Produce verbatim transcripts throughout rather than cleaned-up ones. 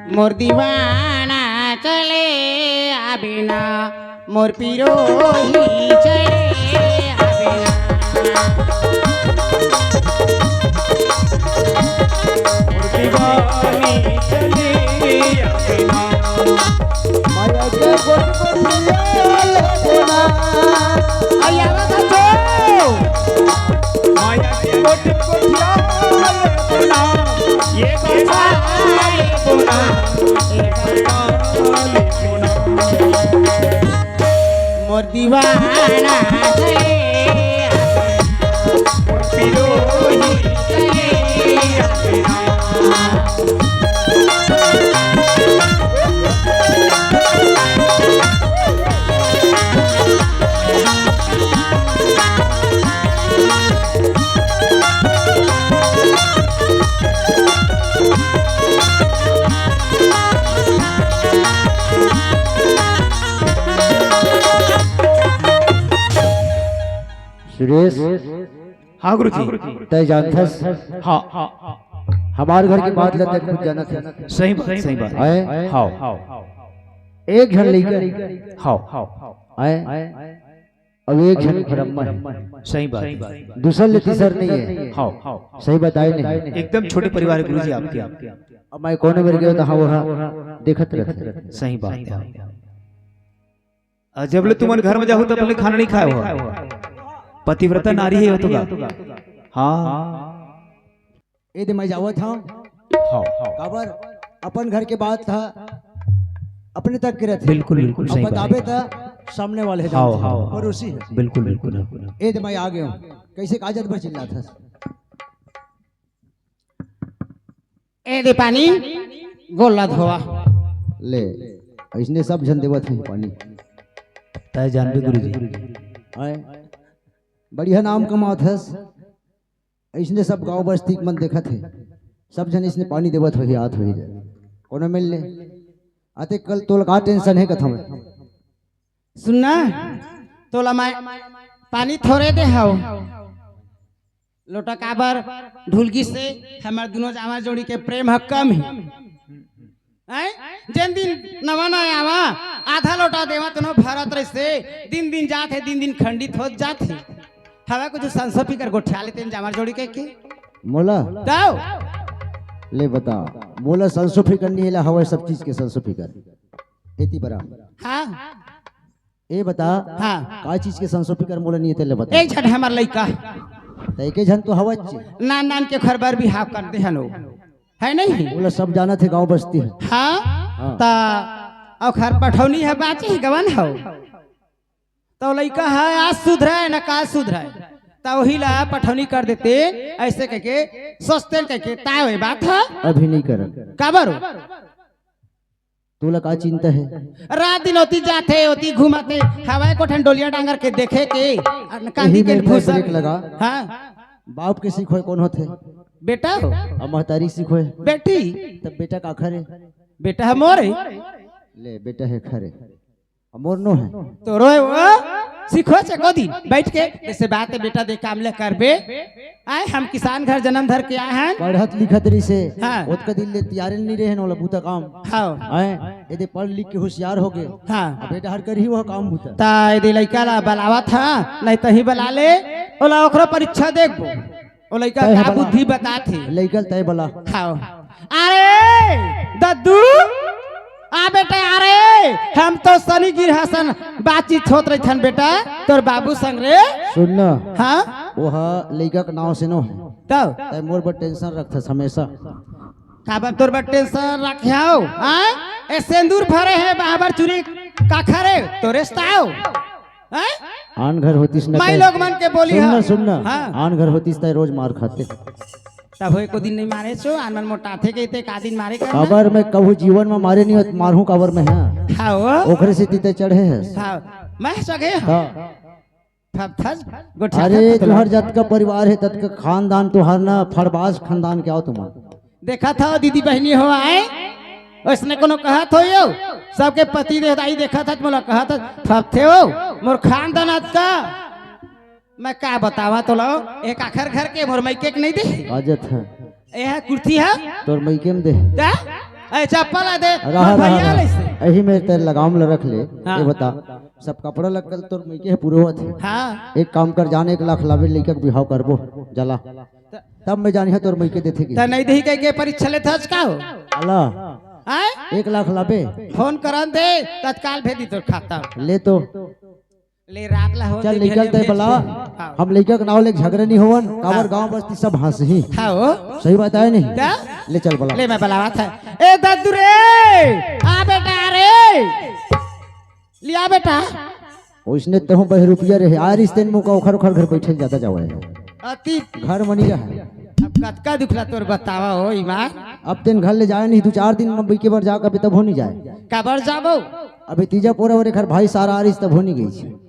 मोर दीवाना चले अबे ना, मोर पिरोही चले अबे ना। मोर दीवानी चले अबे ना। माया के गोट गोट लिया ले बोला। आया ना सचो। माया के गोट गोट लिया ले बोला। ये बाबा ले बोला। मोर दीवाना है। सुरेश, हाँ गुरुजी। तय जानथस? हाँ। हमार घर के बात ल तय खुद जानत हस। सही बात, सही बात। आय? हाँ। एक झन लइका। हाँ। आय? अब एक झन घर अम्मा है। सही बात। दूसर ले तीसर नहीं है। हाँ। सही बताए नहीं। एकदम छोटे परिवार है गुरुजी आपके। अब मैं कोनो मेर गयो तो हाँ, वो हाँ, देखत रहते। सही बात है। अ, जब ले तुमन घर में जाहू, तब ले खाना नहीं खाए हो। पतिव्रता नारी है हो तो का? हाँ। ए दे मैं जावत हूँ। हाँ। काबर अपन घर के बात था, अपने तक के रहते। बिल्कुल, बिल्कुल, अब सही बात बताबे है। त सामने वाले हाँ, जानते हैं, हाँ। पड़ोसी है। बिल्कुल, बिल्कुल, बिल्कुल। ए दे मैं आ गया हूँ। कैसे काजत पर चिल्ला था? ए दे पानी, गोला धोवा। ले, इसने सब झन देवत हैं पानी। तय जानबे गुरुजी। आय, बढ़िया नाम कमात हस। इसने सब गांव बस्ती के मन देखत है। सब झन इसने पानी देवत होही, आत होही। कोनो मिल ले। आते कल तोल का टेंशन है कथा में। सुनना, तोला मैं पानी थोरे दे हव। लोटा काबर ढुलगी से हमर दुनो जामा जोड़ी के प्रेम ह कम है। हैं? जेन दिन नवा नवा आवा, आधा लोटा देवा तनो भरत रहिसे, दिन दिन जात है, दिन दिन खंडित होत जात है। हवा कुछ संसो फिकर गोठिया लेते हैं जामा जोड़ी के, के? मोला? दाव? ले बता, मोला संसो फिकर नहीं है, ला हवा सब चीज के संसो फिकर। एती बरा। हाँ। ए बता, हाँ। का चीज के संसो फिकर मोला नहीं है, तेले बता। एक झन हमर लइका। त एके झन तो हवच। नान नान के घर बर बिहाव कर दे हनो। है नहीं? मोला सब जानत है, गांव बस्ती है। हाँ? हाँ। त ओखर पठौनी है, बाची है, गवन हो। तो लइका है, आज सुधरा है ना, काल सुधरा है। त वही ला पठौनी कर देते, ऐसे कह के, सोचते कह के, ताय होए बात है? अभी नहीं करन। काबर? तोला का चिंता है? रात दिन ओती जाथे, ओती घुमाथे, हवाए कोठन डोलिया डांगर के देखे के, अन कांदी यही के मेरे को भूसा। ब्रेक लगा। हाँ। बाप के सिखोए कौन होथे? बेटा हो। अब महतारी सिखोए। बेटी। तब बेटा का खरे? बेटा है मोरे। ले, बेटा है खरे। अब मोर नो है। तो रोए वो सिखो से को दिन बैठ के, जैसे बात है बेटा दे काम ले करबे। आए, हम किसान घर जन्म धर के आए हैं। पढ़त लिखत रही से, हाँ। ओतका दिन ले तियारे नहीं रहे न, ओला बूता काम। हाँ। आए, यदि पढ़ लिख के होशियार हो गए, हाँ। अब बेटा हर करही वो काम बूता। ता यदि लइका ला बलावा था, नहीं तो ही बला ले, ओला ओकरो परीक्षा देखबो। ओ लइका तय का बला। बुद्धि बतात हे। लइका तय बला। हाँ। अरे, दद्दू, आ बेटा, अरे, हम तो सनी गिरहसन बातचीत होत रहिथन बेटा, तोर बाबू संग रे। सुन न। हाँ? वो ह लइका के नाव से नो हे। तब? तय मोर बर टेंशन रखथस हमेशा। काबर तोर बर टेंशन रखे हव? हाँ? ए सेंदूर भरे हे, बाबर चूरी काखर हे, तोरे से ताव। हैं? आन घर होतिस न माई तय। लोग मन के बोली सुन ह। न, सुन न। हाँ। आन घर होतिस तय रोज मार खाते। तब होए को दिन नहीं मारे छो, आन मन मोटाथे के ते का दिन मारे कर। काबर मैं कहूँ जीवन में मारे नहीं होत, मारहूँ काबर मैं, हाँ। हाँ वो। ओखरे से तीते चढ़े है। हाँ। मैं सगे हाँ। हाँ। फब थस गोठिया अरे, फब थस तुहार जतका परिवार है, ततका खानदान तुहार ना, फरबाज खानदान के आव तुमन। देखत हव दीदी बहिनी हो आए, ओइसने कोनो कहत हो यो, सबके पति देवदाई देखत हच, मोला कहत हच, फबथे हो, मोर खानदान अतका। मैं का बतावा तोला, एक आखर घर के मोर मइके के नहीं दे। आजत है। ए है कुर्सी है। तोर मइके में दे। का? ए, चप्पल ला दे, रहा, मोर रहा, भैया रहा। लइसे। एही में तेरे लगाम ल रख ले। हाँ। ये बता, सब कपड़ा लत्ता तोर मइके हे पूरे होत हे। हाँ। एक काम कर, जान एक लाख लाबे, लइका के बिहाव करबो, जला। त- तब मैं जानिहा तोर मइके देथे कि। त नहीं देही कह के परीक्षा लेथस का हो? अला। आय? एक लाख लाबे। फोन करन दे, तत्काल भेज दी तोर खाता। ले तो। ले राख ला हो चल दे, निकल भेज ते दे। बला। हाँ। हम लइका के नाव ले झगड़े नहीं होवन, काबर हाँ। गांव बस्ती सब हंसही। हाँ हो। सही बात आय नहीं? क्या? ले चल बला। ले मैं बलावत हे। ए दद्दू रे, आ बेटा रे। लिया बेटा। ओइसने तहूँ बहरुपिया रहे, आ रिश्ते में मुका ओखर ओखर घर बैठे जाता जावे। अति घर मनी रहे। अब कतका दुख ला तोर बतावा हो ईमान। अब तेन घर ले जाए नहीं, दू चार दिन में बइके बर जा, कभी तब हो नहीं जाए। काबर जाबो? अभी तीजा पोरा बर एखर भाई सारा आ रिस तब हो नहीं गई छी।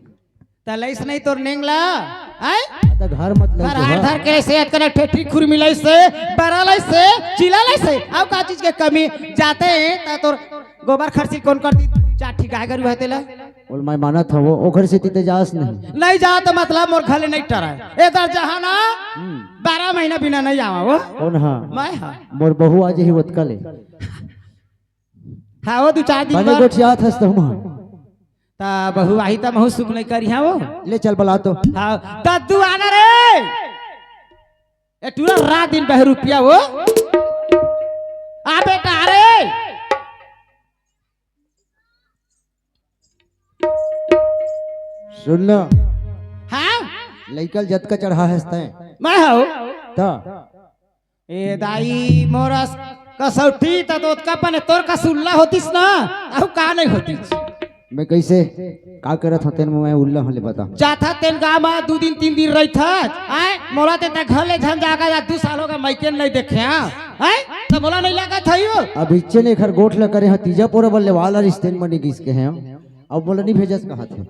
त लइस नहीं तोर नेंग ला, आय? त घर मत लइस घर हार हो। धर के लइसे, अतकन ठेठी खुरमी लइसे, बरा लइसे, चिला लइसे, अउ का चीज के कमी? जाते हैं त तोर गोबर खरसी कोन कर दी? चार ठी गाय गरू हे तेला। बोल, मैं मानत हवो, ओखर सेती ते जास नहीं। नहीं जा त मतलब मोर घर ले नहीं टराय। ए दर जहाना, हम्म। बारह महीना बिना नहीं आवा वो। कोन हा? मैं हा। मोर बहू आ जही ओतका ले। हाँ, वो दू चार दिन बने बर। गोठियात हस तहूँ। त बहू आही त महू सुख नहीं करिहा वो। ले चल बला तो। हाँ, दद्दू आना रे। ए टूरा रात दिन बहरुपिया वो। आ बेटा रे। सुन ना। हाँ? लइका ल जतका चढ़ा हस तैं। मैं हूँ। त? ए दाई, मोर अस कसौटी त ओतका पने तोर कस उल्ला होतिस ना, अउ का नहीं होतिस। मैं कइसे का करत हँव तेन मैं उल्ला हों ले बता। जाथा तेन गाँव म दू दिन तीन दिन रहिथस, आय, मोला ते तैं घर ले झन जागा या दू साल होगे मइके नहीं देखे, हाँ? आय, त मोला नहीं लागत हे यो। अब इच्चे ने एखर गोठ ल करे हँव, तीजा पोरा बर ले वाला रिश्ते म नहीं गिस के हे, अब मोला नहीं भेजस कहत हे।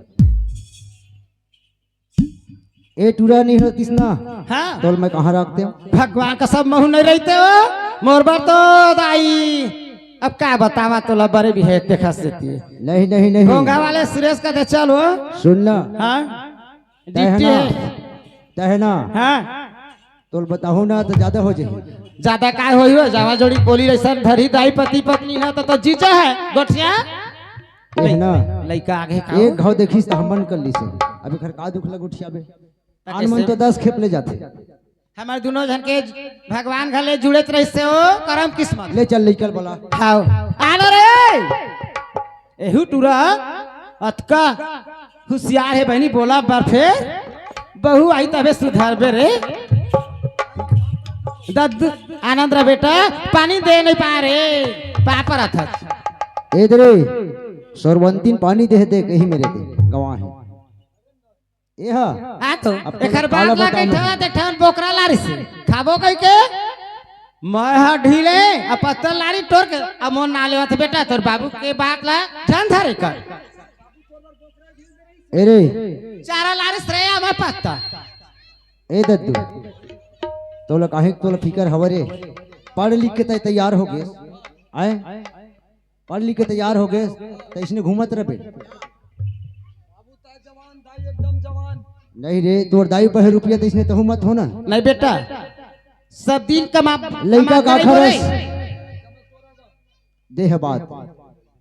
ए टूरा नहीं होतिस ना, हाँ। तोल मैं कहाँ रखते हँव? भगवान कसम महू नहीं रहिते हो, मोर बर तो दाई। अब का बतावा तोला बरे भी है, देखा से ती। नहीं, नहीं, नहीं। घोंघा वाले सुरेश का दे चल हो। सुन ना। हाँ। तहना। डिप्टी है। तहना। हाँ। तोल बताहूँ ना त जादा हो जाही। जादा काय होही हो? जावा जोड़ी बोली रहिसन धरी दाई पति पत्नी ना त, तो जीजा हे गोठिया। एह ना। लइका आगे का एक हो? घाव देखिस त हमन कर लिस। अब एखर का दुख ल गोठियाबे? त आन मन कइसे? तो दस खेप ले जाथे। हमर दुनों झन के भगवान घर ले जुड़त रहिसे हो, करम किस्मत। ले चल, ले चल बोला। हाव। आना रे। एहू टूरा अतका हुसियार हे बहिनी, बोला बर फेर बहू आही तभे सुधरबे रे। दद्दू, आनंद रा बेटा, पानी दे नहीं पा रे, पापर अथक। ए दे रे, सरवंतीन पानी दे दे, कही मेरे दे, गवाह हे। ए हा। आ तो, अब एखर काला बात ला बताऊं? कइठा, देखा बोकरा लारिस, खाबो कहि के? मैं हा ढीले, आ पत्तल लारी टोर के, आ मोर ना लेवत बेटा, तोर बाबू के बात ला झन धरे कर। ए रे। चारा लारिस रे, आ मैं पत्ता। ए दद्दू, तोला काहे के तोला फिकर हवे रे? पढ़ लिख के तैं तैयार हो गेस। आय? पढ़ लिख के तैयार हो गेस, त इसने घूमत रहे। नहीं रे, तोर दाई बहरुपिया त इसने तहूँ मत हो ना। नहीं बेटा, सब दिन कमा, लइका कमा का के नहीं खरस? बोले। देह बात।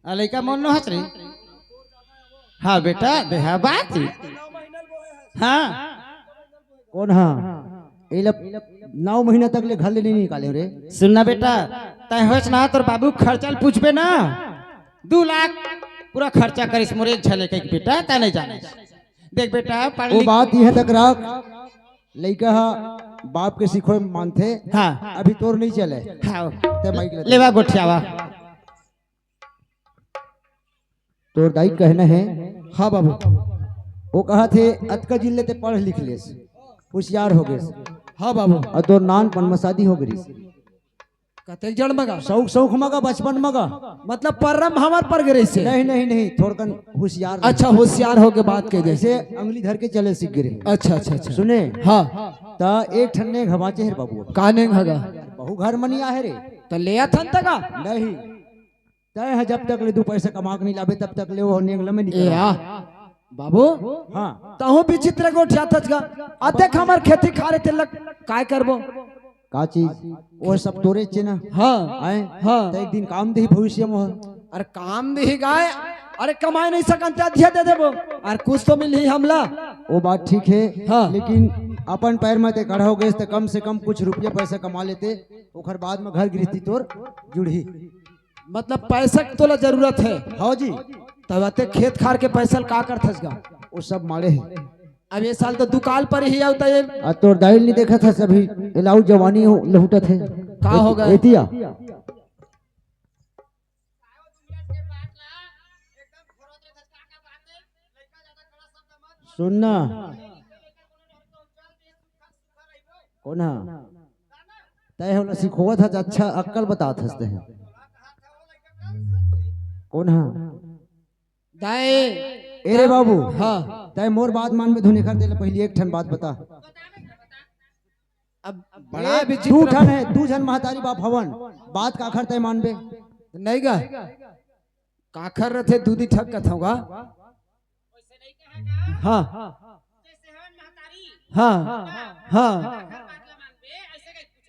आ, लइका मन नो हस रे। हाँ बेटा, देह बात ही। हाँ। कोन हा? ए ला नौ महीना तक ले घर ले नहीं निकाले रे। सुन ना बेटा, तैं होस ना, तोर बाबू खर्चा ल पूछबे ना, दू लाख पूरा खर्चा करिस मोर एक झने कहिके बेटा, तैं नहीं जाने। देख बेटा, पढ़ वो लिख बात इहाँ तक रख, लइका हा बाप के सिखोय मानथे। हाँ। अभी तोर नहीं चले। हाँ। तैं माइक ले। लेवा गोठियावा। तोर दाई कहना हे। हाँ बाबू। वो कहथे, अतका जिन ले तैं पढ़ लिख लेस, हुसियार हो गेस। हाँ बाबू। अउ तोर नानपन म शादी हो गइस। कतेक जड़ मगा? शौक, शौक मगा, बचपन मगा। मतलब परम हमर पर गे रहिसे? नहीं, नहीं, नहीं, थोड़कन हुसियार रहे। अच्छा, हुसियार होके बात कहि दे। जइसे अंगली धर के चले सीख गे रहे। अच्छा, अच्छा, अच्छा। सुने? हाँ। त एक ठन नेंग ह बाँचे हे रे बाबू। का नेंग हगा? बहू घर म नइ आहे रे। त ले आथन तगा? नहीं। तैं ह जब तक ले दू पैसा कमा के नइ लाबे, तब तक ले वो नेंग ल मैं नइ ए करा। आ, बाबू, हाँ। तहूँ विचित्र गोठियाथस गा। अतेक हमर खेती खार हे तेला काय करबो? का चीज? वो सब तोरे चे ना। हाँ। आए? हाँ। त एक दिन काम देही भविष्य में। अरे काम देही गाय, अरे कमाए नहीं सकन त अधिया दे देबो। अरे कुछ तो मिलही हमला। वो बात ठीक है। हाँ। लेकिन अपन पैर में ते खड़ा हो गए त कम से कम कुछ रुपया पैसा कमा लेते, ओखर बाद में घर गृहस्थी तोर जुड़ही। मतलब पैसा के तोला जरूरत है? हाँ जी। तब अते खेत खार के पैसा ल का करथस गा? वो सब माड़े है। अब ये साल तो दुकाल पर ही आवता है। आ तोर दाई ल नहीं देखत हस अभी, एलाऊ जवानी हो, लहुटत है। का हो गए? एतिया। सुन ना। कौन हा? तय होला सिखोवत हस, अच्छा अक्कल बतात हस तय। कौन हा? दाई। ए रे बाबू। हाँ। तय मोर बात मानबे धुन एखर, तेला पहली एक ठन बात बता। अब बड़ा ए, भी दू ठन है, दू झन महतारी बाप हवन, बात काखर तय मानबे? नहीं गा। काखर रथे दूधी ठग कथौं गा। हाँ। हाँ। हाँ।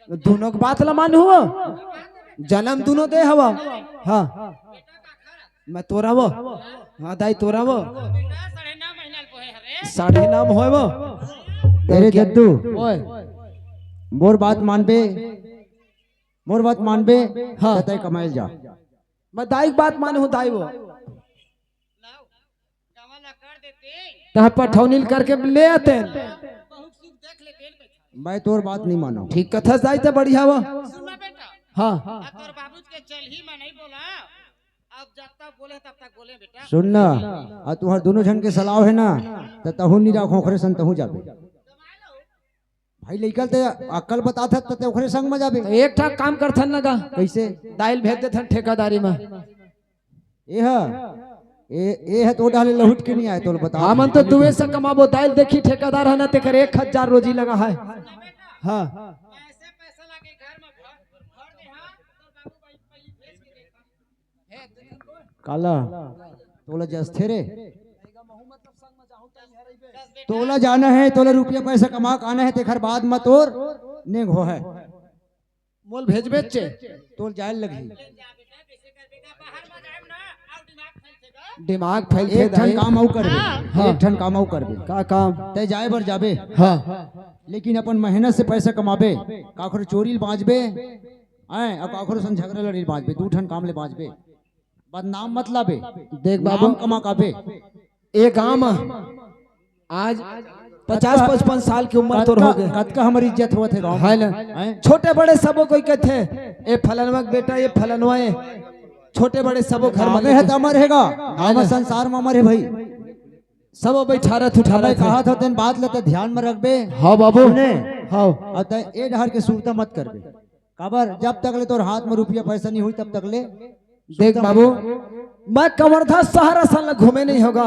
दोनों के बात ला मानहूँ। जन्म दोनों दे हवा। हाँ। मैं तोरा वो। हाँ दाई तोरा वो। साढ़े नौ में होए वो। अरे जद्दू। ओए। मोर बात मानबे। मोर बात मानबे। हाँ। त तय कमाइल जा। मैं दाई के बात मानहूँ दाई वो। तहाँ पठौनी ल करके ले आते हैं। मैं तोर बात नहीं मानों। ठीक कथस दाई त बढ़िया वा। हाँ। सुन ना, आ तुहर दोनों झन के सलाह है ना, त तहूँ नहीं राखो, ओखरे सन तहूँ जाबे। भाई लइका ल ते अक्कल बतात हस त ते ओखरे संग म जाबे। त एक ठा काम करथन न गा। कइसे? दाई ल भेज देथन ठेकादारी म। ए ह, ए, ए ह तो डाले लहुट के नहीं आए, तोल बता। हमन तो दुए से कमाबो, दाई ल देखी ठेकादार ह ना, तेकर एक हजार रोजी लगा है। हाँ। काला, तोला जसथे रे। तोला जाना है, तोला रुपया पैसा कमा के आना है, तेखर बाद म तोर नेंग हो है। मोल भेजबे चे। तोल जाए लगही। दिमाग फैल एक ठन काम अउ करबे। हाँ। एक ठन काम अउ करबे। का काम? तय जाए बर जाबे। हाँ। लेकिन अपन मेहनत से पैसा कमाबे, काखरो चोरी ल बांचबे, हैं, अउ काखरो संग झगड़ा लड़ी ल बांचबे, दू ठन काम ले बांचबे। बदनाम मत लाबे। देख बाबू। नाम कमा काबे। ए गांव म आज पचास पचपन साल के उम्र तोर हो गे। कतका हमर इज्जत होवत हे गांव म। है ना? हैं? छोटे बड़े सबो कोई कथे, "ए फलनवा के बेटा, ए फलनवा ए।" छोटे बड़े सबो घर म गाँवे हे त अमर हे गा। गाँव म संसार म अमर हे भाई। सबो बैठा रह, उठा रह। कहा था तेन बात ल त ध्यान म रखबे। हाँ बाबू। सुने? हाँ। अउ तय ए डहर के सुरता मत करबे। काबर जब तक ले तोर हाथ म रुपया पैसा नहीं होई तब तक ले देख बाबू, मैं कवर्धा शहर असन ल घूमे नहीं होगा।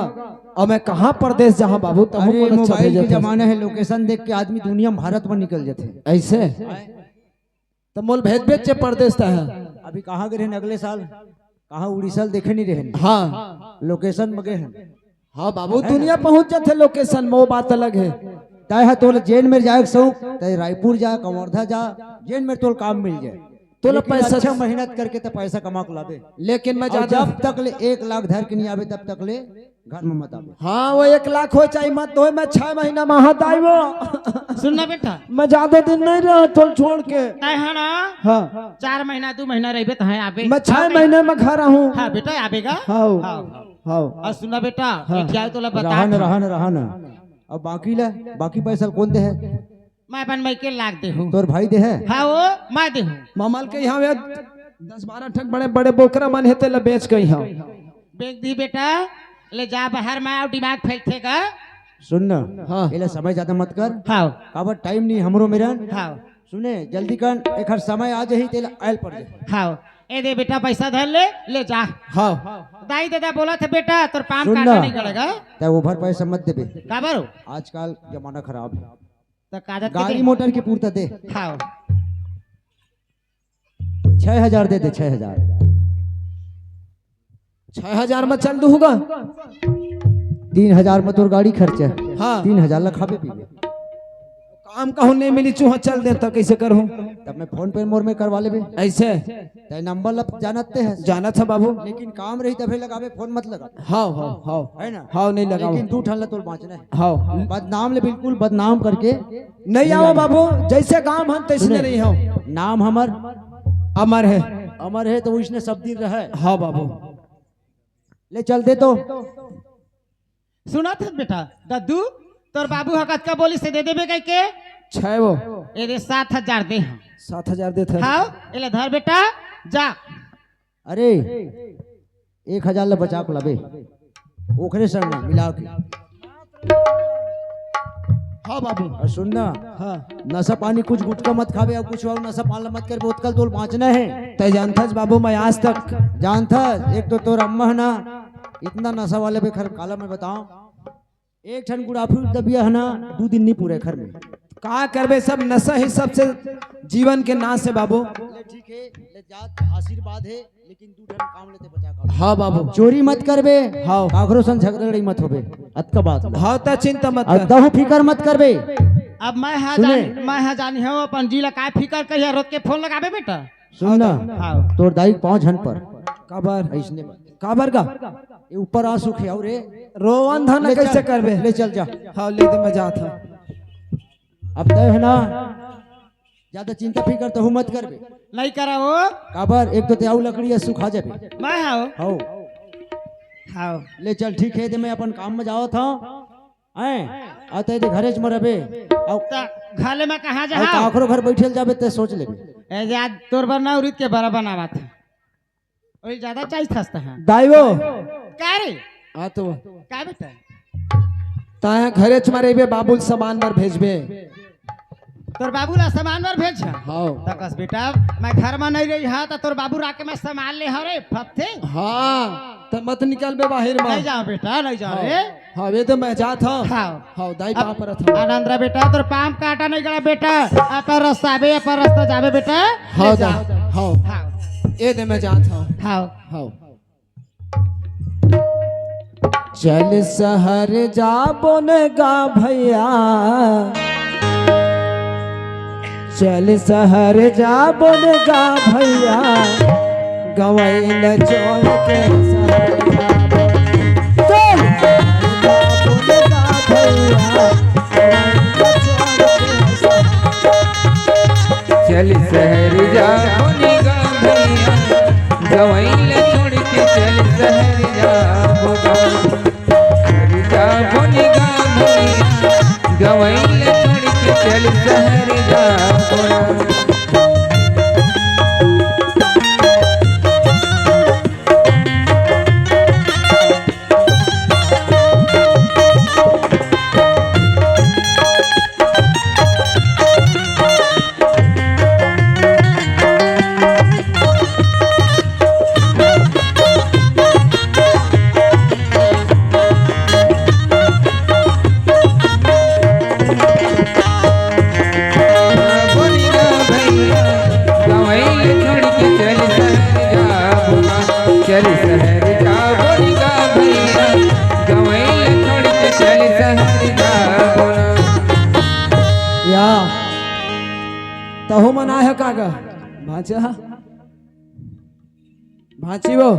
अउ मैं कहाँ परदेस जाहूँ बाबू, तहूँ अरे मोला अच्छा मोबाइल के जमाना हे, location देख के आदमी दुनिया म भारत म निकल जाथे। अइसे? त मोल भेजबे चे परदेस तहूँ। अभी कहाँ गे रहेन अगले साल? कहाँ उड़ीसा ल देखे नहीं रहेन। हाँ। Location म गे हन। हाँ बाबू, दुनिया पहुँच जाथे location म, वो बात अलग हे। तय ह तोला जेन मेर जाए के शौक, तय रायपुर जा, कवर्धा जा, जेन मेर तोला काम मिल जाए। तोला लेकिन पैसा अच्छा मेहनत करके त पैसा कमा के लाबे। लेकिन मैं अउ ज्यादा जब तक ले एक लाख धर के नहीं आबे, तब तक ले घर म मत आबे। हाँ, वो एक लाख होय चाहे मत होय, मैं छह महीना म हाथ आइबो। सुन ना बेटा। मैं ज्यादा दिन नहीं रहा तोल छोड़ के। तय ह ना? हाँ। चार महीना, दू महीना रहिबे, तहाँ आबे। मैं छह महीने म घर आहूँ। हाँ बेटा, आबे गा। हाँ। हाँ। हाँ। अउ सुन ना बेटा, हाँ। एक जाए तोला बता रहन, था। रहन, रहन। अब बाकी ला, बाकी पैसा ल कोन दे हे? मैं अपन मइके लाग दे हूँ। तोर भाई दे हे? हाँ, वो मैं दे हूँ। ममल के यहाँ वे दस बारह ठक बड़े बड़े बोकरा मन हे, तेला बेच के यहाँ। बेच दी बेटा, ले जा बाहर म, अउ दिमाग फैलथे गा। सुन ना, हाँ। एला समय ज्यादा मत कर। हाँ। काबर टाइम नहीं हमरो मेरन। हाँ। सुने, जल्दी कर, एखर समय आ जाही, तेला आयल पड़ जाही। हाँ। ए दे बेटा, पैसा धर ले, ले जा। हाँ। दाई ददा बोलत हे बेटा, तोर पाम सुन काटा ना। नहीं गड़ेगा। तय ओभर पैसा मत देबे। काबर? आजकल जमाना खराब हे। त कागज के गाड़ी दे। मोटर के पूरता दे। हाँ। छह हजार दे दे, छह हजार। छह हजार म चल दूहूँ गा। तीन हजार म तोर गाड़ी खर्चा। हाँ। तीन हजार ला खाबे पीबे। काम कहूँ नहीं मिली, चूहा चल दे त कइसे करहूँ? तब मैं फोन पे मोर में करवा लेबे। ऐसे? तय नंबर लब जानत ते है। जानत है बाबू। लेकिन काम रही तभे लगाबे, फोन मत लगा। हाव, हाव, हाव। है ना? हाव, नहीं लगाओ। लेकिन दू ठन ला तोल बांचना है। हाव। बदनाम ले बिल्कुल बदनाम करके नहीं आओ बाबू, जैसे काम हम तैसने सुने, नहीं हो। नाम हमर अमर है। अमर है तो वो इसने सब दिन रहे। हाँ बाबू। ले चल दे तो। सुनत हस बेटा, दद्दू, तोर बाबू ह कतका बोलिस हे दे देबे कहिके? छय वो। ए दे, सात हजार दे हम। सात हजार देत हस। हाव, एला धर बेटा, जा। अरे, एक हजार ले बचा के लाबे, ओखरे संग म मिला के। हाँ बाबू। अउ सुन ना, हाँ। नशा पानी कुछ गुटखा मत खाबे अउ कुछ अउ नशा पानी मत करबे, ओतका ले तोल बांचना है। तय जानथस बाबू, मैं आज तक जानथस, एक तो तोर अम्मा है ना, इतना नशा वाले बेखर काला मैं बताओ, एक ठन गुड़ाफू दबिया है ना, दू दिन नहीं पूरे घर में। का करबे, सब नशा ही सबसे जीवन के नाश है बाबू। ले ठीक है, ले जा, आशीर्वाद है, लेकिन दू ठन काम लेते बचा का। हाँ बाबू। चोरी मत करबे, हाँ। काकरो संग झगड़ा लड़ाई मत होबे, अतका बात। हाँ, त चिंता मत अउ कर। तहु फिकर मत करबे। अब मैं हा सुने। जान, मैं हा जानी हूँ अपन जी ला काय फिकर करिया, रोज के फोन लगाबे बेटा। सुन ना, हाँ। तोर दाई के पाँव झन पर। काबर? अइसने बात। काबर का? ये ऊपर आ सुख है, अउ रे। रोवन धन ले कैसे चल, करबे? ले चल जा। हाँ, ले दे, मैं जात हूँ। अब तय है ना, ज्यादा चिंता फिकर तहु मत करबे। नहीं करा वो। काबर? एक तो ते अउ लकड़ी है, सुखा जाबे। मैं हाव। हाव। हाव। ले चल, ठीक है, ते मैं अपन काम में जावत हूँ। हैं? अउ ते घरे च मरबे। अउ त घाले में कहाँ जा अउ हाव? काकरो घर बैठल जाबे, ते सोच लेबे। ए जा, तोर बर ना उरित के बरा बनावत है। ओही ज्यादा चाहिए था, हाँ। दाई वो। का रे? हाँ तो। का बेटा? ताया घरे च मरेबे, बाबू ल सामान बर भेजबे। तोर बाबू ला सामान बर भेज? हाँ। त कस बेटा, मैं घर में नहीं रही हा, त तोर बाबू राके मैं सामान ले हरे, फपथे। हाँ, त मत निकलबे बाहर में। नहीं जाओ बेटा, नहीं जाओ हाँ। रे। हाँ, वे तो मैं जात हूँ। हाँ। हाँ, दाई अब पाँव परत हूँ। आनंद रहा बेटा, तोर पाँव काटा नहीं गड़ा बेटा। अपन रास्ता बे, अपन रास्ता जाबे बेटा। हाँ, ले जा। दाई, हाँ। हाँ। ए दे मैं जात हूँ। हाँ। हाँ। चल शहर जाबो न गा भैया, चल शहर जाबो न गा भैया, गवई ल छोड़ के शहर जाबो। चल शहर जाबो न गा भैया, गवई ल छोड़ के शहर। चल शहर जाबो न गा भैया, गवई ल छोड़ के चल शहर जाबो गा। शहर जाबो न गा भैया, गवई ल छोड़ के चल शहर जाबो ना। चल शहर जाबो गा भैया, गवई ल छोड़ के चल शहर जाबो ना। या, तहु मन आए हो का गा? भांचा? भांची वो?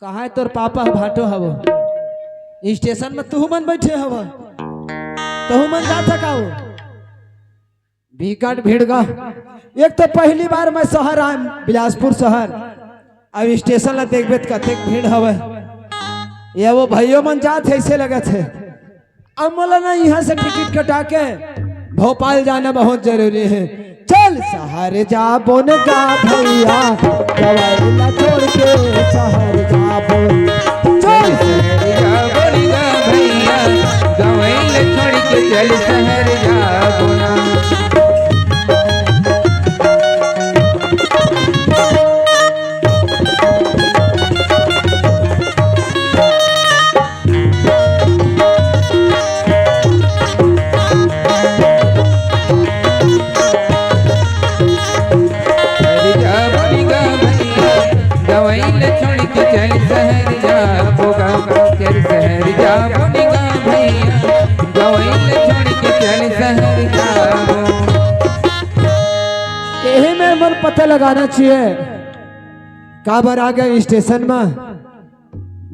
कहाँ है तोर पापा ह भांटो हवो? स्टेशन में तुहू मन बैठे हवो। तुहू मन जात हका हो? बिकट भीड़ गा। एक तो पहली बार मैं शहर आए, बिलासपुर शहर। अब स्टेशन ला देखबे त कतेक भीड़ हवे। ये वो भइयो मन जात हे, ऐसे लगत हे। अब मोला ना यहाँ से टिकट कटा के भोपाल जाना बहुत जरूरी है। चल शहर जाबो न गा भैया, गवई ला छोड़ के शहर जाबो। चल शहर जाबो न गा भैया, गवई ला छोड़ के चल शहर जाबो ना। शहर जाबो न गा भैया, गवई ल छोड़ के चल शहर जाबो गा। चल शहर जाबो न गा भैया, गवई ल छोड़ के चल सहर का हो। यही में मन पता लगाना चाहिए, काबर आ गए स्टेशन में।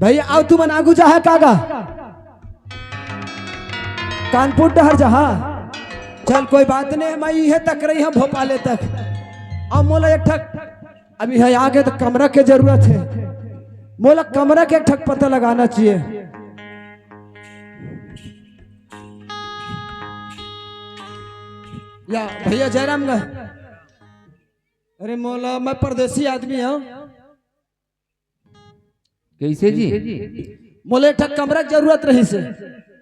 भैया, आओ, तुमन आगू जाहा कागा? कानपुर डहर जाहा? चल, कोई बात नहीं, मैं इहे तक रही हूँ भोपाले तक। अब मोला एक ठक, अभी है आगे तो कमरा के जरूरत है, मोला कमरा के एक ठक पता लगाना चाहिए। या भैया जयराम गा, अरे मोला, मैं परदेसी आदमी हूँ। कैसे जी? मोला एक ठक कमरा के जरूरत रहिस हे।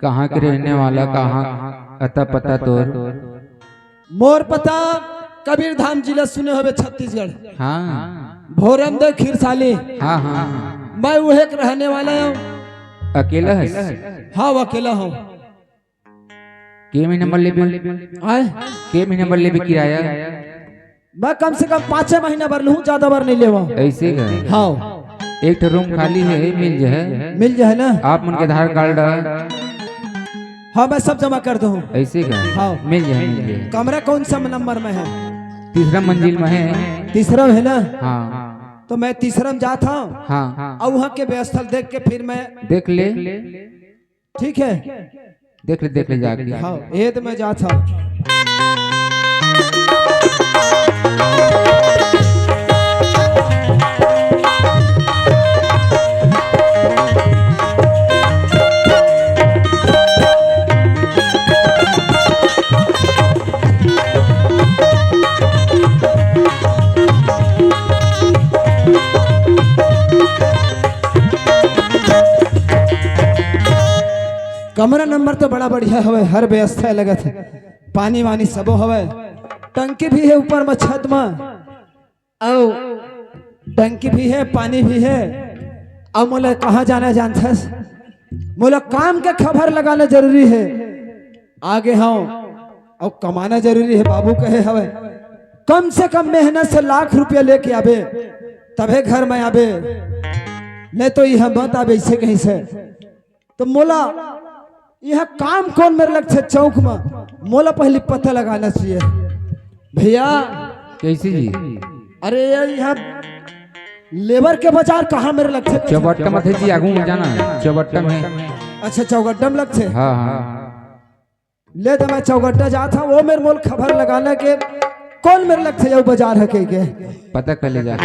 कहाँ के रहने वाला, कहाँ अता पता तोर? मोर पता कबीरधाम जिला सुने होबे, छत्तीसगढ़। हाँ। भोरमदेव खीरसाली। हाँ, हाँ, हाँ। मैं उहे के रहने वाला हूँ। अकेला है? हाँ, वो अकेला हूँ। के महीना बर लेबे? आय? के महीना बर लेबे किराया? मैं कम से कम पाँचे महीना बर लूँ, ज्यादा बर नहीं लेवा। ऐसे का? हाँ। एक ठो रूम खाली है, मिल जाए। मिल जाए ना? आप मन के आधार कार्ड। हाँ, मैं सब जमा कर दूँ। ऐसे का? हाँ। मिल जाए, मिल जाए। कमरा कौन सा नंबर में है? तीसरा मंजिल में है। तीसरा है ना? हाँ। तो मैं तीसरा में जात हूँ। हाँ। और वहाँ के व्यवस्था देख के फिर मैं देख ले। ठीक है। देख ले, देख ले जाके। हाँ, ये तो मैं जात हूँ। कमरा नंबर तो बड़ा बढ़िया हवे, हर व्यवस्था लगत है, पानी वानी सबो हवे, टंकी भी है ऊपर में छत में, अउ टंकी भी है, पानी भी है। अब मोला कहाँ जाना जानथस, मोला काम के खबर लगाना जरूरी है। आगे हाँ, अउ कमाना जरूरी है, बाबू कहे हवे, कम से कम मेहनत से लाख रुपया लेके आबे, तभे घर में आबे, नहीं तो यह मत आबे ऐसे कहीं से। तो मोला यह काम कौन मेर लगथे चौक में, मोला पहले पता लगाना चाहिए भैया। कैसे जी? अरे यार, यहाँ लेबर के बाजार कहाँ मेर लगथे? चौबट्टा में थे जी, आगू में जाना, चौबट्टा में। अच्छा, चौगड्डा में लगथे। हाँ, हाँ। ले तो मैं चौगड्डा जात हूँ, वो मेर मोल खबर लगाना के कौन मेर लगथे, यो बाजार है कह के। पता कर ले जा।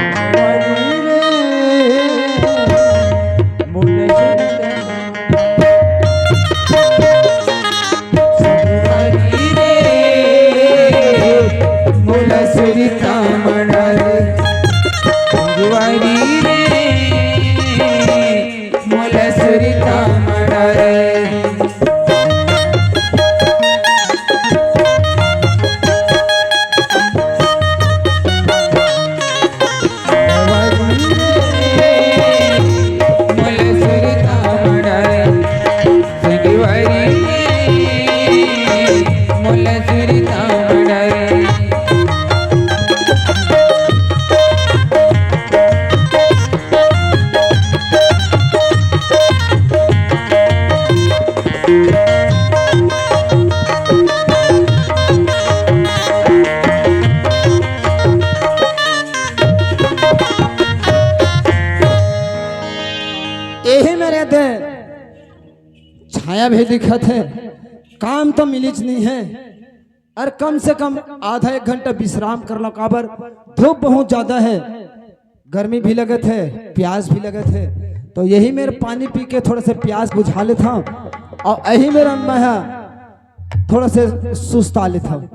यही मेरे दे छाया भी दिखत है, काम तो मिलिच नहीं है। अरे कम से कम आधा एक घंटा विश्राम कर लो, काबर धूप बहुत ज्यादा है, गर्मी भी लगत है, प्यास भी लगत है। तो यही मेर पानी पी के थोड़ा से प्यास बुझा लेत हूँ, और यही मेर मैं थोड़ा से सुस्ता लेत हूँ।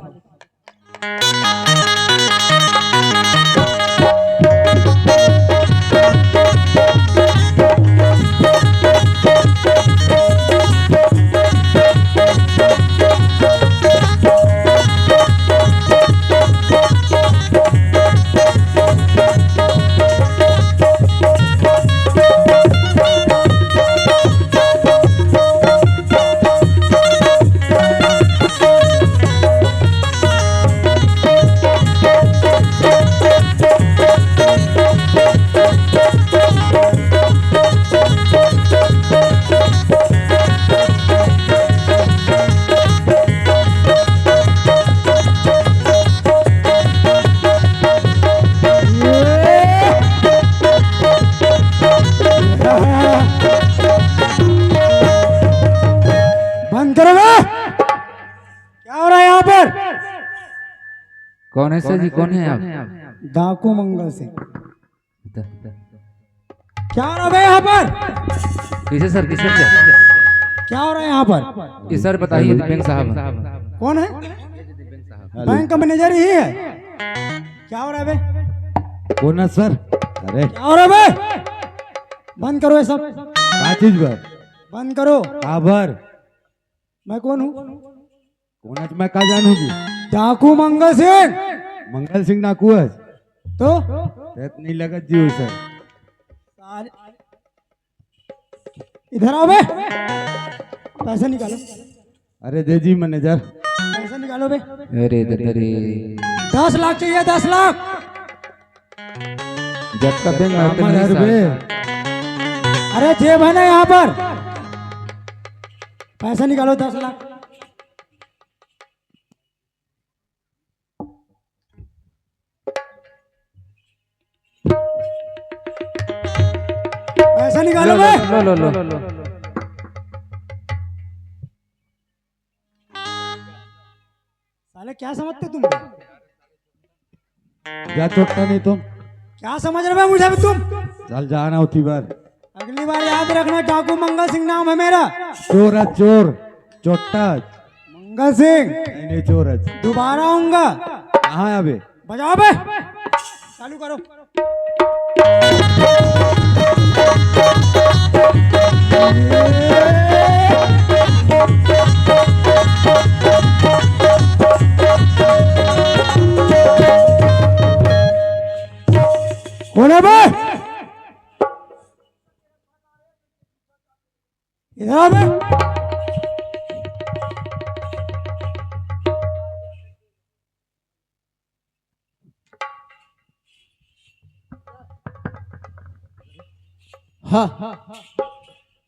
कौन है सर जी, कौन है आप? डाकू मंगल सिंह। क्या हो रहा है यहाँ पर? किसे सर, किसे सर? क्या हो रहा है यहाँ पर? ये सर बताइए, दिव्यांग साहब। कौन है? बैंक का मैनेजर ही है। क्या हो रहा है बे? कौन है सर? अरे, क्या हो रहा है बे? बंद करो ये सब। का चीज बर? बंद करो। काबर? मैं कौन हूँ? कौन है, मैं का जानू जी? डाकू मंगल सिंह। मंगल सिंह डाकू है? तो? तेरे नहीं लगत जी उसे। सारे, इधर आओ बे। पैसा निकालो। अरे दे जी मैनेजर। पैसा निकालो बे। अरे दे, अरे। दस लाख चाहिए, दस लाख। जब का बैंक में कामर नहीं हर बे। साहब। अरे जेब है ना यहाँ पर, पैसा निकालो दस लाख। पैसा निकालो बे। लो, लो, लो, लो। साले क्या समझते तुम? जा चोट्टा नहीं तुम। क्या समझ रहे हो मुझे अभी तुम? चल जाना होती बार। अगली बार याद रखना, डाकू मंगल सिंह नाम है मेरा। चोर है, चोर। चोट्टा। मंगल सिंह। नहीं, नहीं, चोर है। दोबारा आऊंगा। कहाँ है अभी? बजाओ बे। चालू करो। कौन है बे? इधर आ बे। हाँ।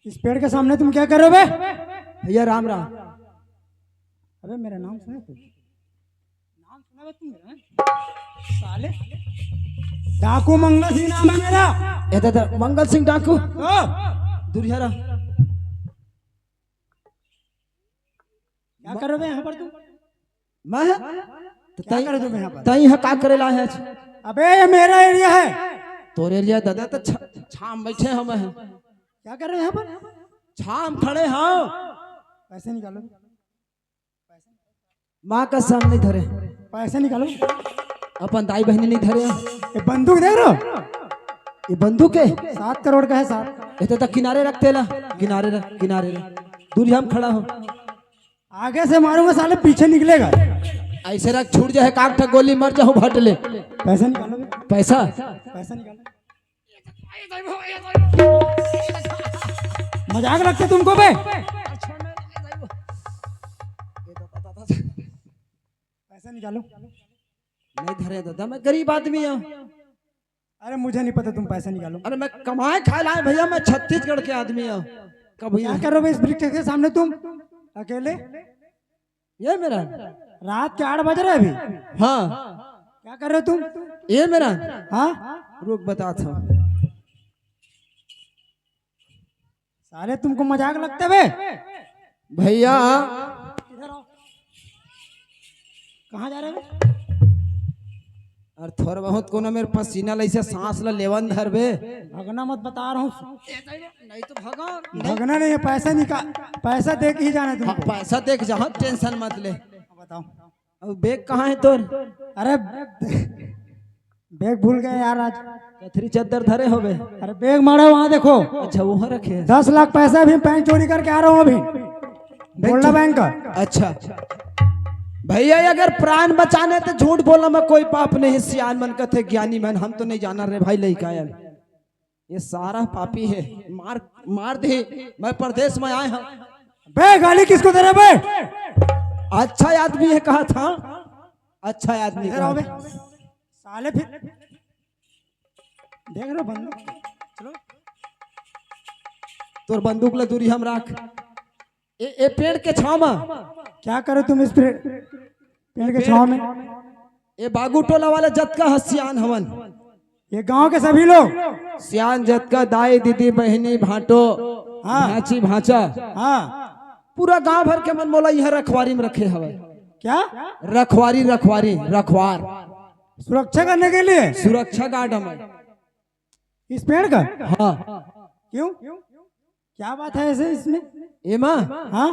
इस पेड़ के सामने तुम क्या कर रहे हो बे? भैया राम राम। अबे मेरा नाम सुना तू? नाम सुना बे तू मेरा? साले। डाकू मंगल सिंह नाम है मेरा। ए दादा, मंगल सिंह डाकू। ओ। दूर हरा। क्या कर रहे हो बे यहाँ पर तुम? मैं? तो क्या तई, कर रहे हो तुम यहाँ पर? तई है का करे ला है? अबे ये मेरा एरिया है। तोर एरिया दादा तो छ-, छाम बैठे हम हैं। क्या कर रहे हो यहाँ पर? छाम खड़े हाँ। पैसे निकालो। माँ का सामने धरे। पैसे निकालो। अपन दाई बहनी नहीं धरे। ये बंदूक देख रहे हो? ये बंदूक है? सात करोड़ का है, सात। ये तो, तो किनारे रखते ला, किनारे रख, किनारे रख। दूर हम खड़ा हो। आगे से मारूंगा साले, पीछे निकलेगा। ऐसे रख, छूट जाए काक ठक गोली मर जाऊं भट ले। पैसा निकालो बे। पैसा? पैसा निकालो। मजाक लगते तुमको बे? पैसा निकालो। नहीं धरे दादा, मैं गरीब आदमी हूँ। अरे मुझे नहीं पता, तुम पैसा निकालो। अरे मैं कमाए खाए लाए भैया, मैं छत्तीसगढ़ के आदमी हूँ। कभी क्या कर रहे हो इस वृक्ष के सामने तुम अकेले? ये मेरा रात के आठ बज रहे अभी। हाँ। क्या कर रहे हो तुम? ये मेरा हाँ। रुक बताता हूँ। साले तुमको मजाक लगता है बे? भैया। इधर आओ। कहाँ जा रहे हो बे? अरे थोड़ा बहुत कोनो मेरे पसीना लइसे सांस ला लेवन धर बे। भगना मत बता रहा हूँ। नहीं तो भगा। भगना नहीं है, पैसा निकाल, पैसा दे के ही जाना है हाँ, तुमको। पैसा दे के जाओ, टेंशन मत ले। बताओ। अब बैग कहाँ है तोर? अरे बैग भूल गए यार आज। कथरी चद्दर धरे होबे। अरे बैग मारे वहाँ देखो। अच्छा वहाँ रखे हैं। दस लाख पैसा अभी बैंक चोरी करके आ रहा हूँ अभी। गोल्डा बैंक का। अच्छा भैया अगर प्राण बचाने तो झूठ बोलना में कोई पाप नहीं। सियान मन कथे ज्ञानी मन, हम तो नहीं जाना रे भाई लइका यार। ये सारा पापी है, मार मार दे। मैं परदेस में आए हूँ। बे गाली किसको दे रहे बे? अच्छा आदमी है कहा था, अच्छा आदमी इधर कहा आओ बे। था। साले फिर देख रहे हो बंदूक? चलो तोर बंदूक ला दूरी हम राख। ए, ए पेड़ के छाव में। क्या करो तुम इस पेड़, पेड़ के छाव में? ए बागू टोला वाले जतका ह सियान हवन। ये गांव के सभी लोग। सियान जतका दाई दीदी बहनी भांटो हाँ। भांची भांचा। हाँ। पूरा गांव भर के मन मोला यहाँ रखवारी में रखे हवे। क्या? रखवारी, रखवारी, रखवार। सुरक्षा करने के लिए? सुरक्षा गार्ड हम। इस पेड़ का? हाँ। क्यों? क्या बात है ऐसे इसमें? एमा? हाँ।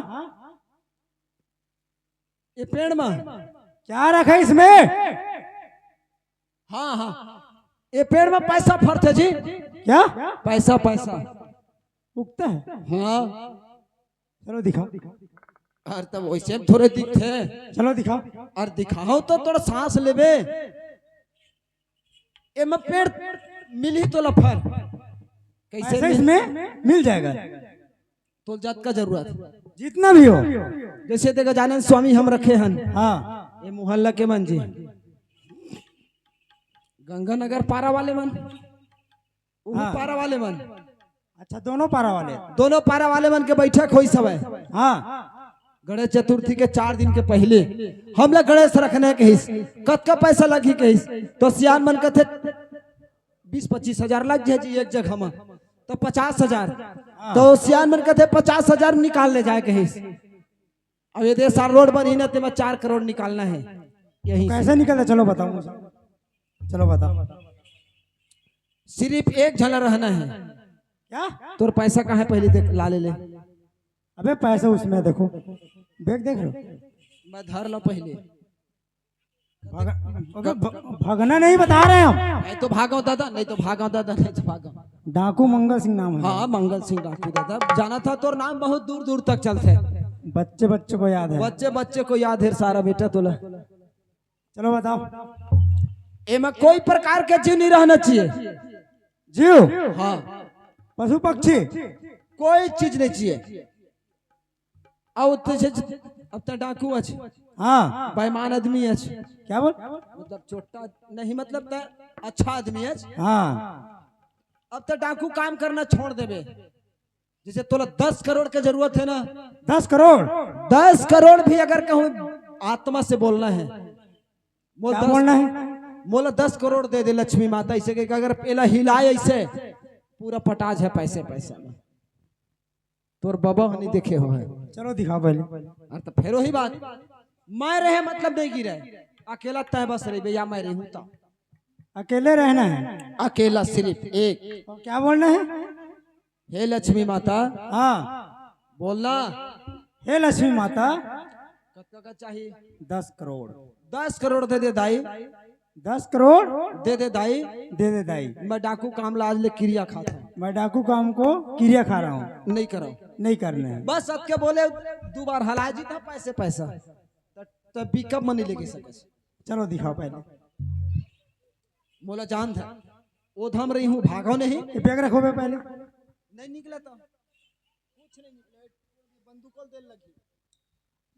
ये पेड़ में? क्या रखा है इसमें? हाँ, हाँ। ये पेड़ में पैसा फरथे जी। क्या? पैसा, पैसा। उगता है? हाँ। चलो दिखाओ। अरे तब वैसे में थोड़े दिखथे। चलो दिखाओ। अरे दिखाओ तो थोड़ा सांस लेबे। एमा पेड़ मिलही तोला फर। कैसे पैसा मिल- इसमें मिल जाएगा। तोल जात का जरूरत। जितना भी हो। जैसे देखा जाने स्वामी हम रखे हन। हाँ। ये मोहल्ला के मन जी। गंगानगर पारा वाले मन। उहू हाँ। पारा वाले मन। अच्छा, दोनों पारा वाले। दोनों पारा वाले मन के बैठक होई सबै। हाँ। गणेश चतुर्थी के चार दिन के पहले हम लोग गणेश रखने कहिस, कतका पैसा लगही कहिस, तो सियान मन कथे बीस पच्चीस हजार लग जाए जी एक जगह में, तो पचास हजार। हाँ। तो सियान मन कथे पचास हजार निकाल ले जाए कहिस। अब ये देश सार रोड बनही ना, तेमा चार करोड़ निकालना है। यही से। कैसे निकलता? चलो बताओ मुझे, चलो बताओ। सिर्फ एक झन रहना है। क्या? तोर पैसा कहाँ है, पहले देख, ला ले ले। अबे पैसा उसमें देखो, बैग देख लो। मैं धर लो पहले। भाग, अबे भ-, भागना नहीं बता रहे हम। नहीं तो भागो दादा, नहीं तो भागो दादा, नहीं तो भागो। डाकू मंगल सिंह नाम है। हाँ, मंगल सिंह डाकू दादा, जाना था तोर नाम बहुत दूर दूर तक चलते। बच्चे बच्चे को याद है। बच्चे बच्चे को याद है सारा बेटा तोला। चलो बताओ। एमा कोई प्रकार के जीव नहीं रहना चाहिए। जीव? हाँ। पशु पक्षी? कोई चीज नहीं चाहिए। अब तो से, अब तो डाकू अच। हाँ। बेईमान आदमी अच। क्या बोल? मतलब चोट्टा नहीं, मतलब तो अच्छा आदमी अच। हाँ। अब तो डाकू काम करना छोड़ देबे। जैसे तोला दस करोड़ के जरूरत है ना, दस करोड़? दस करोड़ भी अगर कहूँ आत्मा से बोलना है, मोला क्या दस बोलना है? मोला दस करोड़ दे दे लक्ष्मी माता, ऐसे के अगर एला हिलाए ऐसे, पूरा पटाज है पैसे पैसे में। तोर बाबा हनी देखे हो है। चलो दिखाओ पहले। अरे तो फेर वही बात, मैं रहे मतलब नहीं गिरे, अकेला तय बस रही भैया, मैं रहूँ तो। अकेले रहना है? अकेला सिर्फ एक। और क्या बोलना है? हे लक्ष्मी माता। हाँ। बोलना। हे लक्ष्मी माता। कतका का चाहिए? दस करोड़। दस करोड़ दे दे दाई। दस करोड़? दे दे दाई। दे दे दाई। मैं डाकू काम ला आज ले किरिया खाता हूँ। मैं डाकू काम को किरिया खा रहा हूँ। नहीं करो। नहीं करने हैं। बस सबके बोले दो बार हला जी था पैसे पैसा। तब पिकअप मनी लेके सकस। चलो दिखाओ पहले। मोला जान था। ओ धाम रही हूँ, भागो नहीं। ये बैग रखो बे पहले। नहीं निकला तो। कुछ नहीं निकला। बंदूक दे लगी।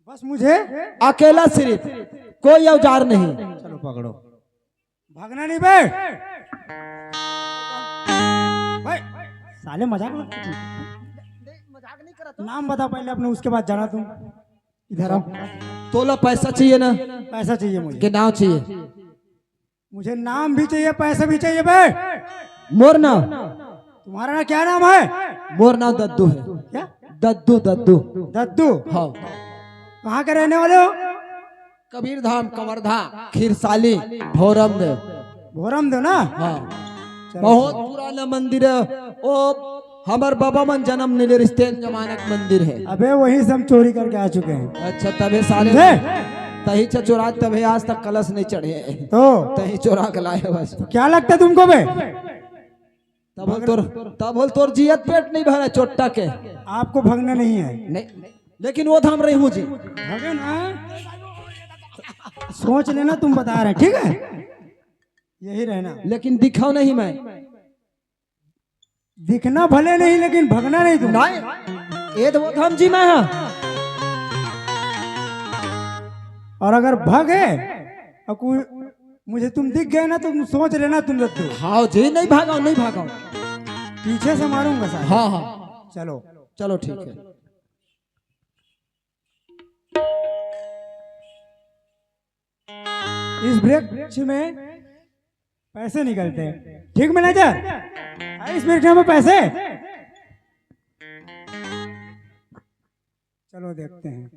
बस मुझे अकेला सिर्फ, कोई औजार नहीं। चलो पकड़ो। भागना नहीं बे। भाई, साले मजाक मत कर। नहीं, मजाक नहीं करा था। नाम बता पहले अपने, उसके बाद जाना तुम। इधर आओ। तोला पैसा चाहिए ना? पैसा चाहिए मुझे। के नाम चाहिए? मुझे नाम भी चाहिए, पैसा भी चाहिए बे। मोर नाम? तुम्हारा ना क्या नाम है? मोर नाम दद्दू है। क्या? दद्दू, दद्दू। दद्दू? हाँ। कहाँ के रहने वाले हो? कबीर धाम, कवर्धा, खीरसाली, भोरम देव। भोरम देव ना? हाँ। चलो, बहुत चलो। पुराना मंदिर है। ओ, हमर बाबा मन जन्म नहीं ले रिश्ते जमानक मंदिर है। अबे वहीं से हम चोरी करके आ चुके हैं। अच्छा, तबे साले समझे? तही से चोरा, तबे आज तक कलश नहीं चढ़े। तो? तही चोरा के लाए बस। तो क्या लगता है तुमको बे? तब बोल तोर, तब बोल तोर जियत पेट नहीं भरा चोट्टा के। आपको भगना नहीं है। नहीं, लेकिन वो धाम रही हूँ जी। भगे ना। सोच लेना तुम बता रहे हैं, ठीक है? यही रहना। लेकिन दिखाओ नहीं मैं। दिखना भले नहीं, लेकिन भगना नहीं तुम। नहीं, ये तो वो धाम जी मैं हाँ। और अगर भगे और कोई मुझे तुम दिख गए ना, तो तुम सोच लेना तुम दद्दू। हाँ जी, नहीं भागाओ, नहीं भागाओ। पीछे से मारूंगा सारे। हाँ, हाँ। चलो। चलो, ठीक है। इस वृक्ष में पैसे निकलते हैं, ठीक मैनेजर? है इस वृक्ष में पैसे? चलो देखते हैं।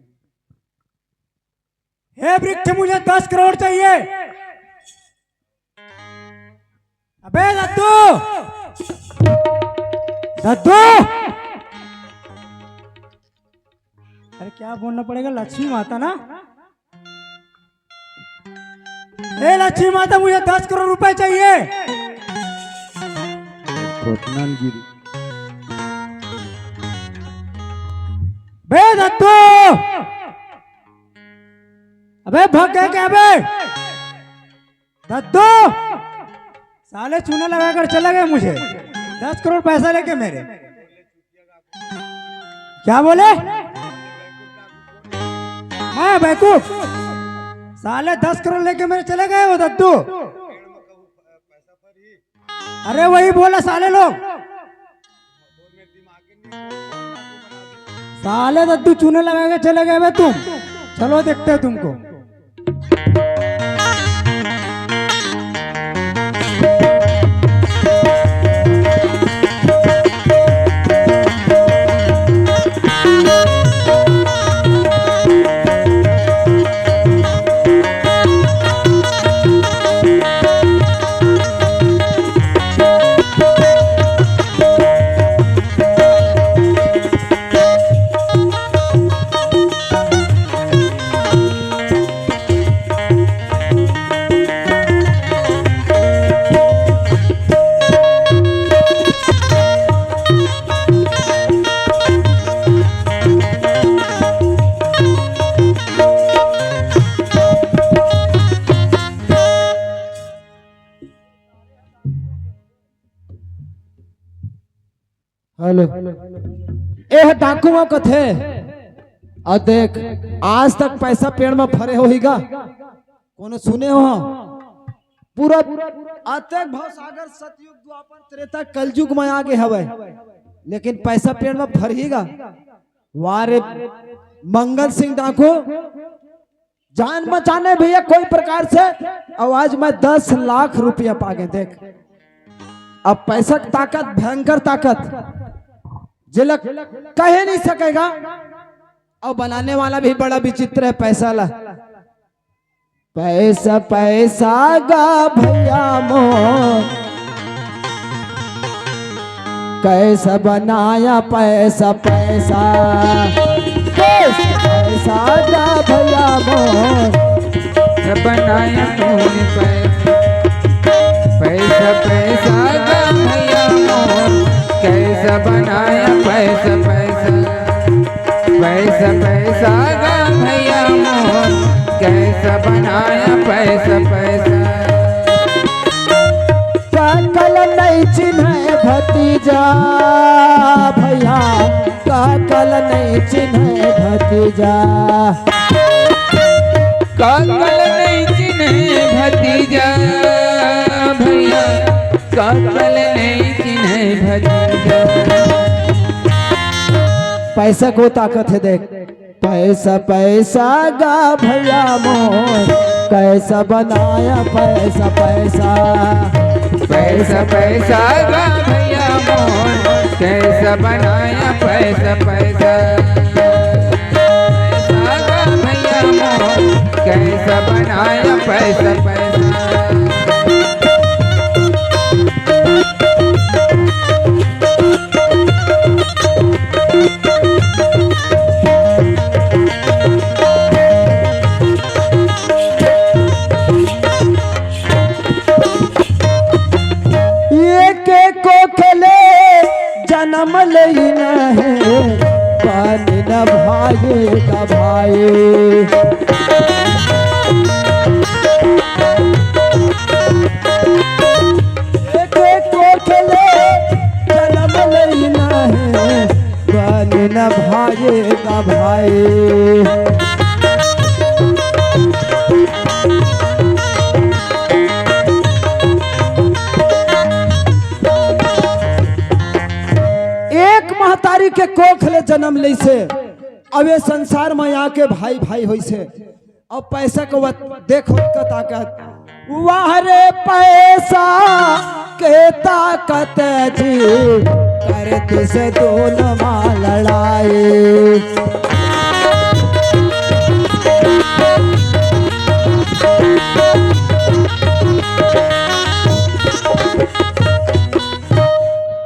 हे वृक्ष, मुझे दस करोड़ चाहिए। अबे दद्दू, दद्दू, अरे क्या बोलना पड़ेगा, लक्ष्मी माता ना। हे लक्ष्मी माता, मुझे दस करोड़ रुपए चाहिए। कोटनान गिरी। बे दद्दू, अबे भग गए क्या बे? दद्दू, साले चूना लगाकर चले गए मुझे, दस करोड़ पैसा लेके मेरे। क्या बोले? मैं बेवकूफ? साले दस करोड़ लेके मेरे चले गए वो दद्दू। अरे वही बोला साले लोग। साले दद्दू चूना लगा के चले गए बे तुम। चलो देखते हैं तुमको। हेलो, एह डाकू म कथे। अउ देख, आज तक पैसा पेड़ म फरे होही गा? कोनो सुने हो? पूरा अतेक भवसागर सतयुग, द्वापर, त्रेता, कलयुग म आगे हवय, लेकिन पैसा पेड़ म फरही गा? वाह रे मंगल सिंह डाकू, जान बचाने भैया कोई प्रकार से, अउ आज मैं दस लाख रुपया पागे। देख, अब पैसा के ताकत, भयंकर ताकत, जेला कहे नहीं सकेगा। अउ बनाने वाला भी बड़ा विचित्र है पैसा ला। पैसा पैसा गा भैया मोर, कैसा बनाया पैसा, पैसा पैसा गा भैया मोर। बनाया तूने पैसा, पैसा पैसा गा भैया मोर, कैसा बनाया पैसा पैसा, पैसा पैसा गा भैया मोर, कैसा बनाया पैसा पैसा। काकल नहीं चिन्हे भतीजा भैया, काकल नहीं चिन्हे भतीजा। काकल नहीं चिन्हे भतीजा भैया, काकल नहीं चिन्हे भतीजा। पैसा को ताकत है देख। पैसा पैसा गा भैया मोर, कैसा बनाया पैसा पैसा। पैसा पैसा गा भैया मोर, कैसा बनाया पैसा पैसा। पैसा गा भैया मोर, कैसा बनाया पैसा पैसा। एक कोख ले जनम लेना है, पानी न भाई का भाई। एक कोख ले जनम लेना है, पानी न भाई का भाई। एक महतारी के कोख ले जनम लइसे, अब ये संसार में आके भाई भाई होइसे। अब पैसा को वत-, देखो का ताकत। वाह रे पैसा के ताकत जी, करती से दोनों माँ लड़ाई।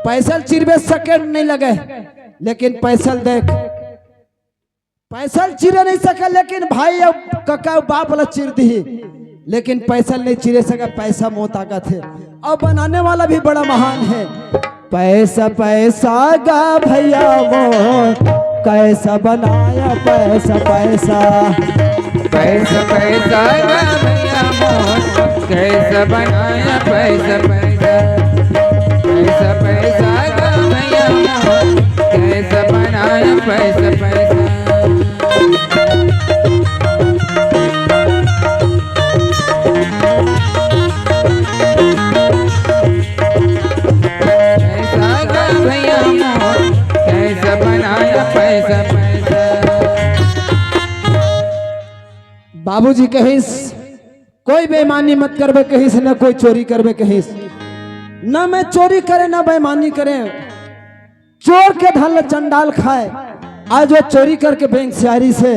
पैसा ल चिरबे सेकंड नहीं लगे, लेकिन पैसा ल देख, पैसा ल चिरे नहीं सके, लेकिन भाई अउ कका अउ बाप ला चिर दिही, लेकिन पैसा ल नहीं चिरे सके। पैसा मोर ताकत हे, अउ बनाने वाला भी बड़ा महान हे। पैसा पैसा गा भैया मोर, कैसा बनाया पैसा पैसा। पैसा पैसा गा भैया मोर, कैसा बनाया पैसा पैसा। पैसा पैसा गा भैया मोर, कैसा बनाया पैसा पैसा। पैसा गा भैया मोर, कैसा बनाया पैसा पैसा। बाबूजी कहिस, कोई बेईमानी मत करबे कहिस, न कोई चोरी करबे कहिस। न मैं चोरी करे, न बेईमानी करे। चोर के धन ल चंडाल खाए। आज वो चोरी करके बैंक से आरिस हे,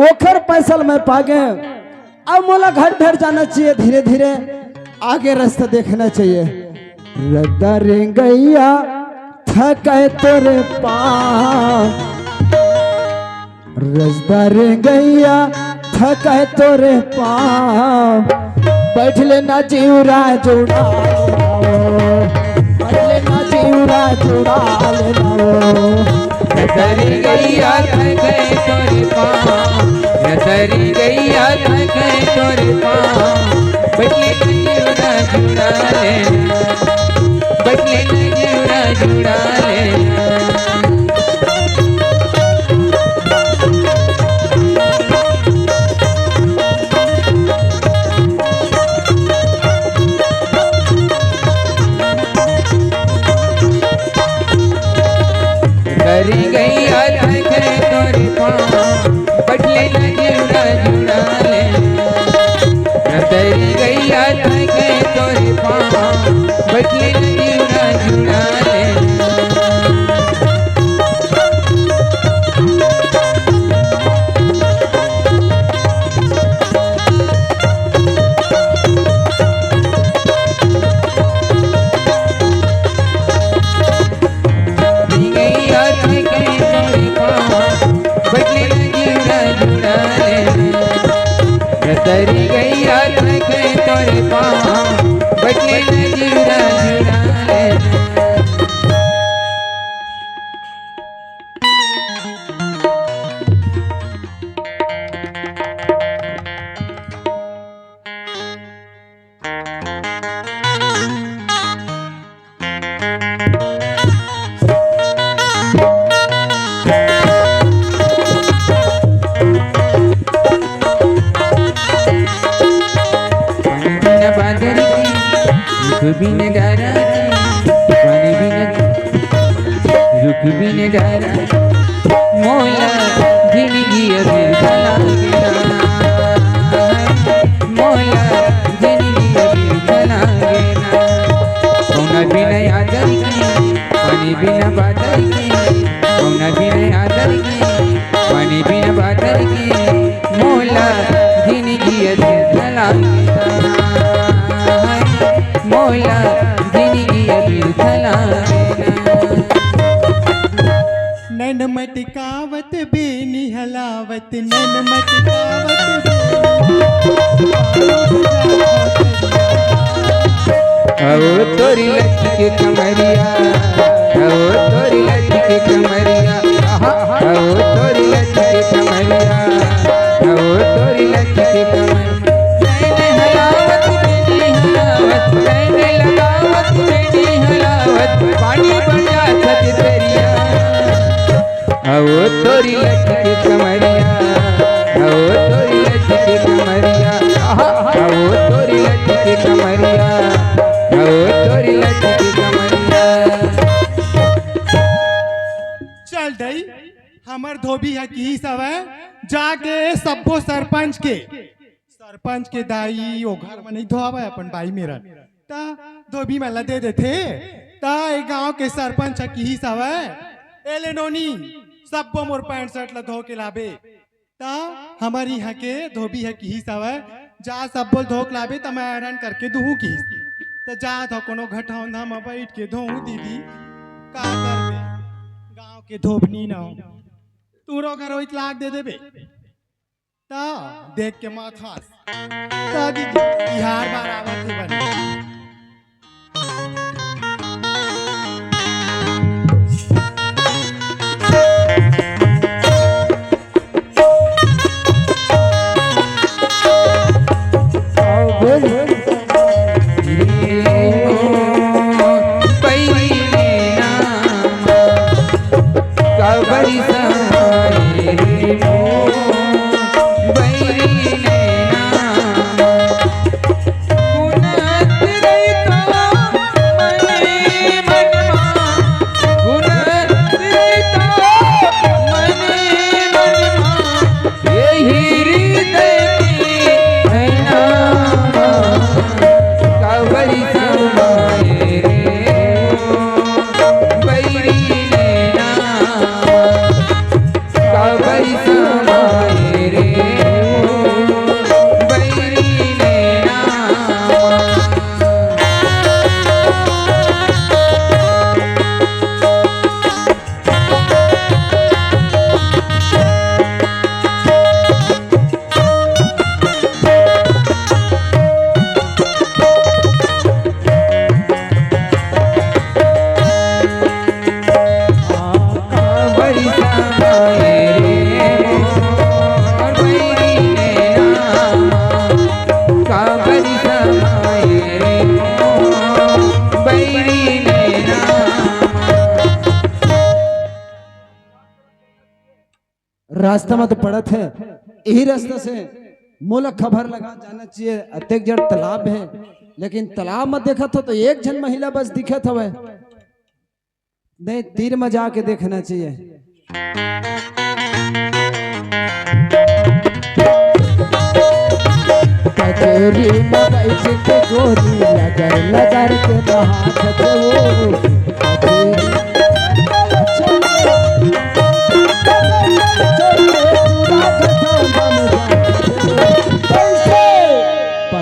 ओखर पैसा ल मैं पागे। अब मोला घर ढर जाना चाहिए, धीरे धीरे आगे रास्ता देखना चाहिए। रद्दा रे गैया थके तोरे पाँव, रद्दा रे गैया थके तोरे पाँव। बैठ ले ना जीव राज उड़ा ले ना वो, बैठ ले ना जीव राज उड़ा ले ना वो। रद्दा रे गैया थके तोरे पाँव, रद्दा रे गैया थके तोरे पाँव। बैठ ले ना जीव राज उड़ा ले, बैठ ले ना जीव राज उड़ा ले। तरी गई आधा के तोरे पाँव, बटले ना जीवरा जुड़ा ले। तरी गई आधा के तोरे पाँव, बटले ना जीवरा जुड़ा ले। तरी गई याद में तोरे पाँव, बटले न जीवरा जुड़ा ले। बिन बादर के, रुख बिन डारा के, पानी बिन, रुख बिन डारा, मोला जिनगी अबीर चला गेना, मोला जिनगी अबीर चला गेना। कौना बिन आदर के, पानी बिन बादर के, कौना बिन आदर के, पानी बिन बादर के, मोला जिनगी अधीर लागता, मोला जिनगी अधीर लागता। नैन मटकावत बेनी हलावत, नैन मटकावत बेनी। आओ तोरी लचके कमरिया, आओ तोरी लचके कमरिया, आहा, आओ तोरी लचके कमरिया, आओ तोरी लचके कमरिया। नैन हलावत बेनी हलावत, नैन लगावत बेनी हलावत, पानी बन जात दरिया। आओ तोरी लचके कमरिया, आओ तोरी लचके कमरिया, आहा, आओ तोरी लचके कमरिया, आओ तोरी लचके कमरिया। चल दई, हमर धोबी ह किहिस हवय, जाके सब्बो सरपंच के, सरपंच के दाई, ओ घर म नइ धोवय, अपन बाई मेरन, त धोबी मन ला दे देथे। त ए गांव के सरपंच ह किहिस हवय, "ए ले नोनी, सब्बो मोर पैंट शर्ट ला धो के लाबे।" त हमर इहां के धोबी ह किहिस हवय, "जा सब्बो ल धो के लाबे, त मैं आयरन करके दुहूं," किहिस। त जात हव कोनो घटौंधा म बइठ के धोहूं दीदी। का करबे, गांव के धोबनी न हो, तोरो घर वही लाग दे देबे। त देख के मत हंस। त दीदी, बिहार बार आवत हे बने। रास्ता म तो पड़त हे, यही रास्ता से मोला खबर लगा जाना चाहिए। अतेक जड़ तालाब हे, लेकिन तालाब म देखत हो तो एक झन महिला बस दिखत हवय। नहीं, तीर म जाके देखना चाहिए। कचेरी म बैठ के गोरी लगड़ लगड़ के नहात हे वो। कचेरी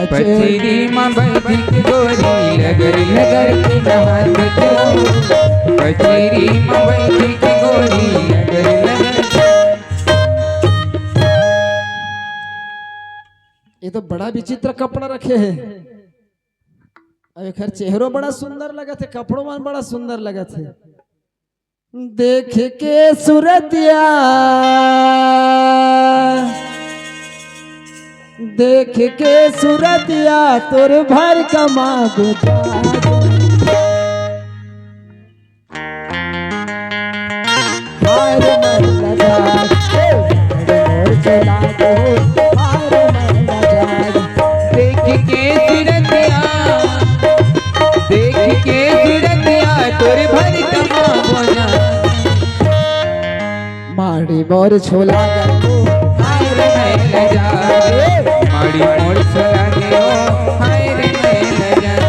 पचेरी म बैठ के गोरी लगड़ लगड़ के नहात हे। पचेरी म बैठ के गोरी लगड़ लगड़। ये तो बड़ा विचित्र कपड़ा रखे हे। अब एकर चेहरो बड़ा सुंदर लगत हे, कपड़ो मन बड़ा सुंदर लगत हे। देख के सूरतिया, देख के सूरतिया तोर भर कमा गुदा। हाय रे महिला जाग, हे मोर चला दो। हाय रे महिला जाग, देख के सूरतिया, देख के सूरतिया तोर भर कमा गुदा। माड़ी मोर छोला गयो, हाय रे महिला जाग। माड़ी मोर छोला गयो, हाय रे महिला जाग।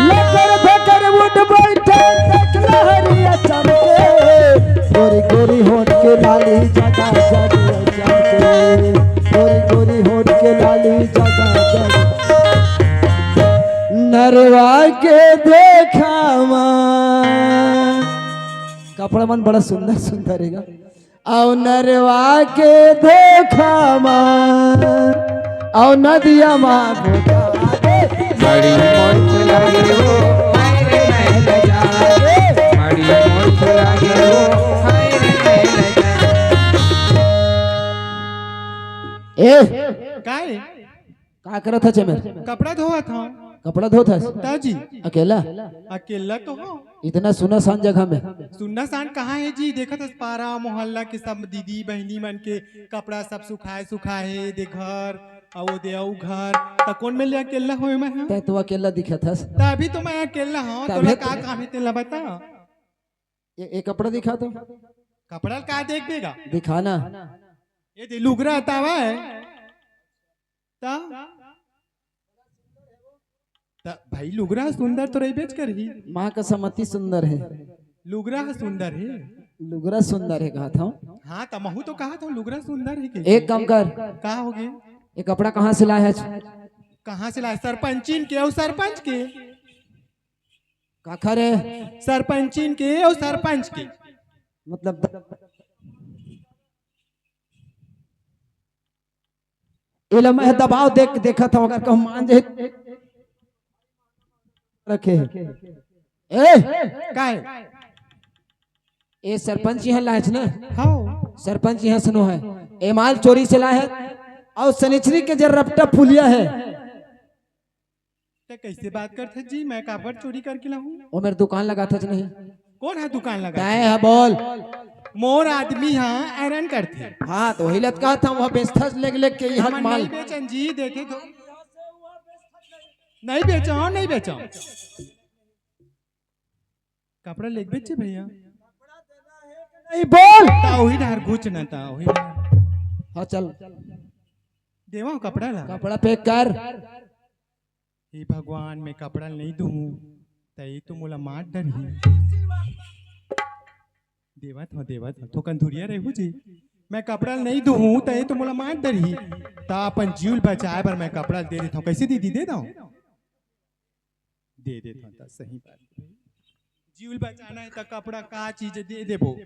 लकर भकर उठ बैठे, देख लहरिया चमके। गोरी गोरी होठ के लाली जगा जगा चमके। गोरी गोरी होठ के लाली जगा जगा। नरवा के देखावा। कपड़ा मन बड़ा सुंदर सुंदर हे गा। अउ नरवा के धोखा मा, अउ नदिया मा गोता दे। बड़ी मोच लागे हो, हाय रे मैं लजा रे। बड़ी मोच लागे हो, हाय रे मैं लजा। ए, काय? का करत हस एमेर? कपड़ा धोवत हंव। कपड़ा धोत हस? ताजी। अकेला? अकेला तो हंव। इतना सुनसान जगह में? सुनसान कहाँ हे जी? देखत हस पारा मोहल्ला के सब दीदी बहिनी मन के कपड़ा सब सुखाए सुखाए हे, दे घर, अउ दे अउ घर। त कोन मेर ले अकेला होय मैं ह? तैं तो अकेला दिखत हस। तभी तो मैं अकेला हंव, तोला का काम हे तेला बता। ए, ए कपड़ा दिखा तो। कपड़ा का देखबे गा? दिखा ना। ए दे लुगरा हतावय। त? त भाई लुगरा ह सुंदर तो रहिबेच करही। माँ का समति सुंदर हे। लुगरा ह सुंदर हे। लुगरा सुंदर हे कहत हंव। हाँ, त महू तो कहत हंव लुगरा सुंदर हे के। एक काम कर। का होगे? ये कपड़ा कहाँ से लाए हस? कहाँ से लाए? सरपंचिन के अउ सरपंच के। काखर हे? सरपंचिन के अउ सरपंच के। मतलब द-, एला मैं दबाव देख, देखत हंव, अगर कहूं मान जाही रखे हे। ए, काय? ए सरपंच इहां लायच ना? हव। सरपंच इहां सुनो हे, ए माल चोरी से लाय हे अउ सनिचरी के जे रपटा फुलिया हे। ते कइसे बात करथस जी? मैं काबर चोरी करके लाहूं? ओ मेर दुकान लगाथस नहीं? कोन ह दुकान लगा? तैं ह बोल। मोर आदमी ह आयरन करथे। हां, त ओही ल त कहत हंव, ओह बेचथस लेग लेग के इहां हमन माल। नहीं बेचन जी, देखे तो। नहीं बेचंव, नहीं बेचंव। कपड़ा लेग बेचे भैया। नहीं बोल। त ओही डहर घुच न, त ओही डहर। हां, चल। देवंव कपड़ा ला। कपड़ा pack कर। हे भगवान, मैं कपड़ा ल नहीं दूहूं, त ए तो मोला मार डरही। देवत हंव, देवत हंव, थोकन धुरिया रहिहू जी। मैं कपड़ा ल नहीं दूहूं, त ए तो मोला मार डरही। त अपन जीव ल बचाय बर मैं कपड़ा ल दे देथंव। कइसे दीदी, दे दंव? दे देथंव, त सही बात। जीव ल बचाना हे, त कपड़ा का चीज दे देबो।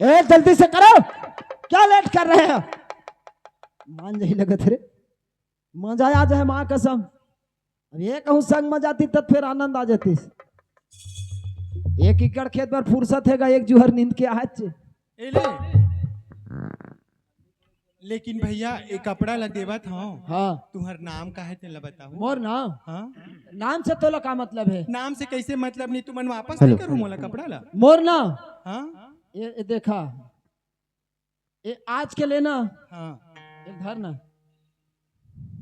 ए, जल्दी से करो, क्या late कर रहे हो? मान जाही लगत रे, मजा आ जाए मां कसम। अब ए कहूं संग म जातिस, त फेर आनंद आ जातिस। एक एकड़ खेत बर फुरसत हे गा, एक जुहर नींद के आज। ए ले। लेकिन भैया, ए कपड़ा ला देवत हंव। हां। तुंहर नाम का हे, तेला बताहू। मोर नाम? हां। नाम से तोला का मतलब हे? नाम से कइसे मतलब नहीं, तुमन वापस नहीं करू मोला कपड़ा ला? मोर नाम? हां। ए, ए देखा, ए आज के लेना। हां। ए धर ना।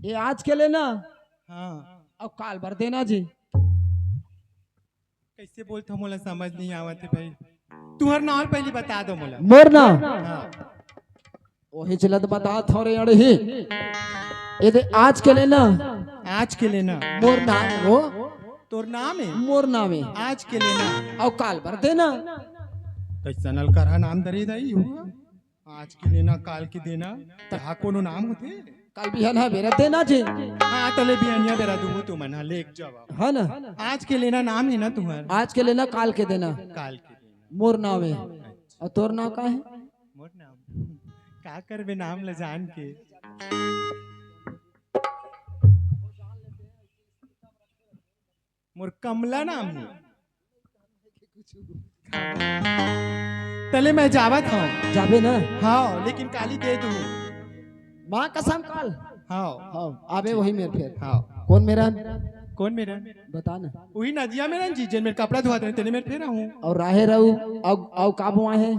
ए आज के लेना। हां। अउ काल बर देना जी। कइसे बोलथव, मोला समझ नहीं आवत हे भाई। तुंहर नाम पहिली बता दो मोला। मोर नाम? हां। ओही चलत बतात हंव रे अड़ही। ए दे आज के लेना। आज के लेना। मोर नाम हो। तोर नाम हे? मोर नाम हे। आज के लेना। अउ काल बर देना। कइसन अलकरहा नाम धरे दाई हो? आज के लेना, काल के देना, त हा कोनो नाम होथे? काल बिहान हा बेरा देना जी। हां, तले बिहानिया बेरा दूहूं, तुमन हा लेग जावा। हां ना? आज के लेना नाम हे ना तुंहर? आज के लेना, काल के देना। काल के देना। मोर नाम हे। अच्छा। अउ तोर नाम का हे? मोर नाम? का करबे नाम ल जान के? मोर कमला नाम हे। तले मैं जावत हंव। जाबे ना? हां, लेकिन काली दे दूहूं। मां कसम काल। हां। हां, आबे वही मेर फेर। हां। कोन मेरन? कोन मेरन? बता ना। उही नदिया मेरन जी, जेन मेर कपड़ा धोवत रहे, तेने मेर फेर आहूं। अउ राहेर अउ, अउ, अउ का बोआय हे?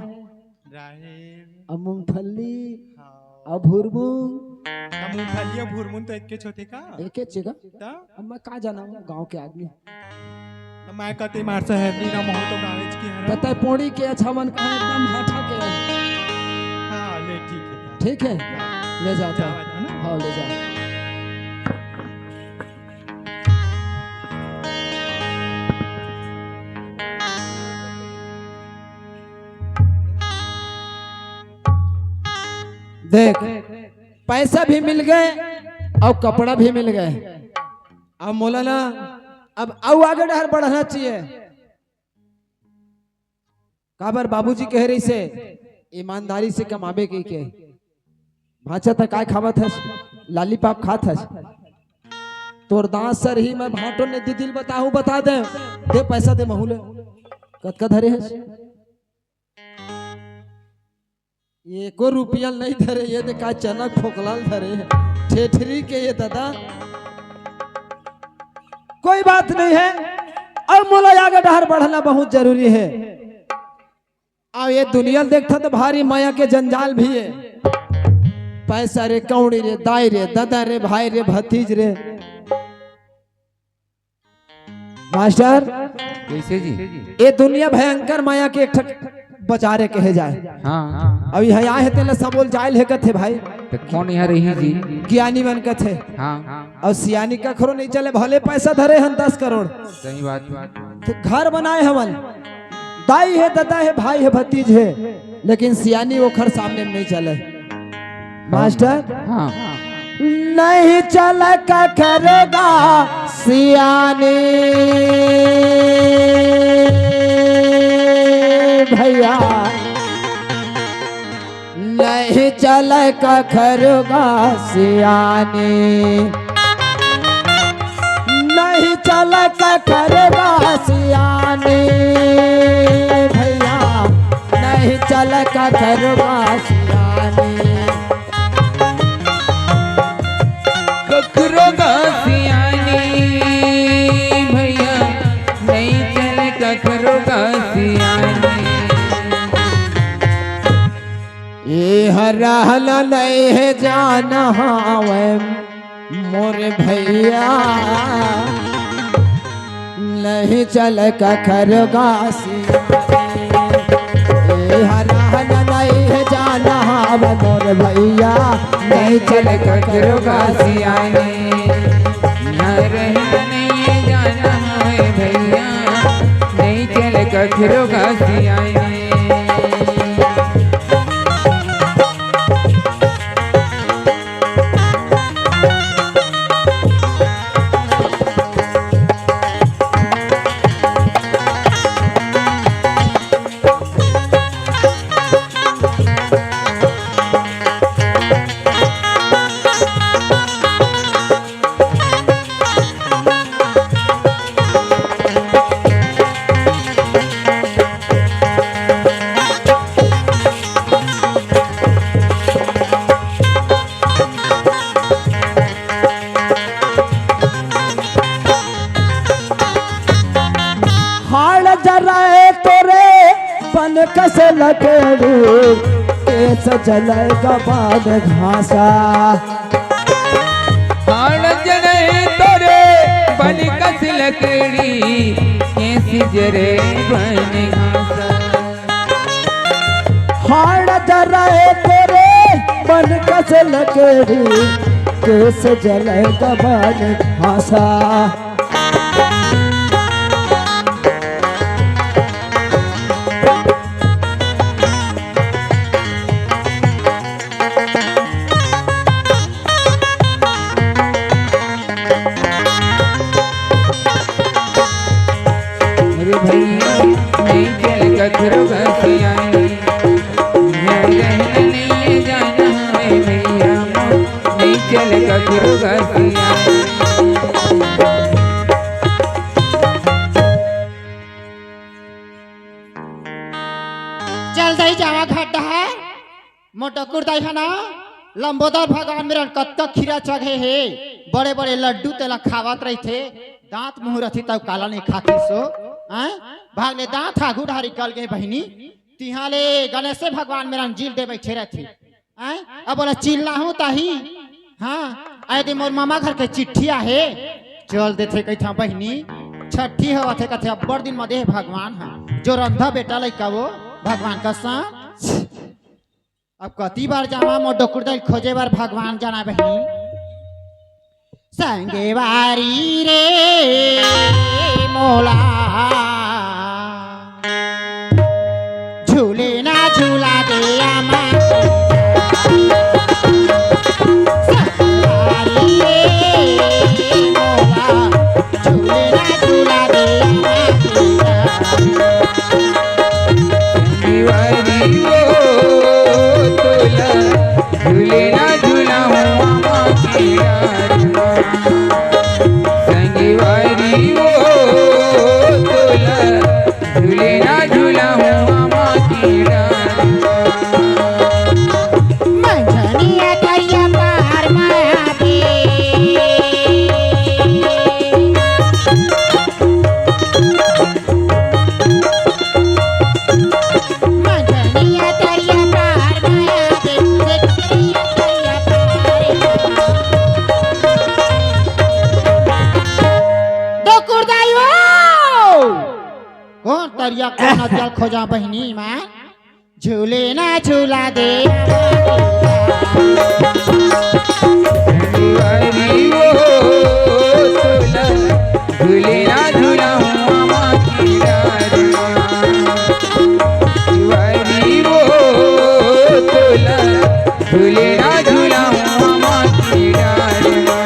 राहेर। अउ मूंगफली। हां। अउ भुरमुंग। अउ मूंगफली अउ भुरमुंग तो एकेच होथे का? एकेच हे का? त? अब मैं का जानंव गांव के आदमी। त मैं कते मार सहर नी ना महूं तो गाँवेच के हरंव। त तैं पोड़ी के अच्छा मन कहे एकदम हाठा के। हां, ले ठीक हे। ठीक हे? ले जा त। जावत हंव ना? हां, ले जा। देख, पैसा भी मिल गे अउ कपड़ा भी मिल गे। अब मोला ना, अब अउ आगे डहर बढ़ना चाहिए। काबर बाबूजी कहे रहिसे, ईमानदारी से कमाबे कहिके। भांचा, तैं काय खावत हस? लॉलीपॉप खात हस? तोर दांत सरही, मैं भांटो नहीं दीदी ल बताहूं, बता दे। दे पैसा दे महूं ले। कतका धरे हस? एको रुपया ल नहीं धरे, ए दे काय चना के फोकला ल धरे हे। ठेठरी के ए दादा। कोई बात नहीं हे, अब मोला आगे डहर बढ़ना बहुत जरूरी हे। अउ ए दुनिया ल देखथंव त भारी मया के जंजाल भी हे। पैसा रे, कौड़ी रे, दाई रे, ददा रे, भाई रे, भतीज रे। मास्टर, कइसे जी? ए दुनिया भयंकर मया के एक ठक बजारे कहे जाए। हाँ। अब यहाँ आए हे तेला सबोल जायल हे कथे भाई। तो कौन यहाँ रही जी? ज्ञानी मन कथे। हाँ। और सियानी कखरो नहीं चले, भले पैसा धरे हन दस करोड़। सही बात। तो घर बनाए हवन, दाई हे, ददा हे, भाई हे, भतीज हे, लेकिन सियानी ओखर सामने में नहीं चले। मास्टर, हाँ। नहीं चल कखरो गा सियानी भैया, नहीं चल कखरो गा सियानी, नहीं चल कखरो गा सियानी भैया, नहीं चल कखरो गा सियानी। कखरो गा सियानी भैया, नहीं चल कखरो गा सियानी। ये हर रहल नहीं हे जान हावे मोर भैया, नहीं चल कखरो गा सियानी। ए हरान नहीं हे जान हावे मोर भैया, नहीं चल कखरो गा सियानी। ना रहना नहीं हे जान हावे भैया, नहीं चल कखरो गा सियानी। हाड़ जराए तोरे बन कस लकड़ी, केस जलाए गबान घासा। हाड़ जराए तोरे बन कस लकड़ी, केस जरे बन घासा। हाड़ जराए तोरे बन कस लकड़ी, केस जलाए गबान घासा। अरे भैया, नहीं चल कखरो गा सियानी, यहाँ रहना नहीं हे जान हावे भैया, नहीं चल कखरो गा सियानी। चल दई जावा घाट डहर। मोर डकुर दाई ह ना, लंबोदर भगवान मेरन कतका खीरा चघे हे, बड़े-बड़े लड्डू तेला खावत रहिथे, दांत मुंह रथे तब काला नहीं खाथे सो, हैं? भाग ले दांत आगू डहर निकल गे बहिनी, तिहां ले गणेशे भगवान मेरन जिल दे बइठे रहिथे, हैं? अब बोला चिल्लाहूं ताही, हाँ, आय दे मोर मामा घर के चिट्ठी आहे, चल देथे कहिथा बहिनी, छट्ठी होवत हे कथे अब्बड़ दिन म दे हे भगवान ह, जो रंधा बेटा लइका वो, भगवान कसम। अब कति बार जावा मोर डोकरी दाई ल खोजे बर भगवान जाना बहिनी। संगवारी रे मोला झूले ना झूला दे आमा। संगवारी रे मोला झूले ना झूला दे आमा। संगवारी वो तोला झूले ना झूलाऊं आमा की डार मा। संगवारी वो तोला झूले ना झूलाऊं आमा की डार मा। मंझनिया तरिया पार मा आके। मंझनिया तरिया पार माया दे, तरिया पार। डोकरी दाई हो। कौन तरिया, कौन नदिया खोजा बहिनी माँ? झूले ना झूला दे। अरे वो तोला झूले ना झूला मामा की डार मा। अरे वो तोला झूले ना झूला मामा की डार मा।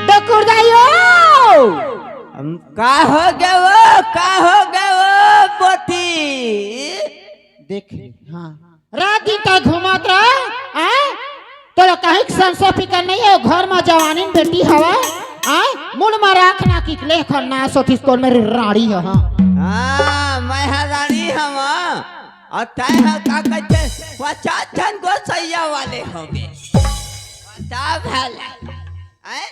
डकुर दाई हो। हम का हो गए वो, का हो गए वो पोती? देख, हाँ, रात दिन तक घूमत रह, हैं? तोला कहीं के संसो फिकर नहीं है, घर में जवानी में बेटी हवा, हैं? मुड़ में राख ना किकले खन्ना सोचिस कोन मेरी रानी है, हाँ। हाँ, मैं हा रानी हवा, और तय हा का कहते, पचास झन गोसैया वाले होगे। बता भला, हैं?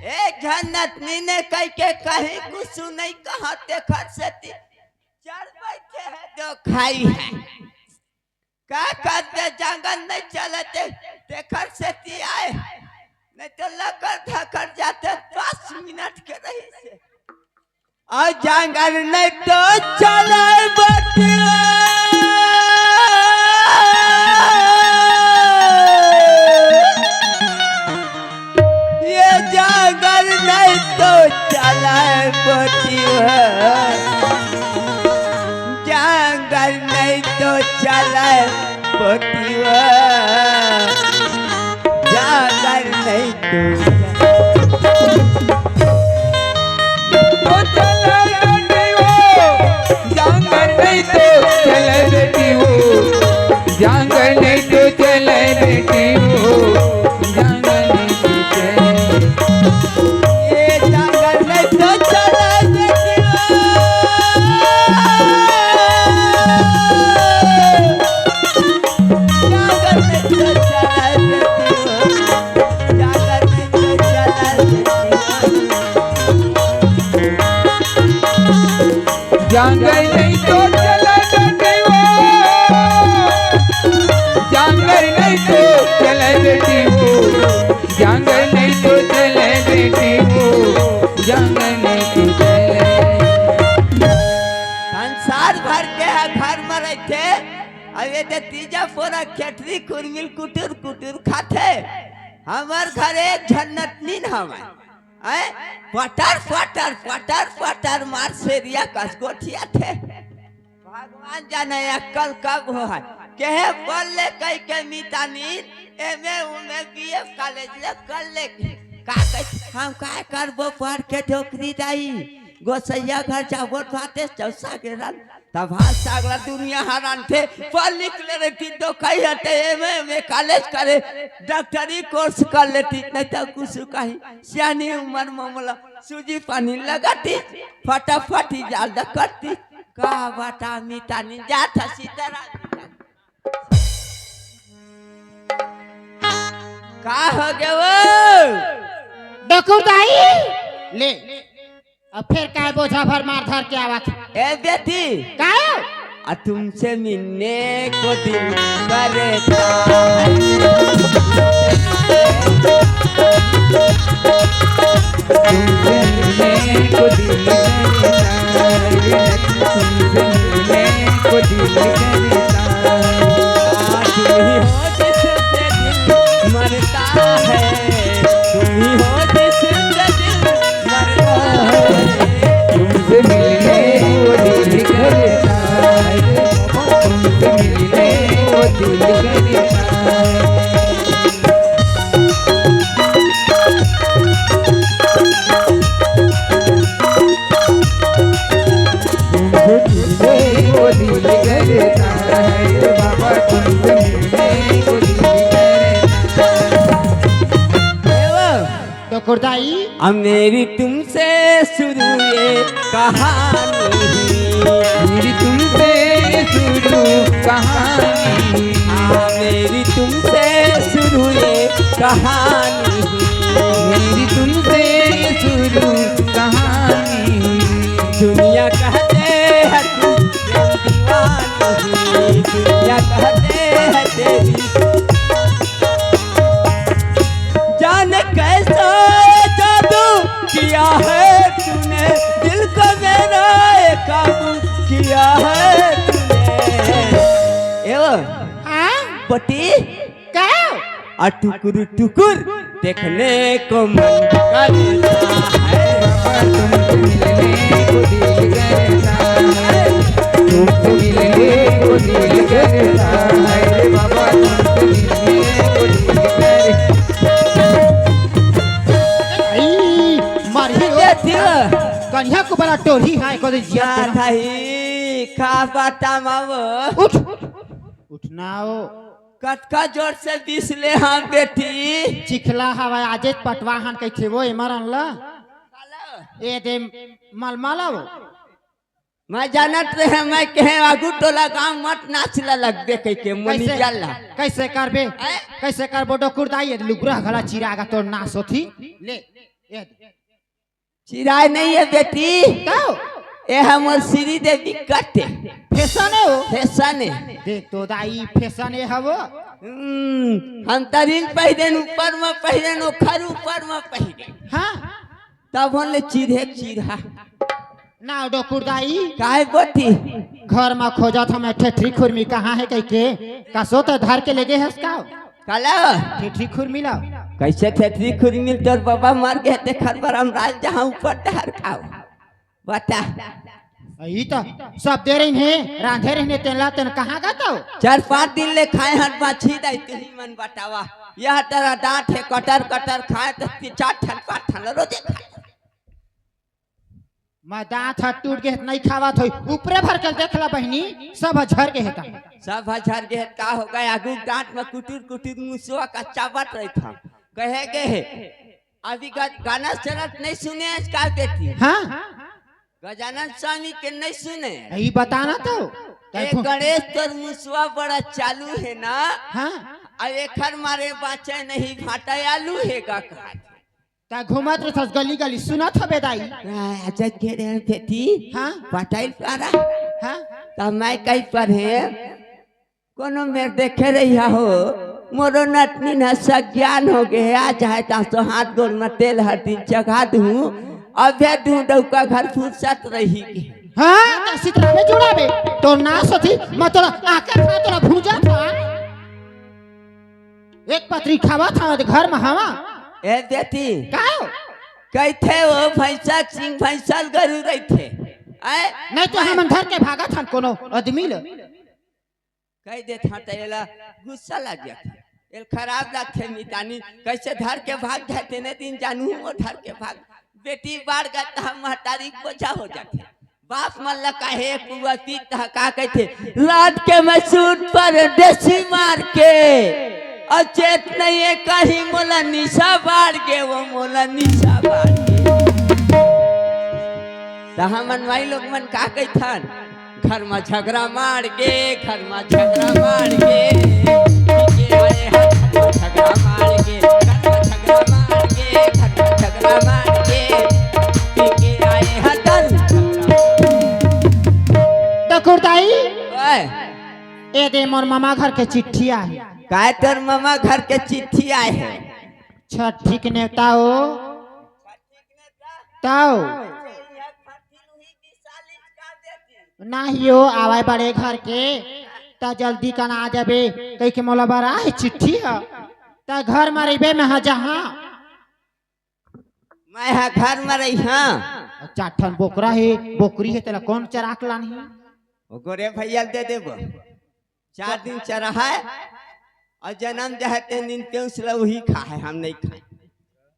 एक झन नतनी ने कह के कहीं कुछ नहीं कहा, तेखर सेती चल बैठे है, दो खाई है। का करबे, जंगल नहीं चलते, तेखर सेती आए, नहीं तो लकर धकर जाते दस मिनट के रही से। और जंगल नहीं तो चले बटुआ, ये जंगल नहीं तो चले बटुआ, जंगल नहीं तो चले बटुआ, जंगल नहीं तो चले। ओ चले बेटी वो, जंगल नहीं तो चले बेटी वो, जंगल नहीं तो चले बेटी वो, जंगल नहीं तो चले। ये जंगल नहीं तो चले बेटी वो। जंगल नहीं तो चले बेटी वो, जंगल नहीं तो चले बेटी वो, जंगल नहीं तो चले बेटी वो, जंगल नहीं तो चले। संसार भर के है घर में रहते, अब ये ते तीजा फोरा खेटरी कुरमिल कुटुर कुटुर खाथे। हमर घर एक झन नतनीन हवय, हैं? पटर पटर पटर पटर मार सेरिया कस गोठियाथे। भगवान जाने अक्कल कब हो है। केहे पढ़ ले कह के मितानीन, एमए उमए बीए कॉलेज ले कर ले। का कह, हम काय करबो पढ़ के डोकरी दाई, गोसैया घर जाबो तो आते चौसा के रन। तब हाथ सागला दुनिया हरान थे, पढ़ लिख ले रही थी तो कही हटे एमए में कॉलेज करे, डॉक्टरी कोर्स कर लेती, नहीं तो कुछ कहीं। सियानी उम्र में मोला सूजी पानी लगाती, फटाफट ही जाल करती। का बता मितानी जात हसी तेरा। का हो गए वो? डकुर दाई, ले। अब फेर काय बोझा भर मार धर के आवत हे? ए बेटी, काय? आ तुमसे मिलने को दिल करता है। तुमसे मिलने को दिल करता है। तुमसे मिलने को दिल करता है। आ, तुम ही हो जिससे दिल मरता है। तुम ही हो जिससे दिल तुमसे मिलने वो दिल करता है, तुमसे मिलने वो दिल करता है। तुमसे मिलने वो दिल करता है, बाबा तुमसे मिलने वो दिल करता है। तो कुर्दाई। अब मेरी तुमसे शुरू ये कहानी। मेरी तुमसे शुरू कहानी। हाँ, मेरी तुमसे शुरू ये कहानी। मेरी नहीं, दुनिया कहते हैं तेरी। जाने कैसा जादू किया है तूने, दिल को मेरा ये काबू किया है तूने। ए ओ, हाँ? बटी? का? आ टुकुर टुकुर देखने को मन करता है। बाबा तुमसे मिलने को दिल करता है, तुमसे मिलने को दिल करता है, बाबा तुमसे मिलने को दिल करता है। आई, मारी हो। ए दिल। कन्या को बड़ा टोरी है, को दे जिया ना तेरा। भाई, का बात मावो? उठ। उठना हो। कतका जोर से बिसले हम बेटी। चिखला हवा आजेच पटवा हन कहिथे वो एमर अनला। ए दे मलमला वो। मैं जानत रहे, मैं कहे आगू टोला गांव मत नाच ला लगबे कहिके मोनी कैसे? जाला। कैसे करबे? हैं? कैसे करबो डोकुर दाई? ए लुगरा घला चिरागा तोर नाश होथी। ले, ए दे। चिराय नहीं है बेटी। तो? ए हमर श्री देवी कटे। फैशन है वो। फैशन है। देख तो दाई, फैशन है वो। हम्म, हम तरिन पहिरेन ऊपर में पहिरेन, ओखर ऊपर में पहिरेन। हाँ। तब होले चिरहे चिरहा। ना डोकुर दाई। काहे बेटी? घर में खोजत हम ठेठरी खुरमी कहाँ है कहिके। कसो तो धर के लेगे हस का? काला? ठेठरी खुरमी ला। कैसे ठेठरी खुरमी? तोर बाबा मर गए ते खर बर हम राज जहाँ ऊपर डहर खाओ। बता। ई तो सब दे रही है, रांधे रहने तेला तेन कहाँ गा तो? चार पाँच दिन ले खाए हन बाछी दाई, तुही मन बतावा। यह तेरा दांत है कटर कटर खाए तो ती-, चार ठन पाँच ठन रोजे खाए। मैं दांत ह टूट गे, नहीं खावत होई। ऊपरे भर के देख ला बहिनी, सब ह झर गे हे ता। सब ह झर गे हे, का हो गए? आगू दांत में कुटुर कुटुर मुसवा का चाबत रही था। कहे गए हे, अभी ग-, गाना चलत नहीं सुने आज का बेटी? हाँ। गजानन स्वामी के नहीं सुने? यही बताना तो। ए गणेश, तोर मुसवा बड़ा चालू है ना? हाँ। अब एखर मारे बाँचे नहीं, भाटा आलू है गा कहा। ता घूमत रहथस गली गली, सुनत हबे दाई। आ, अजय के रे बेटी, हाँ? पटाइल पारा। हाँ? ता मैं कही पर है, कोनो मेर देखे रही हो, मोरो नटनी न सज्ञान हो गए, आ जाए ता सो हाथ गोड़ में तेल हरदी चघा दूँ, अबे दूँ डौका घर फुर्सत रही। हाँ, ता सितरा में जुड़ाबे, तो ना सोची, मैं तोरा आके खा, तोरा भूजा खा। एक पतरी खावा था घर में हवा। ए बेटी। का? कहिथे वो भैंसा सिंह भैंसल गरु रहिथे। आय? नहीं तो हमन धर के भागत हन कोनो आदमी ल। कह देत हन त एला गुस्सा लग जाथे। एल खराब लगथे मितानी, कैसे धर के भाग जाथे ने दिन जानू वो धर के भाग। बेटी बाढ़ गा त महतारी बोझा हो जाथे। बाप मन ल काहे कुआती तह का कहिथे, लाद के मैं सूट परदेसी मार के, अउ चेत नहीं है कहीं मोला निशा बाढ़ गे, वो मोला निशा बाढ़ गे। त हमन माई लोग मन का कहिथन, घर म झगरा मार गे, घर म झगरा मार गे, पी के आए हन, घर म झगरा मार गे, घर म झगरा मार गे, घर म झगरा मार गे, पी के आए हन, दारू झगरा। डकुर दाई, ओए। ए दे मोर मामा घर के चिट्ठी आहे। काय तोर मामा घर के चिट्ठी आए हे? छठी के नेवता हो। तौ। नाही हो, आवे बड़े घर के, त जल्दी कन आ जाबे, कहि के मोला बर आहे चिट्ठी ह। त घर म रहिबे, मैं ह जहाँ। मैं ह घर म रही, हाँ। चार ठन बोकरा हे, बोकरी हे, तेला कौन चरा के लानही? ओ गोरे भैया ल दे देबो। चार दिन चरा है, अउ जनम दे हे, तेन दिन पेउस ल उही खा हे, हम नहीं खाए।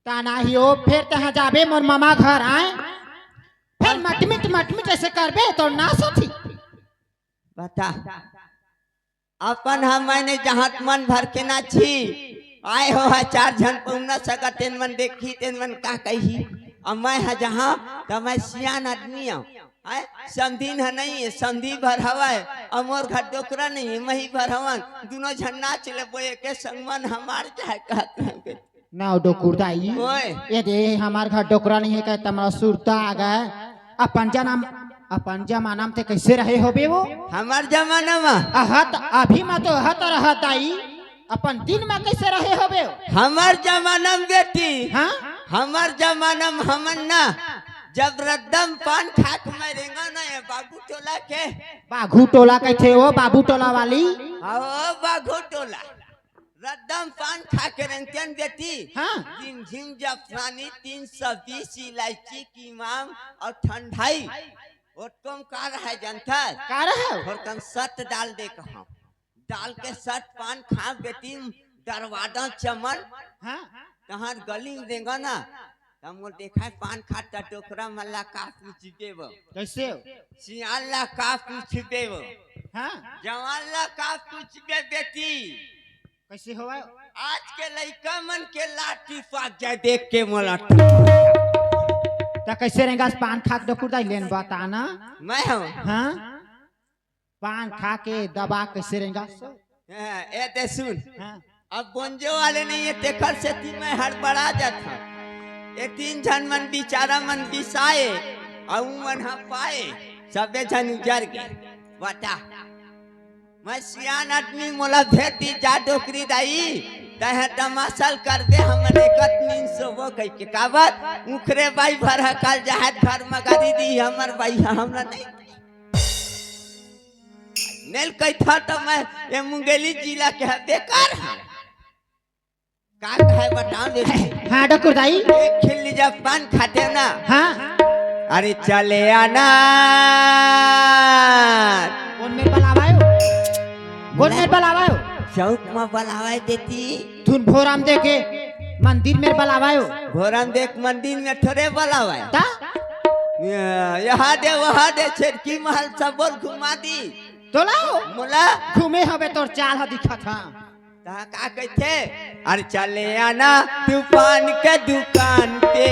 ता नाही हो, फेर तहाँ जाबे मोर मामा घर आए, फेर मटमिट, मटमिट ऐसे करबे, तो नाश होथी। बता, अपन ह मैं नहीं जहाँ मन भर के ना छी, आए हो ह चार झन पहुना सगा, तेन मन देखी, तेन मन का कही, अब मैं ह जहाँ, त मैं सियान आदमी हूँ। आय, समधिन ह नहीं हे, समधी भर हवय, अउ मोर घर डोकरा नहीं हे, मही भर हवन, दुनों झन नाच लेबो, एके संग मन हमार जाए कहत रहे। ना डोकुर दाई, ओए। ए दे हमार घर डोकरा नहीं हे, कहे तमरा सुरता आ गए, अपन जनम अपन जमाना में ते कैसे रहे होबे वो? हमर जमाना में? अहत, अभी में तो अहत रहत आई, अपन दिन में कैसे रहे होबे वो? हमर जमाना में बेटी, हाँ? हमर जमाना में हमन ना, जब रद्दम पान खा के मैं रेंगा ना, ये बाबू टोला के। बाघू टोला कहते हो, बाबू टोला वाली? हाँ, ओ बाघू टोला। रद्दम पान खा के रेंगतेन बेटी। हाँ। रिमझिम जफरानी, तीन सौ बीस इलायची, कीमाम और ठंडाई। ओतको में का रहे जानथस? का रहे? थोड़कन सट डाल दे कहा। डाल के सट पान खा बेटी, दरवाजा चमन। हाँ। तहार गली में रेंगा ना, त मोर देखा पान खाता डोकरा मन ला का पूछबे वो? कैसे हो? सियान ला का पूछबे वो? हाँ। जवान ला का पूछबे बेटी? कैसे हो? आज के लइका मन के लाठी पाक जाए देख के मोला। त कैसे रेंगस पान खात डोकुर दाई, लेन बता ना। मैं हूँ। हाँ। पान खा के दबा के सेरेंगा। हाँ, ए दे सुन। हाँ। अब बोंजो वाले नहीं है, तेखर सेती मैं हड़बड़ा जात हूँ। ये तीन झन मन बिचारा मन बिसाए, अउ मन ह पाए, सबे झन उजर गे। बता, मैं सियान आदमी, मोला भेज दी जा डोकरी दाई, तहे तमाशल कर दे, हमन एकत नींद सोबो कहि के। काबर? उखरे बाई भर ह काल जहाज घर म गारी दी, हमर बाई ह हमरा नहीं। नेल कहिथा त मैं ये मुंगेली जिला के ह बेकार ह। का कहे बताओ दे। हाँ, डकुर दाई। एक खिल्ली जब पान खाते हो ना। हाँ। अरे चले आना। कौन मेर बलावायो? कौन मेर बलावायो? चौक में बलावाए देती। धुन भोराम देखे मंदिर मेर बलावायो। भोराम देख मंदिर में थोड़े बलावाए। ता? ये, यहाँ दे, वहाँ दे, छेरकी महल सब बोल घुमा दी। तोला? मोला? घूमे हवे तोर चाल ह दिखत ह। तहा का कहिथे? अरे चले आना तू पान के दुकान पे,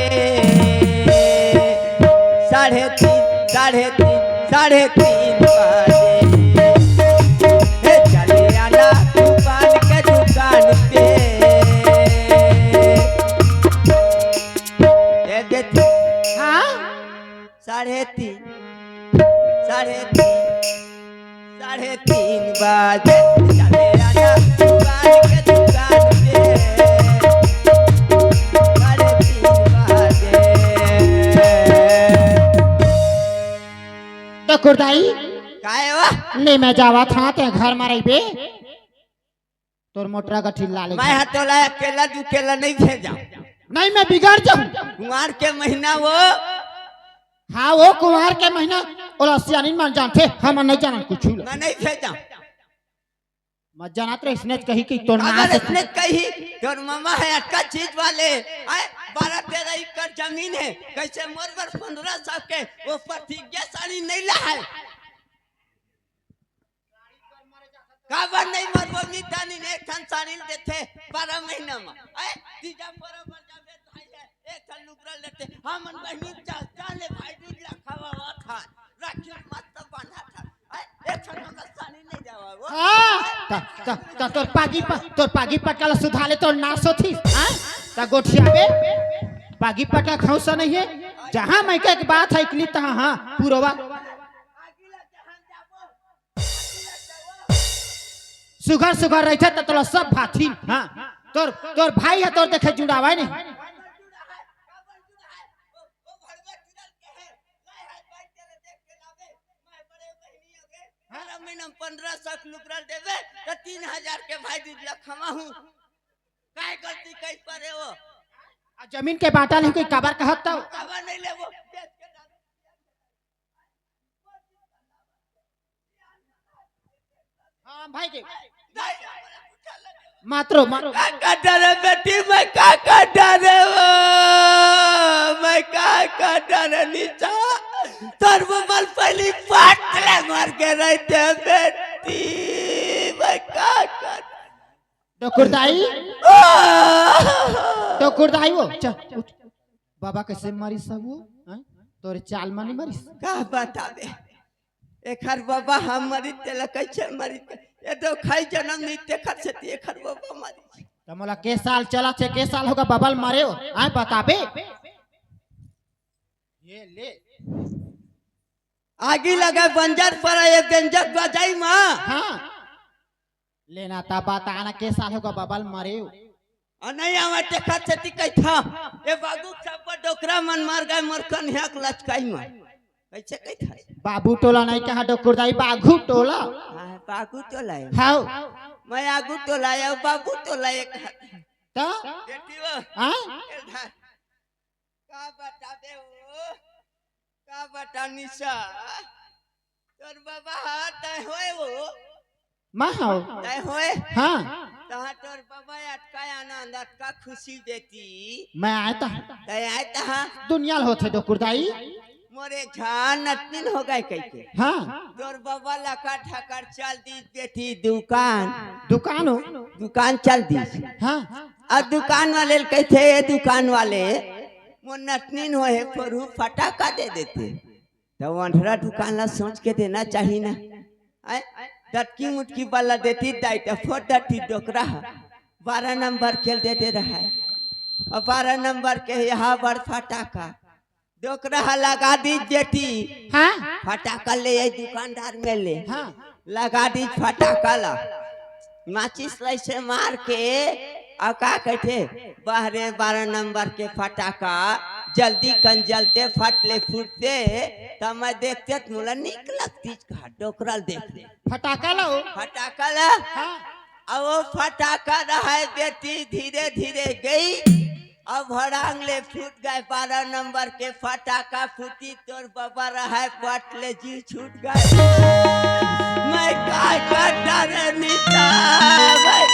साढ़े तीन, साढ़े तीन, साढ़े तीन बजे। हे चले आना तू पान के दुकान पे। ए बेटी। हाँ? साढ़े तीन, साढ़े तीन, साढ़े तीन बजे चले आना दुकान के, दुकान के। साढ़े तीन बजे। डकुर दाई। काहे वा? नहीं, मैं जावत हँव, ते घर में रहिबे। तोर मोटरा गठिन ला ले। मैं ह तोला अकेला दुकेला नहीं भेजा। नहीं, मैं बिगड़ जाऊं। कुंवार के महीना वो। हाँ, वो कुंवार के महीना, ओला सियानिन मन जानथे, हम नहीं जानन कुछ ला। मैं नहीं भेजा। मत जानत रहे, इसने कही कि तोर काबर नाश इसने कही, तोर मामा है अटका चीज वाले, आए, बारह तेरह एकड़ जमीन है, कैसे मोर बर पन्द्रह सौ के वो प्रतिज्ञा साड़ी नहीं ला है। काबर नहीं मरबो? मितानी ने एक ठन साड़ी देथे बारह महीना में। ए, तीजा परब बर जाबे त भाई है, एक ठन लुगरा लेथे। हमन बहिनी चलता ले भाई दूज ला खवावत हन। राखी मस्त बांधत हन। ए, एक ठन हमर साड़ी नहीं जावा वो। हाँ, त, त, त तोर पागी प-, तोर पागी पटका ला सुधा ले तोर नाश होथी। हाँ? त गोठियाबे, पागी पटका खौसा नहीं है। जहाँ मैं के एक बात है इकली तहाँ, हाँ, पुरवा। सुघर सुघर रहिथे त तोला सब भाथिन। हाँ, तोर, तोर भाई ह तोर देखे जुड़ावय नहीं। हर महीना में पन्द्रह सौ के लुगरा देबे त तीन हजार के भाई दूज ला खवाहूं। काय गलती कहि परे हो? आ जमीन के बांटा नहीं कोई काबर कहत तव? काबर नहीं लेबो? बेच के डाल। हाँ, भाई के। मात्रो, मात्रो। का काटा रे बेटी, मैं का काटा रे वो? मैं का काटा रे नीचा? तोर बबल पहली पाट ले मर के रहते बेटी, मैं का काटा? डकुरदाई, आह! डकुरदाई वो, चल, उठ। बाबा कैसे मरिस वो? हैं? तोरे चाल मानी मरिस? का बताबे? एखर बाबा हम मरी तेला कैसे मरी? ये तो खाई जन्म नहीं तेखर से ती एखर बाबा मरी। त मोला के साल चला छे, के साल होगा बबल मरे हो? आय बताबे? ये ले। आगी लगे बंजर पर ये बेंजर बजाई माँ। हाँ। लेना ता बताना के साल होगा बबल मरे हो। अउ नहीं आवे तेखर सेती कहिथा। ए बागू सब डोकरा मन मर गए मोर कन्हैया के लचकाई माँ। कइसे कहिथा? बाबू टोला नहीं कहा डोकुर दाई, बाघू टोला। हाँ, बागू टोला है। हाउ। मैं आगू टोला है, बाबू टोला एक। त? बेटी वो। हाँ? ए धा-, का बताबे वो? का बता निशा? तोर बाबा हा, तय होए वो? मैं हव। तय होए? हाँ। तहाँ तोर बाबा अतका आनंद, अतका खुशी बेटी। मैं आए तहाँ। तय आए तहाँ। दुनिया ल होथे डोकुर दाई। मोरे झान नतनिन हो गए कहिके। हाँ। तोर बाबा लकर ठकर चल दी बेटी दुकान। दुकान हो? दुकान चल दी। हाँ। अब दुकान वाले ल कहिथे, "ए दुकान वाले, मोर नतनिन होए हे, फोरहू फटाका दे देते।" त अंधरा दुकान ला सोच के देना चाही ना। आय, दटकी मुटकी वाला देती दाई त फोड़ डरती डोकरा ह। बारह नंबर के ल दे दे रहा है। अउ बारह नंबर के यहाँ बड़ फटाका। डोकरा ह लगा दी बेटी। हाँ। फटाका ले आई दुकानदार में ले। हाँ। लगा दी फटाका ला। माचिस लइसे मार के, अउ का कहिथे, "बाहरे बारह नंबर के फटाका, जल्दी कन जलते, फट ले फूटते, त मैं देखते त मोला नीक लगतीस," कहा, डोकरा ल देख ले। फटाका ला हो? फटाका ला? हाँ। अउ वो फटाका रहय बेटी, धीरे धीरे गई, अउ भड़ांग ले फूट गए, बारह नंबर के फटाका फूटी, तोर बबा रहय पट ले जी छूट गए। मैं का करता रे नीता, मैं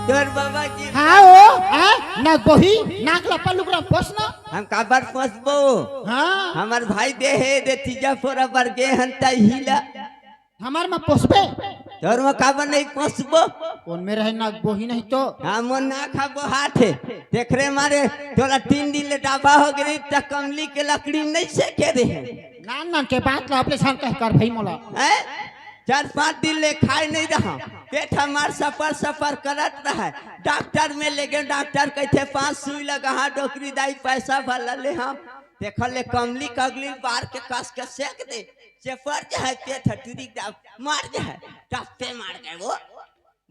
तोर बबा जी। हाँ ओ, हाँ, नाक बोही, नाक लपा लुकरा पोस ना। हम काबर पोसबो? हाँ। हमर भाई दे हे, दे तीजा फोरा बर गे हन तही ला। हमर म पोसबे? तोर म काबर नहीं पोसबो? कोन में रहे नाक बोही नहीं तो? हाँ, मोर नाक हा बोहात हे। तेखरे मारे तोला तीन दिन ले डाबा हो गे, त कमली के लकड़ी नहीं सेके दे हे। नान नान के बात ला अपने सन कह कर भाई मोला। हैं? चार पाँच दिन ले खाए नहीं रहा, पेट हमार सफर सफर करत रहा। डॉक्टर में ले गए, डॉक्टर कहिथे पाँच सुई लगा, हाँ डोकरी दाई पैसा भला ले हम। देखल ले कमली कगली बार के कस के सेक दे, चेपर जाए पेट ह टुरी डाब मार जाए, टप्पे मार गए वो।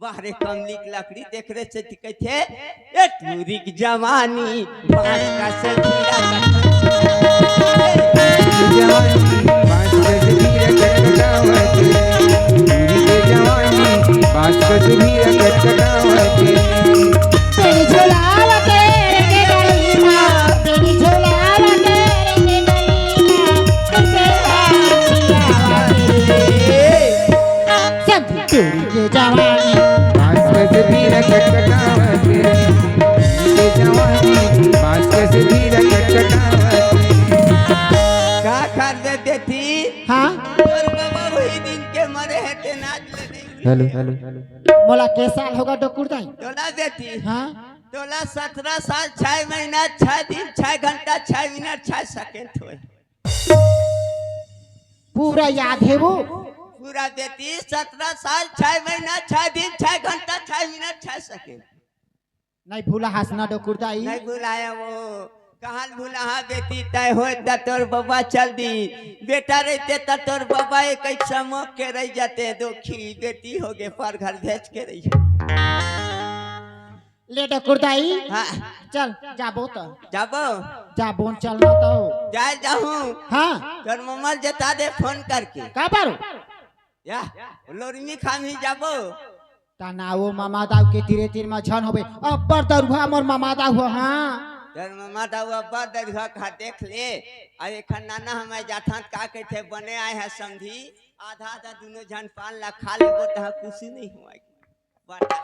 बाहरे कमली के लकड़ी देख रहे से कहिथे, ए टूरी के जवानी, बांस का सजीरा कटकटावत। जवानी, बांस का सजीरा कटकटावत। टूरी के जवानी, बांस का सजीरा कटकटावत। तेरी झोला लगे रे के गली माँ, तेरी झोला लगे रे के गली माँ, कैसे बांस का सजीरा कटकटावत। टूरी के जवानी। बांस कस भीरा कटकटावत रे। टूरी के जवानी। बांस कस भीरा कटकटावत रे। का कर दे देती? हाँ? तोर बाबा वही दिन के मरे हे ते नाच ले नहीं। Hello, hello, hello. मोला के साल होगा डोकुर दाई? तोला देती। हाँ? तोला सत्रह साल, छह महीना, छह दिन, छह घंटा, छह मिनट, छह सेकंड होए। पूरा याद हे वो? पूरा देती, सत्रह साल, छह महीना, छह दिन, छह घंटा, छह मिनट, छह सेकंड। नहीं भूला हंसना डोकुर दाई। नहीं भुलाया वो, कहाँ भूला? हाँ बेटी, तय होए त तोर बाबा चल दी, बेटा रहते त तोर बाबा एक एक समोक के रह जाते, दोखी बेटी हो गए पर घर भेज के रही। ले डोकुर दाई। हाँ। चल, जाबो तो। जाबो? जाबो न चलना तो। जाए जाहूँ। हाँ। तोर मम्मा ल जता दे फोन करके। का बारू? या, लोरमी खाम ही जाबो। तना वो ममा दाऊ के तीरे तीर में झन होबे। अब्बर दरुहा मोर ममा दाऊ हो, हाँ। तोर ममा दाऊ अब्बर दरुहा कहा देख ले। अरे खन्ना ना हमें जाथन का कहते बने आए हैं समधी। आधा आधा दोनों झन पान ला खा लेबो तहाँ कुछ नहीं हुआ। बता।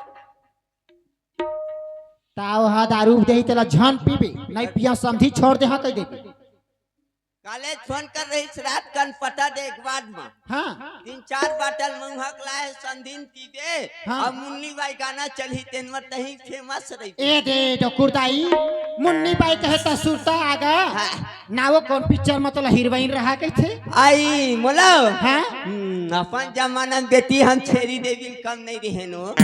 ताव हा दारू देही तेला झन पीबे, नहीं पिया समधी छोड़ दे हा कह देबे। काले फोन कर रही रात कन पता दे एक बार में। हाँ। तीन चार बाटल महुआ के लाए संधीन पीबे। हाँ। अब मुन्नी बाई गाना चलही तेन में तही फेमस रही। ए दे डोकुर दाई, मुन्नी बाई कहे त सुरता आगा। हाँ। ना वो कौन पिक्चर में तोला हीरोइन रहा कहथे? आई मोला। हाँ। हम्म। अपन जमाना में बेटी हम छेरी देवी कम नहीं रहे नो।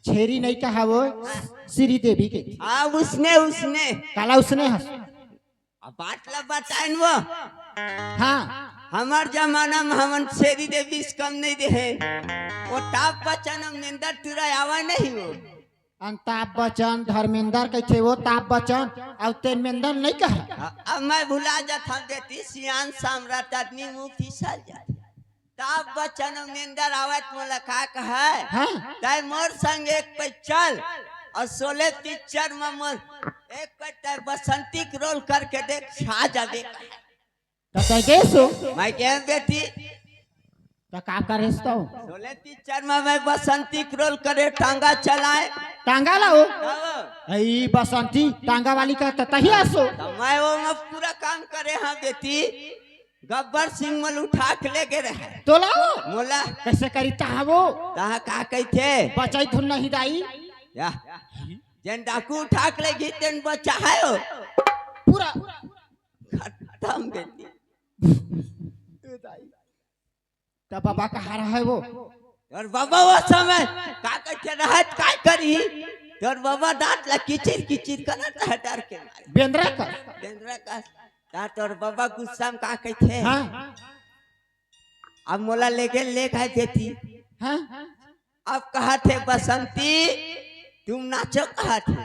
छेरी नहीं कहा वो, श्री देवी के। हाँ, उसने, उसने। काला उसने हस। अब बात ला बताएन वो। हाँ। हमार जमाना में हमन छेरी देवी से कम नहीं रहे। वो ताप बचन मेंदर तुरा आवा नहीं वो। अंताप बचन, धर्मेंद्र कहिथे वो, ताप बचन, अउ तेनमेंद्र नहीं कहा। अ-, अब मैं भुला जात हूँ बेटी, सियान साम्राट आदमी मुंह फिसल जात। ताप बचन अउ मेंदर आवत मोला का कहा? हाँ। तय मोर संग एक पै चल, अउ शोले पिक्चर में मोर एक पै तय बसंती के रोल करके देख, छा जाबे। त कह दे सो। मैं कहे बेटी। त का करेस तो? शोले पिक्चर में मैं बसंती के रोल करे, टांगा चलाए। टांगा ला हो? हाँ। ई बसंती टांगा वाली का त तही आसो। त मैं वो में पूरा काम करे हाँ बेटी। गब्बर सिंह मोला उठा के ले गे रहे। तोला हो? मोला। कैसे करी तहा वो? तहा का कहिथे? बचाई धुन नहीं दाई। या। जेन डाकू उठा के ले गे तेन बचा है हो। पूरा। खत्म बेटी। ए दाई। त बाबा कहाँ रहे वो? तोर बाबा वो समय का कहिथे रहत काय करी? तोर बाबा दांत ला किचिर किचिर करत है डर के मारे। बेंदरा का? बेंदरा का। ता तोर बाबा गुस्सा में का कहिथे? हाँ। अब मोला लेके ले खाए देती। हाँ। अब कहा थे बसंती, तुम नाचो कहा थे।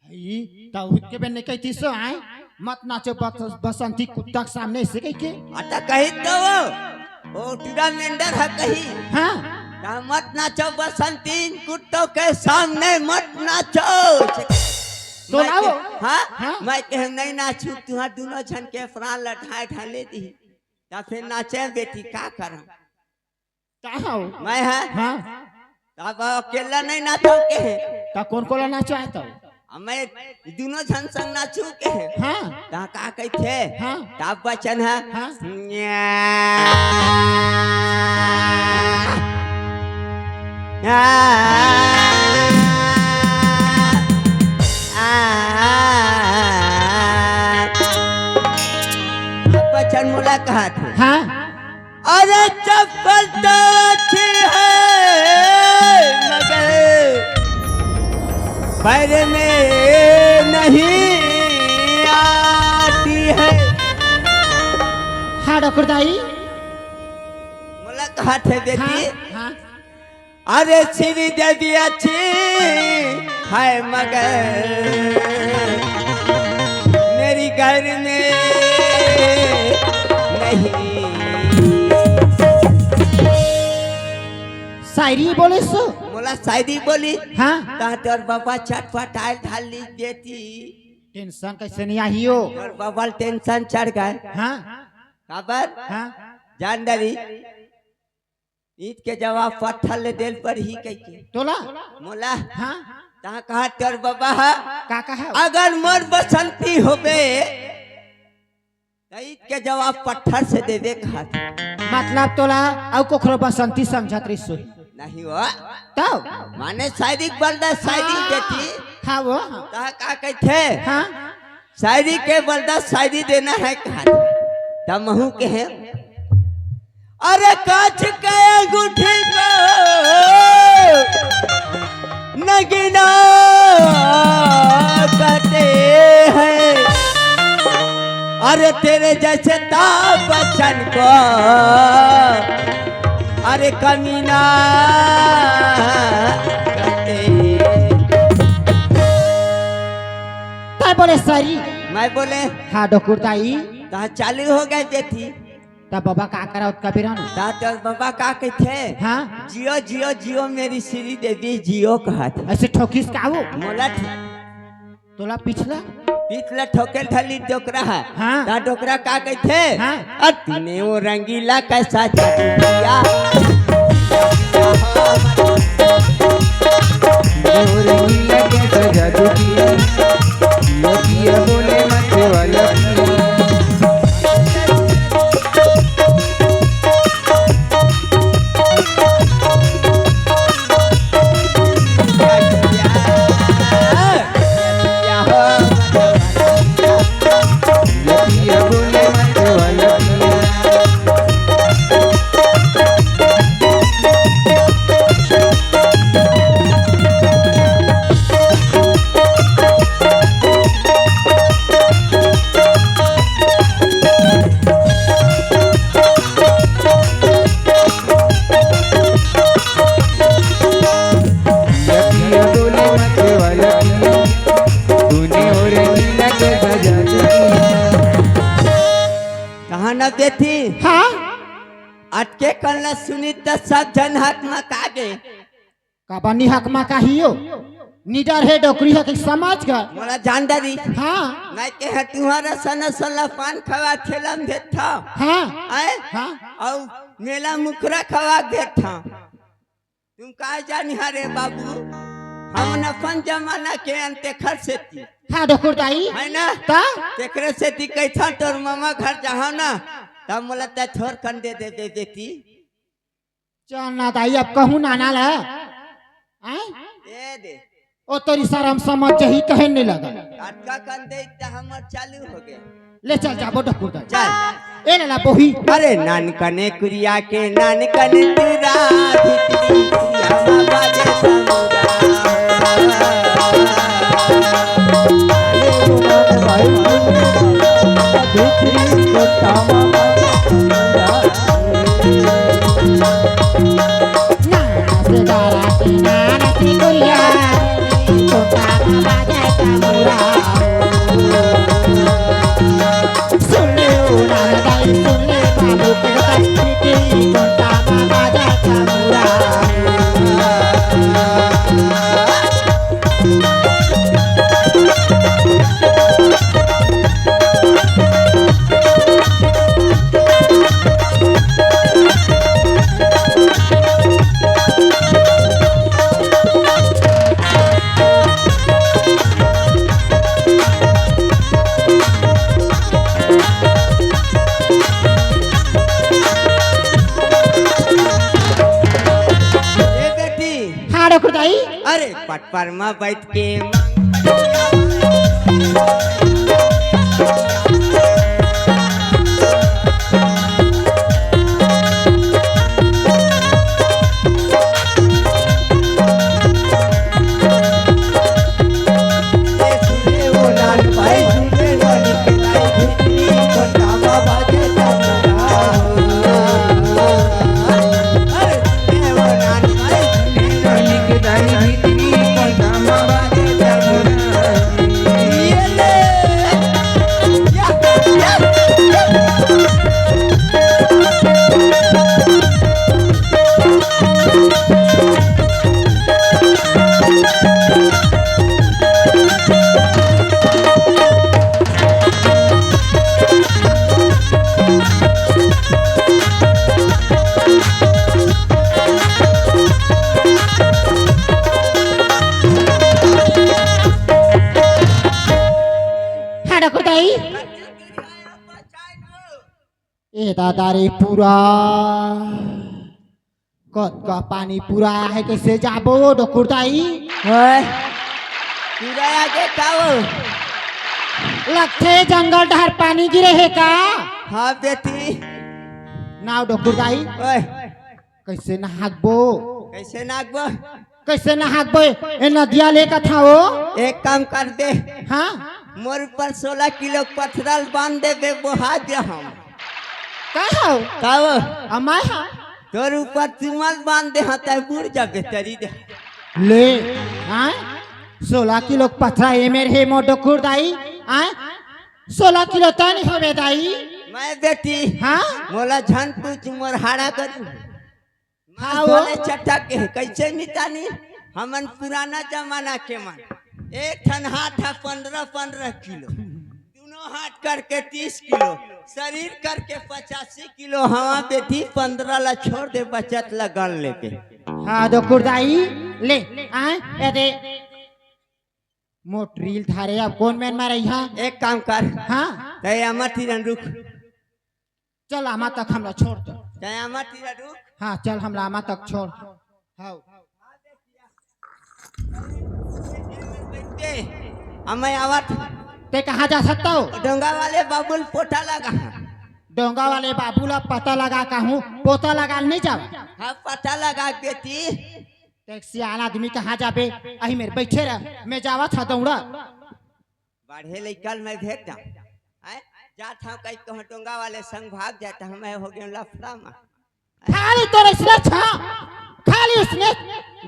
ई, त उठ के बे नहीं कहती सो आए, मत नाचो बस-, बसंती कुत्ता के सामने से कह के। अता कही तो वो, वो टूरा मेंढर है कही। हाँ। ता मत नाचो बसंती, इन कुत्तों के सामने मत नाचो। तो मैं ना वो। कहे, हाँ? हाँ? मैं कहे नहीं नाचू, तुहां दोनों झन के प्राण ला ढाई ढाई ले दी। ता फिर नाचे बेटी का करा? का हव? मैं है? हाँ। तब अकेला नहीं नाचो के है। त कोन कोला नाचो है तो? अब मैं दोनों झन संग नाचू के है। हाँ। ता का कहिथे? हाँ। तब बचन है। हाँ। न्या। आ, आ, आ, आ। बचन मुलाकात है। हाँ। अरे चप्पल तो अच्छी है, मगर पैर में नहीं आती है। हाँ, डॉक्टर दाई। मुलाकात है बेटी। हाँ, हाँ। अरे श्री देवी अच्छी है मगर मेरी घर में नहीं। शायरी बोले सो? मोला शायरी बोली। हाँ। ता तोर बाबा चटपट आयल ढाल ली बेटी। टेंशन कैसे नहीं आई हो? तोर बाबा टेंशन चढ़ गए। हाँ। काबर? हाँ। जान डरी। ईंट के जवाब पत्थर ले देल पर ही कह के। तोला? मोला? हाँ। तहाँ कहा तोर बाबा है? का कहा? अगर मोर बसंती होबे, त ईंट के जवाब पत्थर से देबे कहा। मतलब तोला अउ कोखरो बसंती समझत रही सोही। नहीं हो। तो? माने शायरी बल दे शायरी हाँ। बेटी। हाँ वो। तहाँ का कहते? हाँ। शायरी के बलदा शायरी देना है कहा था। तब महू के हैं, अरे कांच के अंगूठी को नगीना कहते हैं, अरे तेरे जैसे ताप बच्चन को अरे कमीना कहते हैं। तय बोले सरी। मैं बोले। हाँ, डोकुर दाई। तहाँ चालू हो गए बेटी। तब बाबा का करा उतका बेरा न? ता तोर बाबा का कहते? हाँ। जियो, जियो, जियो मेरी श्री देवी जियो कहा था। ऐसे ठोकिस का वो? मोला ठ-, तोला पिछला? पिछला ठोके ढली डोकरा है। हाँ। ता डोकरा का कहते? हाँ। अरे तूने वो रंगीला कैसा जादू किया? वो रंगीला कैसा जादू किया? किया, किया बोले मत वाला किया। बेटी, हाँ? अटके कन ला सुनी त सब झन हकमका गे। काबर नी हकमकाही हो? निडर हे डोकरी ह कि समझ गे। मोला जान डारी। हाँ। मैं के ह तुम्हारा सना सला पान खवा ठेला में देत था। हाँ। आए? हाँ। अउ मेला मुखरा खवा देत था। तुम का जानी हरे बाबू, हमन अपन जमाना के अंते खर सेती। हाँ, डोकुर दाई। है ना? त? तेकरे सेती कहिथन तोर मामा घर जाहव ना, तब मोला तै थोर कन दे देबे बेटी। चल ना दाई, अब कहूँ नाना ला। आय? दे दे। ओ तोरी शरम समझ जही कहे नहीं लगा। अटका कन दे त हमर चालू हो गए। ले चल जाबो डोकुर दाई। चल। ए ले ला बोही। अरे नान कने कुरिया के नान कने तुरा भितरी कुरिया मा बाजे समुरा। ए बेटी। हाँ, डोकुर दाई। अरे, पटपर मा बैठ के हाँ, डोकुर दाई। ए दादा रे, पूरा कतका पानी पूरा आहे, कइसे जाबो डोकुर दाई? ओए, पूरा आगे का हो? लगथे जंगल डहर पानी गिरे हे का? हाँ बेटी। नाव डोकुर दाई। ओए। कइसे नहाकबो? कइसे नहाकबो? कइसे नहाकबो? ए नदिया ले कथा हो। एक काम कर दे। हाँ? मोर ऊपर सोलह किलो पथरल बांध देबे, बोहा दे हम। का हो? का हो? अमाय हा? तोर ऊपर चुमल बांध दे, हाँ, तै बुड़ जाबे तरी दे। ले, हाँ? सोलह किलो पथरा ए मेर हे मोर डोकुर दाई, हाँ? सोलह किलो तनी हवे दाई। मैं बेटी, हाँ? मोला झन पूछ मोर हाड़ा कर। हाँ, वो बोले चटक के, कइसे मितानी? हमन पुराना जमाना के मन। एक ठन हाथ हा पन्द्रह, पन्द्रह किलो। दोनों हाथ करके तीस किलो। शरीर करके पचासी किलो। हवा बेटी पन्द्रह ला छोड़ दे, बचत ला गन लेके। हाँ, डोकुर दाई, ले, आए, ए दे। मोट रील धारे, अब कोन मेर मारे हा? एक काम कर। हाँ? तै अमर तीरन रुक। चल, आमा तक हमला छोड़ दो। तै आमा तीरा रुक। हाँ, चल, हमला आमा तक छोड़। हाँ। अम्मा आवत। तै कहाँ जा सकता हो? डोंगा वाले बाबुल पोता लगा। डोंगा वाले बाबू ला पता लगा कहूँ, पोता लगा नहीं जावा। हाँ, पता लगा बेटी। तै सियान आदमी कहाँ जाबे? अही मेर बैठे रह, मैं जावत हा दौड़ा। बढ़े लइका ल मैं भेज दा। हैं? जात हंव कहि कहूं डोंगा वाले संग भाग जात हंव, मैं हो गेंव लफड़ा मा। खाली तोर अइसने छा, खाली अइसने,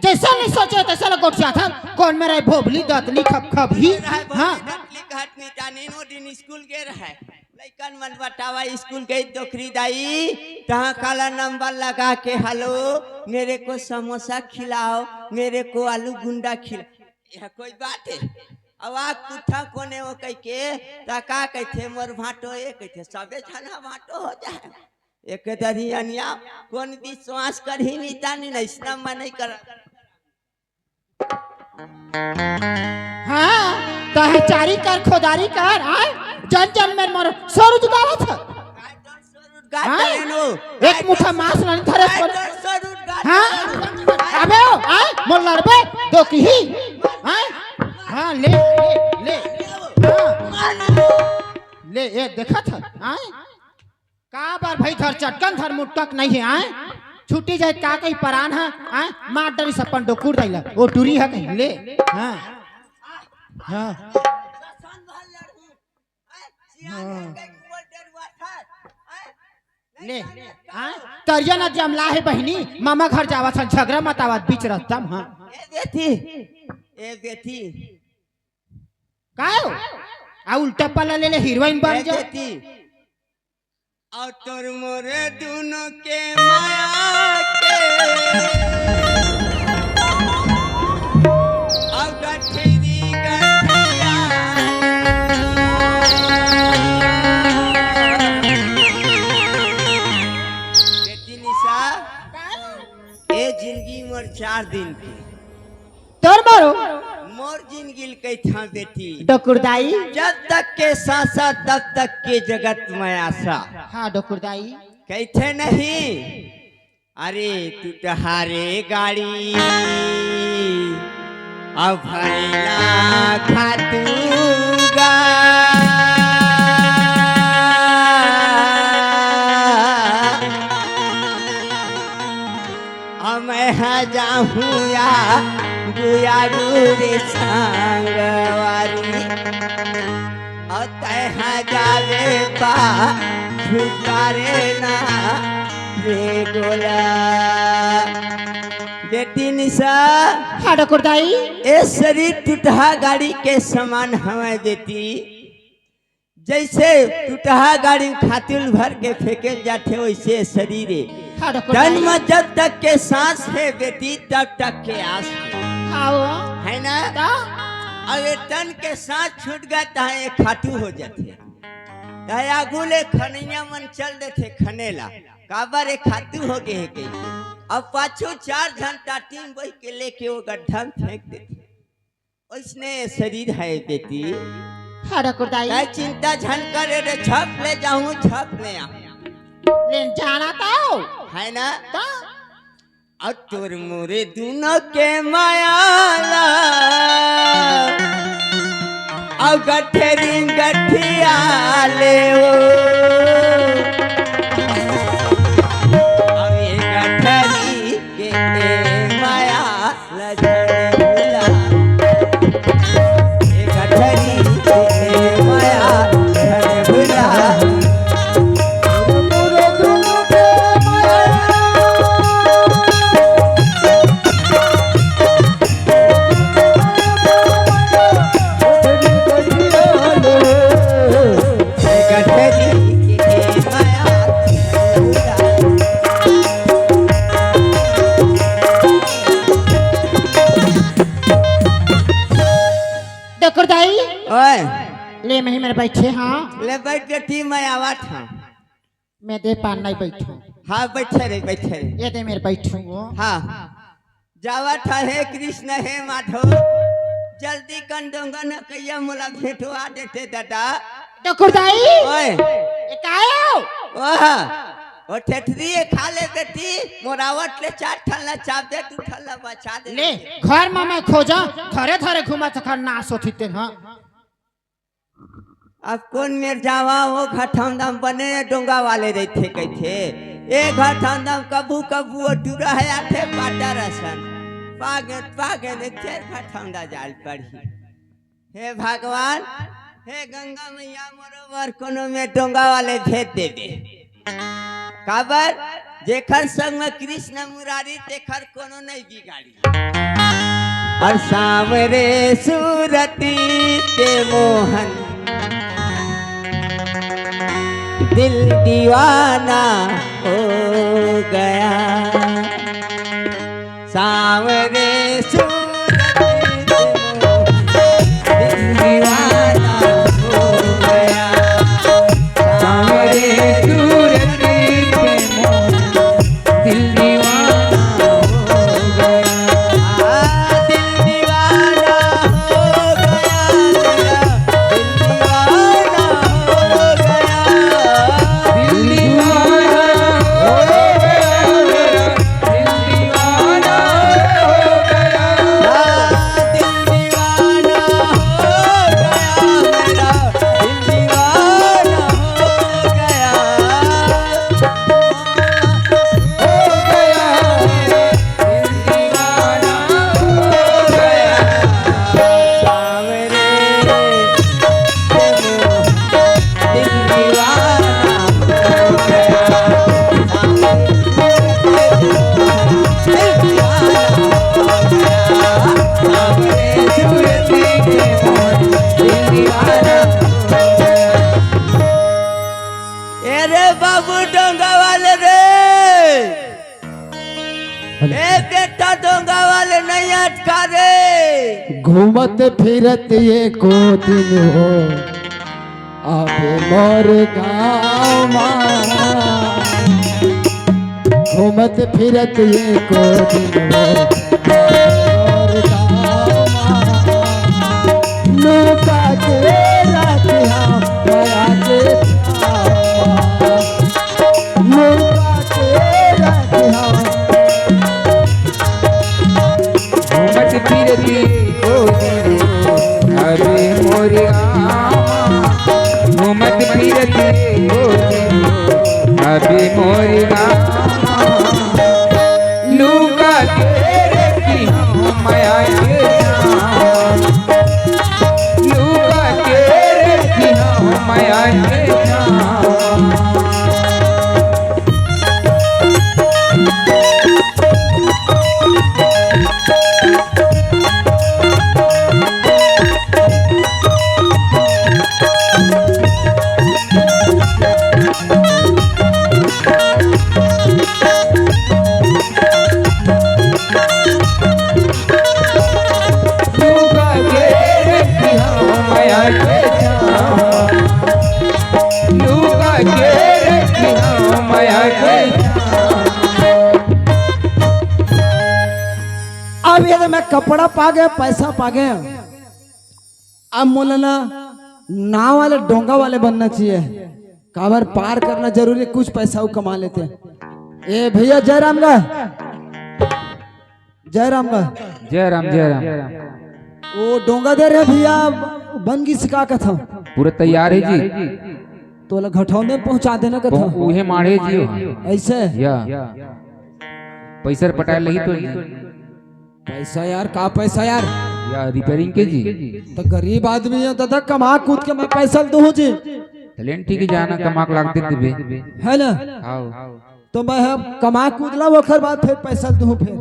जइसन नहीं सोचे तइसन गोठियाथस। कोन मेर हे भोभली दतली खपखपही? रहे भोभली हाँ। दतली कहत नहीं जाने, ओ दिन स्कूल गे रहे। लइकन मन बतावा, स्कूल गई डोकरी दाई, तहाँ काला नंबर लगा के, "हेलो, मेरे को समोसा खिलाओ, मेरे को आलू गुंडा खिला।" यह कोई बात है? अब आप पूछा कोने हो कह के, त का कहथे, "मोर भांटो ए," कहथे, सबे झन ह भांटो हो जाए। एक दरी अनिया, कोन विश्वास करही नी तानी, नहीं सुना मैं नहीं कर। हाँ, तहे चारी कर, खोदारी कर, आय? जन जन में मोर सो रोजगार है। हाँ? एक मुठा मांस नहीं धरे। हाँ? अबे ओ, आय? मोर लड़बे, दो की ही। आय? हाँ, ले, ले, ले। हाँ। ले, ये देखा था, आय? काबर भाई, धर चटकन, धर मुटकक नहीं है, आय? छुट्टी जाए का कहीं परान है, आय? मार डरी सपन डोकुर दैला, वो टूरी है कहीं, ले। हाँ। हाँ। हाँ। ले। हाँ? करिया न जमला है बहिनी, मामा घर जावा छन, झगड़ा मत आवा बीच रस्ता में, हाँ। ए बेटी, ए बेटी। का हो? आ उल्टा पल्ला ले ले, हीरोइन बन ए जा। बेटी, और तोर मोरे दोनों के माया के, और गठरी गठिया। बेटी निशा, ए जिंदगी मोर चार दिन की। तोर मारो। मोर जिंदगी ल कइथां बेटी। डोकुरदाई। जब तक के सांसा, तब तक के जगत में आसा। हाँ, डोकुरदाई। कइथे नहीं, अरे टुटहारे गाड़ी, अब भरेला खातूगा। अब मैं हा जाहूँ या गुया गुरे संगवारी, और तय हा जावे पा छुटकारे ना रे गोला। बेटी निशा, हाँ, डोकुरदाई। ए शरीर टुटहा गाड़ी के समान हवय बेटी। जइसे टुटहा गाड़ी में खातू ल भर के फेंकेल जाथे, वइसे शरीर हे। हाँ, डोकुरदाई। तन में जब तक के सांस हे बेटी, तब तक के आस हे। हाँ वो। है ना? तो? अब ये तन के सांस छूट गे त ये खातू हो जाथे। त आगू ले खनइया मन चल देथे खने ला। काबर ये खातू हो गे हे कहिके। अब पाछू चार झन टाटी में बइठ के लेके वो गड्ढा में फेंक देथे। ओइसने शरीर हे बेटी। हाँ, डोकुरदाई। तैं चिंता झन करे रे, झप ले जाहूँ, झप ले आहूँ। लेन जाना तो। है ना? तो? अउ तोर मोरे दूनों के माया ला, अउ गठरी गठिया ले ओ। अउ ये गठरी के माया डोकरदाई। ओए। ले, मैं ही मेरे बैठे, हाँ। ले बैठ बेटी, मैं आवत हँव। मैं दे पान नहीं बैठूँ। हाँ, बैठे रे, बैठे रे। ये दे मेरे बैठूँ वो। हाँ। जावत हँव, हे कृष्ण, हे माधव, जल्दी कन डोंगा न कहिया मोला भेंटवा देते दादा। डोकरदाई। ओए। ये काहे हो? ओह, ओ ठेठरी ये खा ले बेटी, मोरावट ले चार ठल्ला चाप दे, दू ठल्ला बचा दे। ले, घर में मैं खोजा, घरे घरे घूमा चखा नाश होती तेन, हाँ। अब कोन मेर जावा, वो घटौंदा म बने डोंगा वाले रहिथे कहिथे। ए घटौंदा म कभू कभू वो टूरा हे आथे पाटर असन। पागे, पागे ने फेर घटौंदा जाल पड़ही। हे भगवान, हे गंगा मैया, मोरो बर कोनो में डोंगा वाले भेज देबे। काबर? जेखर संग में कृष्ण मुरारी, तेखर कोनो नहीं बिगाड़ी। अउ सांवरे सूरती के मोहन, दिल दीवाना हो गया। सांवरे सूरज, दिल दीवाना हो गया। सांवरे सूरज, दिल दीवाना हो गया। आ, दिल दीवाना हो गया मेरा, दिल दीवाना हो गया। दिल दीवाना हो गया मेरा, दिल दीवाना हो गया। आ, दिल दीवाना हो गया मेरा, दिल दीवाना हो गया। हो गया, दिल दीवाना हो गया। सांवरे, दिल दीवाना हो गया। सांवरे, दिल दीवाना हो गया। सांवरे, सूरज के मोर, दिल दीवाना हो गया। ए रे बाबू डोंगा वाले रे, ए बेटा डोंगा वाले नहीं अटका रे। घूमत फिरत एको दिन हो, अबे मोर गाँव मा। घूमत फिरत एको दिन हो, अबे मोर गाँव मा। लुका के रखिहा मया के छाँव मा। लुका के रखिहा। घूमत फिरत एको दिन हो, अबे मोर गाँव मा। घूमत फिरत एको दिन हो, अबे मोर गाँव मा। लुका के रखिहा मया के छाँव। लुका के रखिहा मया के छाँव। लुका के रखिहा मया के छाँव। लुका के रखिहा मया के छाँव। अब ये तो मैं कपड़ा पा गया, पैसा पा गया, अब मोला ना नाव वाले, डोंगा वाले बनना चाहिए। काबर पार करना जरूरी, कुछ पैसा वो कमा लेते हैं। ए भैया, जय राम गा। जय राम गा। जय राम, जय राम। वो डोंगा दे रहे भैया, बन गिस का कथा। पूरा तैयार हे जी। तोला घटौंदे पहुंचा देना कथा। उहे माढ़े जी हो। ऐसे? या। पैसा पटाए लही तो जी। पैसा यार, का पैसा यार? या रिपेयरिंग के जी। तो गरीब आदमी हे दादा, कमा कूद के मैं पैसा ल दूहूं जी। टैलेंट ठीक हे, जाना कमा के लाग दे देबे। है ना? आओ। तो मैं अब कमा कूद ला, ओकर बाद फिर पैसा ल दूहूं फिर।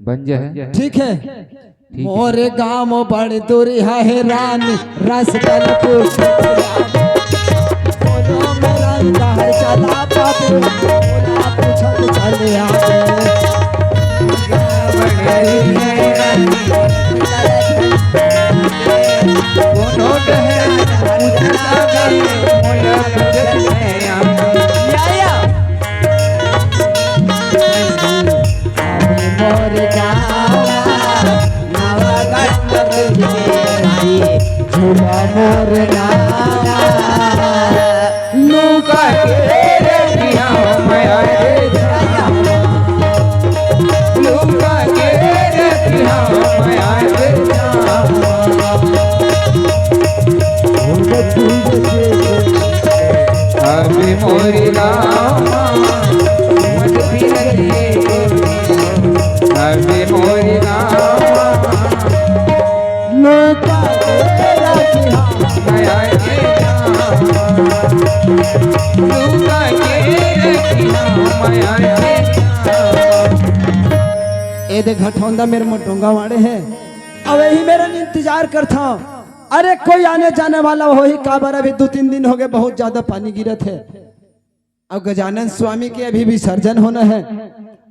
बन जाए। ठीक है। ठीक है। मोरे गाँव बड़ दूरिहा हे रानी, रसगुल्ला पूछ। कोनो मेरा डहर चला बाबू, ओला पूछत चले आबे। कोनो डहर पूछत आबे, ओला पूछत चले आबे। या, या। मोर गाँव नवगढ़ के रानी, झूला मोर गाँव। लुका के रखिहा मया के छाँव। लुका के रखिहा मया के छाँव। अबे मोर गाँव, अबे मोर गाँव। लुका के रखिहा मया के छाँव। लुका के रखिहा मया के छाँव। ए दे घटौंदा मेर मोर डोंगा वाले हे। अब यही मेरा इंतजार करथा। अरे कोई आने जाने वाला होही काबर, अभी दू तीन दिन होगे, बहुत ज्यादा पानी गिरत हे। अब गजानन स्वामी के अभी विसर्जन होना है।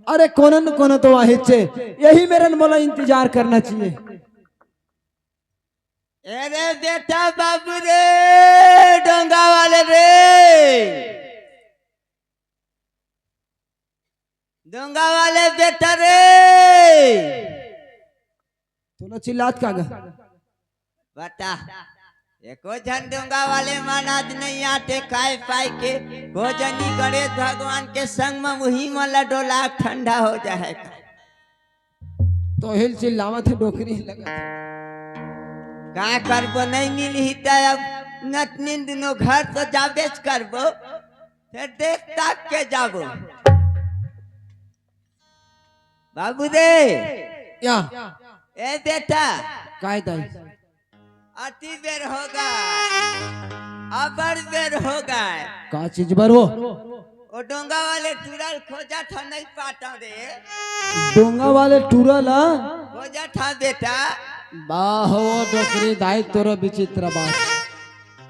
अरे कोनो न कोनो तो आहिचे, यही मेरन मोला इंतजार करना चाहिए। अरे बेटा बाबू रे, डोंगा वाले रे, डोंगा वाले बेटा रे, तोला चिल्लात का गा? बता, एको झन डोंगा वाले मन आज नहीं आते खाए पाए के। भोजनी गणेश भगवान के संग में वही मन ला डोला ठंडा हो जाए। तो हिल चिल्लावत है, डोकरी लगा। का करबो, नहीं मिलही त अब नतनिन दुनो घर तो जाबेच करबो, फिर देख ताक के जाबो। बाबू रे, या। ए बेटा, काय दाई? अति बेर होगा, अबर बेर होगा। का चीज बर हो? ओ डोंगा वाले टूरा ल खोजत हंव, नहीं पाटंव रे। डोंगा वाले टूरा ला? खोजत हंव बेटा। बाहो डोकरी दाई, तोरो विचित्र बात।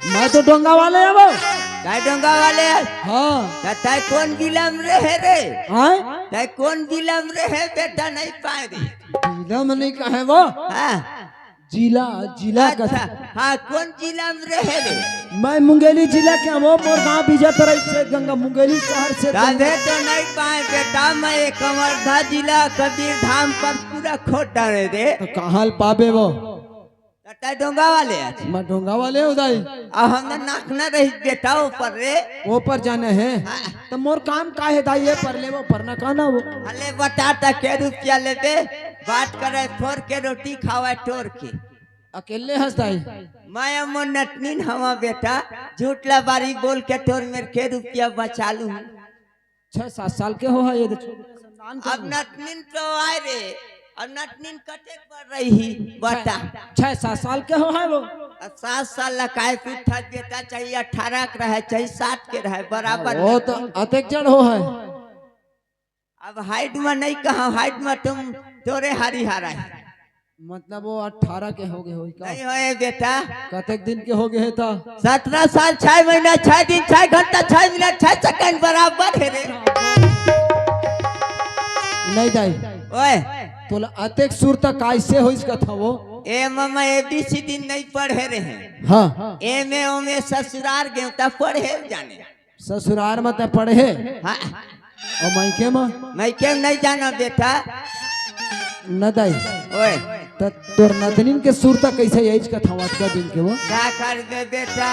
मैं तो डोंगा वाले हंव वो। काय डोंगा वाले? हाँ। त तय कोन जिला में रहे रे? हाँ? तय कोन जिला में रहे बेटा, नहीं पाए रे। जिला में नहीं कहे वो? हाँ। जिला, जिला का। अच्छा, हाँ, कोन जिला में रहे रे? मैं मुंगेली जिला के हंव वो, मोर गांव बीजा तरई से गंगा, मुंगेली शहर से गंगा। राधे तो नहीं पाए बेटा, मैं एक कवर्धा जिला कबीर धाम पर पूरा खोटा रे रे। तो कहाँ ल पाबे वो? त तय डोंगा वाले आज। मैं डोंगा वाले हंव दाई। अब हमने नाकना रही बेटा ऊपर रे। ऊपर जाना है? हाँ। त मोर काम का है दाई, ये पर ले वो पर ना कहना वो। अले बता त के रुपया लेबे, बात करे फोर के रोटी खावे टोर के। अकेले हंस दाई? मैं अम्मो नटनीन हंव बेटा, झूठ ला बारी बोल के तोर मेर के रुपया बचा लूं। छह सात साल के हो है ये तो छोटे संतान के अब हो। नटनिन तो आए रे, अब नटनिन कतेक बर रही बता। छह सात साल के हो है वो। अब सात साल ला काय पूछत बेटा, चाहे अठारह के रहे, चाहे सात के रहे, बराबर वो तो लगता। अतेक जड़ हो है। अब हाइट में नहीं कहा, हाइट में तुम तोरे हारी हारा है। मतलब वो अठारह के हो गए होई का? नहीं होए बेटा। कतेक दिन के हो गए है त? सत्रह साल, छह महीना, छह दिन, छह घंटा, छह मिनट, छह सेकंड बराबर है रे। नहीं दाई। ओए। तोला अतेक सुर त कैसे होइस कथा वो? ए मामा, एबीसीडी नहीं पढ़े रहे। हाँ। एमे ओमे ससुरार गेंव त पढ़े जाने। ससुरार में त पढ़े। हाँ। अउ मायके में? मायके में नहीं जाना बेटा। न दाई। ओए। त तोर नतनिन के सुरता कैसे आइस कथा अतका दिन के वो? का करबे बेटा?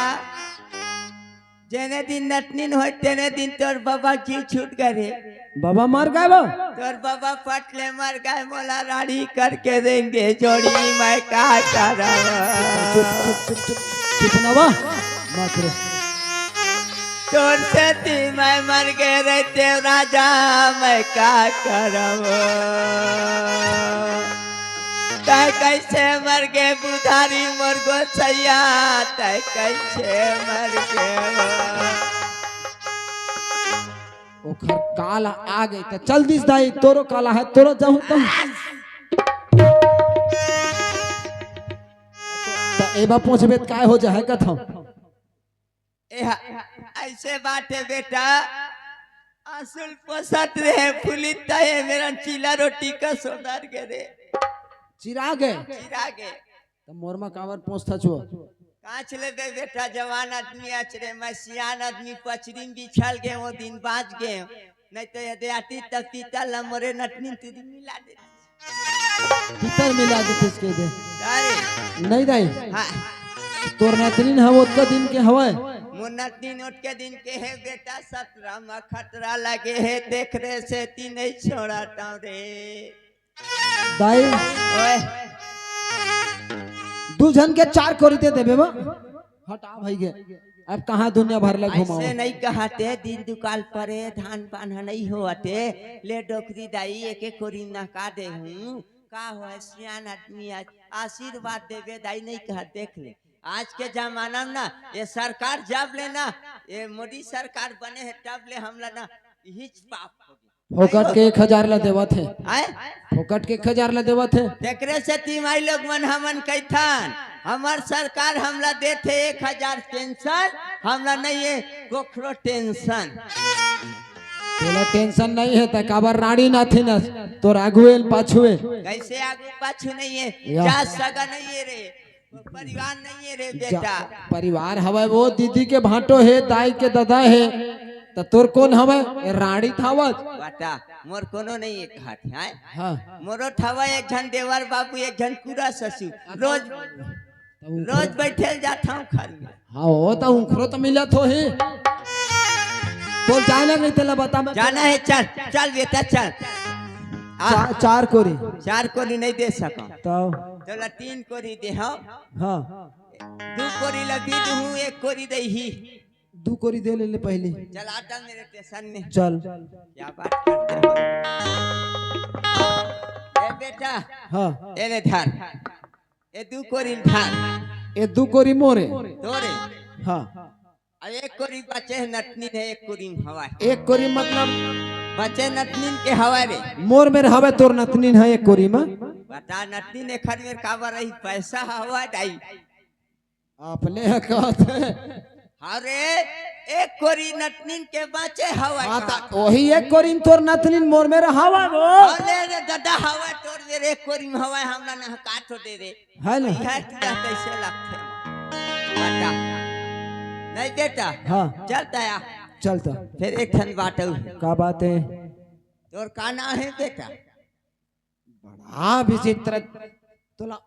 जेने दिन नतनिन होय, तेने दिन तोर बाबा जी छूट गए रे। बाबा मर गए वो? तोर बाबा पट ले मर गए, मोला रानी करके देंगे जोड़ी, मैं का करब? चुप, चुप, चुप, चुप, चुप ना वा, मत रो। तोर सेती मैं मर गए रे देव राजा, मैं का करब? तै कैसे मर गए बुधारी मोर गोसैया, तै कैसे मर गए? ओखर काला आ गई त चल दिस दाई, तोरो काला है, तोरो जाहू त। त एबा पहुंचबे त काय हो जाए कथम। एहा, ऐसे बात है बेटा, असुल पोसत रहे फुलित है मेरा चीला रोटी का सोनार के रे। चिरा गए। चिरा गए। त मोर मा काबर पोंछथस वो? कांच ले बे बेटा, जवान आदमी आच रे, मैं सियान आदमी पचरी में बिछल गए, वो दिन बाज गए, नहीं तो यदि आती तब पीतल ला मोरे नटनी तुरी मिला दे। पीतल मिला देतिस के दे। अरे। नहीं दाई। हाँ। तोर नतनीन ह ओतका दिन के हवय। मोर नतनीन ओतके दिन के हे बेटा, सतरा मा खतरा लगे हे, तेखरे सेती नहीं छोड़त हंव रे। दाई, ओए। दू झन के चार कोरी दे देबे बा। हटा भई गे। अब कहाँ दुनिया भर ले घुमाओ। ऐसे नहीं कहते, दिन दुकाल परे, धान पान नहीं होवते। ले डोकरी दाई, एक एक कोरी नका दे हूँ। का हो, सियान आदमी आज आशीर्वाद देबे दाई, नहीं कहा, देख ले। आज के जमाना में ना, ये सरकार जब ले ना, ये मोदी सरकार बने है, तब ले हमला ना, हिच पाप हो गया। फोकट के एक हजार ला देवत हे। आय? फोकट के एक हजार ला देवत हे। तेकरे सेती माई लोग मन हमन कहिथन, हमर सरकार हमला देथे एक हजार पेंशन, हमला नहीं है कोखरो टेंशन। तोला टेंशन नहीं है, त काबर राड़ी नाथिन हस? तोर आगुए न पाछुए। कैसे आगू पाछू नहीं है? या। जा सगा नहीं है रे, परिवार नहीं है रे जा, बेटा। परिवार हवय वो दीदी के भांटो हे, दाई के ददा हे, त तोर कोन हवय? ए राड़ी थावत। बेटा, मोर कोनो नहीं है घाट, हैं? हाँ। मोरो थावय एक झन देवर बाबू, एक झन कूड़ा ससुर। रोज, त उखरो रोज बैठे जाता हूँ घर में। हाँ, वो त उखरो त मिलत होही। बोल, जाए लग नहीं तेला बता, मैं जाना है, चल, चल बेटा, चल। आ, चा-, चार कोरी। चार कोरी नहीं दे सका। तो? चला, तीन कोरी दे, हाँ। हाँ। दू कोरी ला भी दूँ, एक कोरी दे ही। दू कोरी दे ले, ले पहली। चल, आ जा मेरे स्टेशन में। चल। क्या बात करते हो? ए बेटा। हाँ। ए ले धर। ए दू कोरी धर। ए दू कोरी मोरे। तोरे। हाँ। अब एक कोरी बचे है, नटनी है, एक कोरी में हवा है। एक कोरी मतलब? बचे नटनीन के हवा रे। मोर मेर हवा, तोर नटनीन है एक कोरी में। बता नटनीन एखर मेर काबर रही, पैसा हवा डाई। अपने ह कहत है। अरे, एक कोरी नटनीन के बाचे हवा हाँ, का। त वही एक कोरी में तोर नटनीन मोर मेर हवा वो। अरे रे दादा, हवा तोर मेर एक कोरी में हवा, हमला ना का तो दे रे। है ना? यह तुला कैसे लगथे? बता। नहीं बेटा। हाँ। चलता या। चलता। फिर एक ठन बात अउ। का बात है? तोर का नाम है बेटा? बड़ा विचित्र। तोला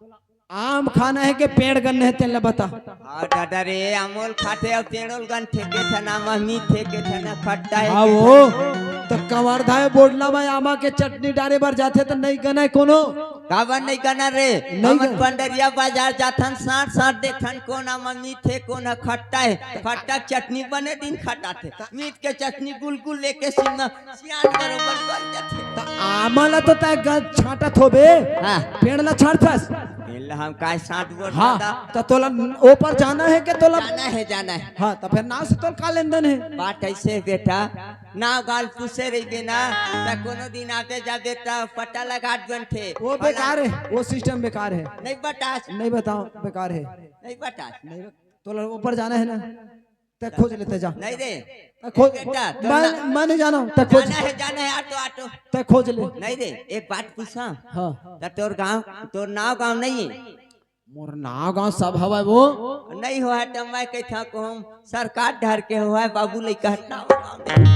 आम खाना है कि पेड़ गन्ने है, तेला बता। हाँ दादा रे, अमोल खाथे अउ पेड़ोल गन ठेके थे ना, मम्मी ठेके थे ना, खट्टा है हाँ के वो। थे। तो कवर्धा बोडला में आमा के चटनी डारे बर जाथे तो नहीं गना है कोनो। काबर नहीं गना रे? नहीं हमन गना। पंडरिया बाजार जाथन, साठ साठ देखथन, कोन आमा मीठ हे, कोन ह खट्टा हे। खट्टा के चटनी बने दिन खटाथे, मीठ के चटनी गुलगुल लेके सिंग सियान बरोबर कर देथे। त आमा ला तो तय गंज छांटत होबे, हाँ। पेड़ ला छांटथस। पेड़ ला हम काय छांटबो हाँ, दादा? त तोला ओपर जाना हे के तोला? जाना हे, जाना हे। हाँ, त फिर नाव से तोला का लेन देन हे? बात ऐसे हे बेटा, नाव गांव पूछे रहिबे ना, त कोनो दिन आबे जाबे त पता लगा बनथे। वो बेकार हे, वो सिस्टम बेकार हे। नहीं बतास। नहीं बताओ, बेकार हे। नहीं बतास। नहीं बत-, तोला ओपर जाना हे ना, तय खोज ले, तय जा। नहीं रे। तय खोज, बेटा, तोर मैं, ना-, मैं नहीं जाना हूँ, तय खोज। जाना हे, जाना हे, आटो, आटो। तय खोज ले। नहीं रे, एक बात पूछा? हाँ। त तोर गांव, तोर नाव गांव नहीं हे? मोर नाव गांव सब हवय वो। नहीं होय त मैं कहिथंव कहूं सरकार डहर के होय, बाबू लइका हट नाव गांव में।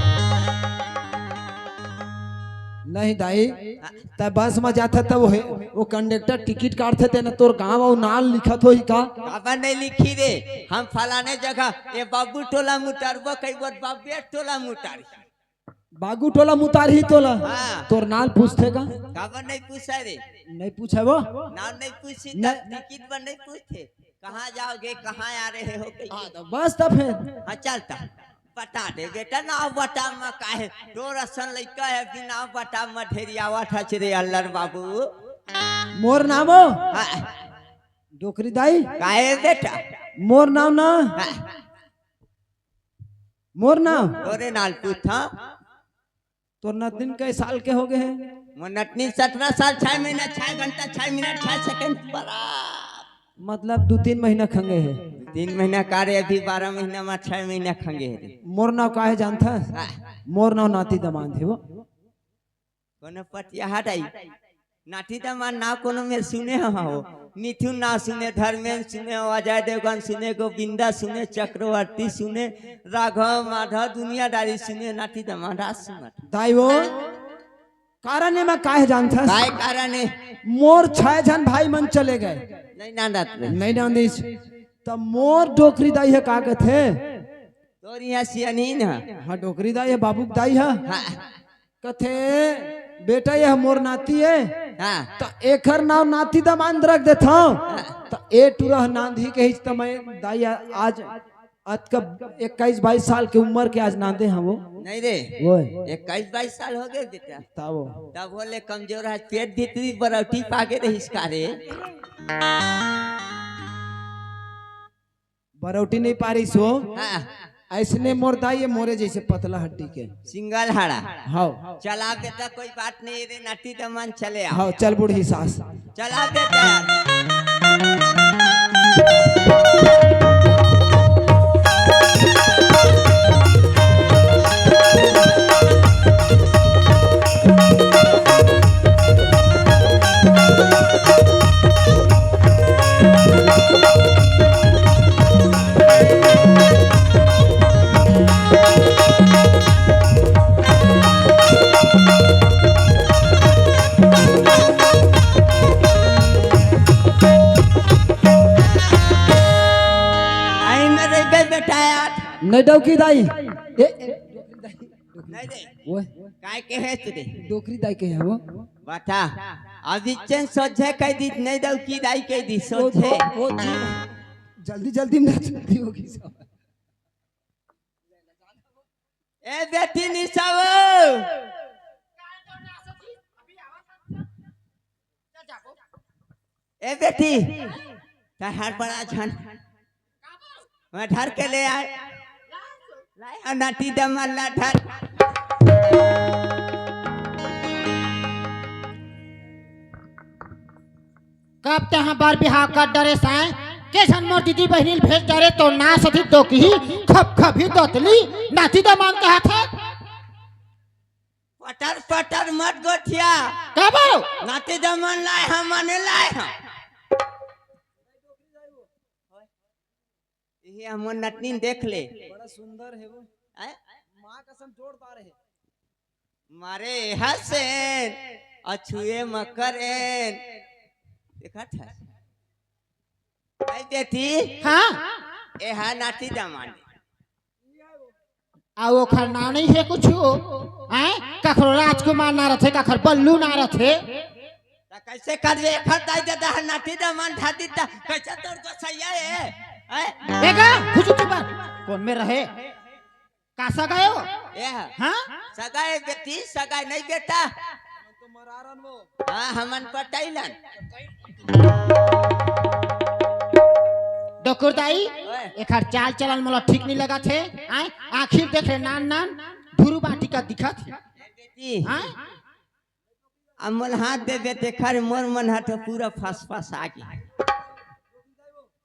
नहीं दाई, हाँ। तय बस में जाथा त वो हे, वो कंडक्टर टिकट काटथे ते न तोर गांव अउ नाव लिखत होही का? काबर नहीं लिखी रे, हम फलाने जगह, ये बाबू टोला में उतरबो कहिबो, बाबू टोला में उतारी। बागू टोला मुतारही तोला। हाँ। तोर नाल पूछथे का? काबर नहीं पूछे रे? नहीं पूछे वो? नाल नहीं पूछी, नहीं। तब टिकट पर नहीं पूछथे। कहाँ जाओगे, कहाँ आ रहे हो कहिके। हाँ, तो बस तो फिर। हाँ, चलता। बता दे बेटा, नाव बता म काहे? तोर असन लइका हे, अभी नाव बता म ढेरियावत हच रे अल्लर बाबू। मोर नाम हो? हाँ। डोकरी दाई? काहे बेटा? मोर नाम ना? हाँ। मोर नाम? तोरे नाल पूछा। तोर नतनीन कई साल के होगे हे? मोर नतनीन सतरा साल, छह महीना, छह घंटा, छह मिनट, छह सेकंड परा। मतलब दू तीन महीना खंगे हे। तीन महीना का रे, अभी बारह महीना में छह महीना खंगे हे रे। मोर नाव का हे जानथस? हाँ। मोर नाव नाती दमांद हे वो। कोनो पतिया हटाई। नाती दमांद नाव कोनो मेर सुने हो, हो। मिथुन नाव सुने, धर्मेंद्र सुने, अजय देवगन सुने, गोविंदा सुने, चक्रवर्ती सुने, राघव, माधव, दुनियादारी सुने, नाती दमांद आज सुनत। दाई वो, कारण एमा काहे जानथस? काय कारण हे? मोर छह झन भाई मन चले गए। नहीं नांदत रे। नहीं नांदिस। त मोर डोकरी दाई हे का कथे? तोर इहाँ सियानीन ह। हाँ, डोकरी दाई हे, बाबू के दाई हे। हाँ। कथे, "बेटा, ये मोर नाती हे। हाँ। त एखर नाव नाती दमांद रख देथंव।" हाँ। त ए टूरा ह नांदही कहिस त मैं दाई आज अतका इक्कीस बाईस साल के उम्र के आज नांदे हंव वो। नहीं रे। वो हे। इक्कीस बाईस साल होगे बेटा। तब वो। तब वो ले कमजोर हे, पेट भीतरी बरौटी पागे रहिस का रे। बरौटी नहीं पारिस वो। हाँ। अइसने मोर दाई हे, मोरे जइसे पतला हड्डी के। सिंगल हाड़ा। हव। चला बेटा, कोई बात नहीं रे, नाती दमांद चले आ। हव, चल बूढ़ी सास। चला बेटा। बे बेटा यार। नहीं डौकी दाई। ए, ए, नहीं दे। ओए। काय के है तू दे? डोकरी दाई के है वो। बता। अब इच्चन सोझे कह दी, नहीं डौकी दाई कह दी, ओ, सोझे। ओ, ओ, जल्दी, जल्दी में जल्दी होगी सब। ए बेटी निशाओ। ए बेटी, तैं हर बड़ा झन। मैं धर के ले आए। लाए हो नाती दमन ला धर। कब तैं बर बिहाव कर डरे सैं, के झन मोर दीदी बहिनी ल भेज डरे तो ना सती दोकही, खप खपी दोतली, नाती दमन कहत हे। पटर पटर मत गोठिया। काबर? नाती दमन लाए हम, माने लाए हम। ये हमर नतनीन देख ले। बड़ा सुंदर है वो। हैं? माँ कसम जोरदार है। मारे हसेन, अछुए मकरेन। देखत है? भाई बेटी। हाँ। ए हा नाती दमन। आ ओखर नाव नहीं है कुछ। हैं? कखरो राजकुमार ना रथे, कखर बल्लू ना रथे। त कैसे करबे? एखर दाई ददा ह नाती दमन ढाती त कैसे तोर गोसैया ए? हैं? बेगा, खुजू चुप। कौन में रहे? का सगा हे वो? ए ह। हाँ? सगा ए बेटी, सगा नहीं बेटा। तो मरारन वो। हाँ, हमन पटैलन। डोकुर दाई, ओए। एखर चाल चलन मोला ठीक नहीं लगत हे। आय, आखिर देख रे नान नान, धुरू बाटी का दिखत हे। बेटी। आय? अब मोला हाथ दे दे, तेखर मोर मन हा तो पूरा फस फस आ गया।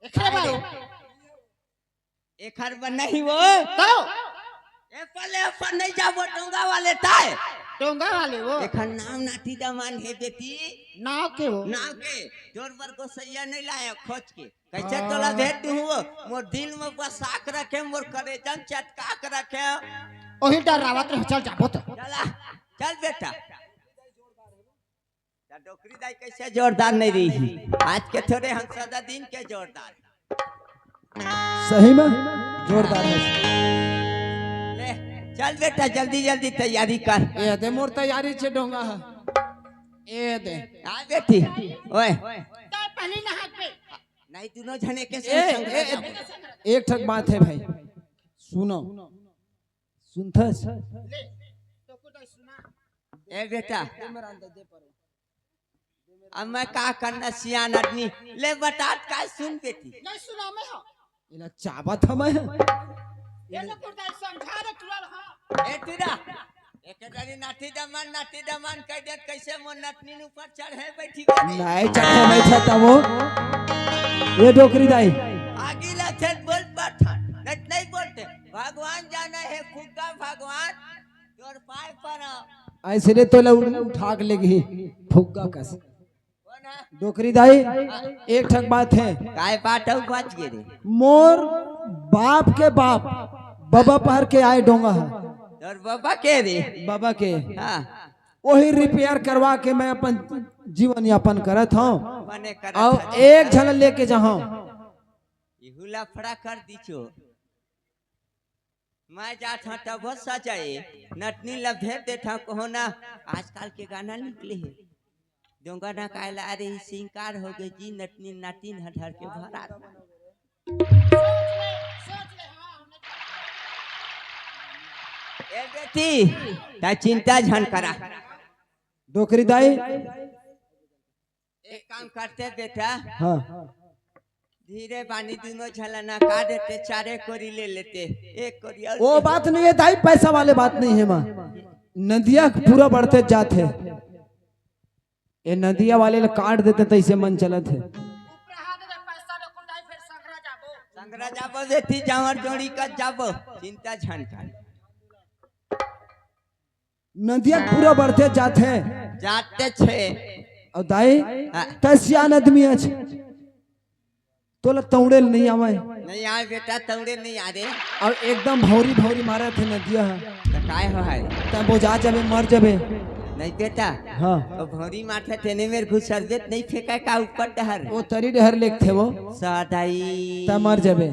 एखरे बारे। एखर बर नहीं वो। तो? ए पले अपन नहीं जाबो डोंगा वाले ताय। डोंगा वाले वो। एखर नाम नाती दमन हे बेटी। नाव के वो? नाव के। तोर बर गोसैया नहीं लाया खोज के। कैसे हाँ। तोला भेज दूँ वो? मोर दिल में बसा के रखे, मोर करेजा में चटका के रखे। ओही डर रावत रहे, चल जाबो तो। चला, चल बेटा। त डोकरी दाई कैसे जोरदार नहीं रही? आज के थोड़े हम सदा दिन के जोरदार। सही में जोरदार है। ले, चल बेटा, जल्दी जल्दी तैयारी कर। ए दे मोर तैयारी छे डोंगा ह। ए दे। आ बेटी, ओए। ताय पहली नहा के। नहीं, दोनों झने के ए, संग ए, संग ए, एक ठक बात है भाई, सुनो, सुनथस? ले, तो को तो सुना। ए बेटा, दे मेरा अंदर दे पर। अब मैं का करना सियान आदमी, ले बतात का सुन बेटी। नहीं सुना मैं हो। इला चाबत हम है। ये तो कुर्ता समझा दे तुरल हाँ। ए तुरा, एक दारी नाती दमन, नाती दमन कह दे, कैसे मोर नतनीन ऊपर चढ़े बैठी गई। नहीं चढ़े, नहीं चढ़ता वो। ये डोकरी दाई। आगी ला छेद बोल पाठन, नहीं, नहीं बोलते। भगवान जाना है, फुग्गा भगवान, तोर पाए पर। ऐसे ले तो ले उठा के लेगी फुग्गा कस। कौन है? डोकरी दाई, एक ठक बात है। काय बात है, बच गए रे। मोर बाप के बाप, बाबा पहर के आए डोंगा है। तोर बाबा के रे? बाबा के। हाँ। वही रिपेयर करवा के मैं अपन जीवन यापन करत हूँ। मने करत और है। एक झन लेके जाऊँ। इहू लफड़ा कर दीचो। मैं जात हूँ तब सजाए, नतनीन ला भेज देत हूँ, कहो ना, आजकल के गाना निकले हे। डोंगा ना काय ला रे, सिंगार हो गए जी, नतनीन नातिन ह धर के भरा। ए बेटी, ता चिंता झन करा। डोकरी दाई। एक काम करते बेटा। हाँ। धीरे बानी दोनों झलना काट देते, चारे कोरी ले लेते, एक कोरी और वो दे। बात नहीं है दाई, पैसा वाले बात नहीं है माँ। नदिया पूरा बढ़ते जात है, ये नदिया वाले ले काट देते तो इसे मन चलत है। संगरा जाबो बेटी, जावर जोड़ी का जाबो, चिंता झन कर। नदिया पूरा बढ़ते जात है। जाते छे। और दाई, हाँ। तै सियान आदमी अच। तोला तौड़े नहीं आवे। नहीं आवे बेटा, तौड़े नहीं आ रे। और एकदम भौरी भौरी मारे थे नदिया। तो काय हो है? तै बोझा जाबे, मर जाबे। नहीं बेटा। हाँ। तो भौरी मारते तेने मेर घुसर देत नहीं फेंका का ऊपर डहर। वो तरी डहर लेक थे वो। सदाई। तै मर जाबे।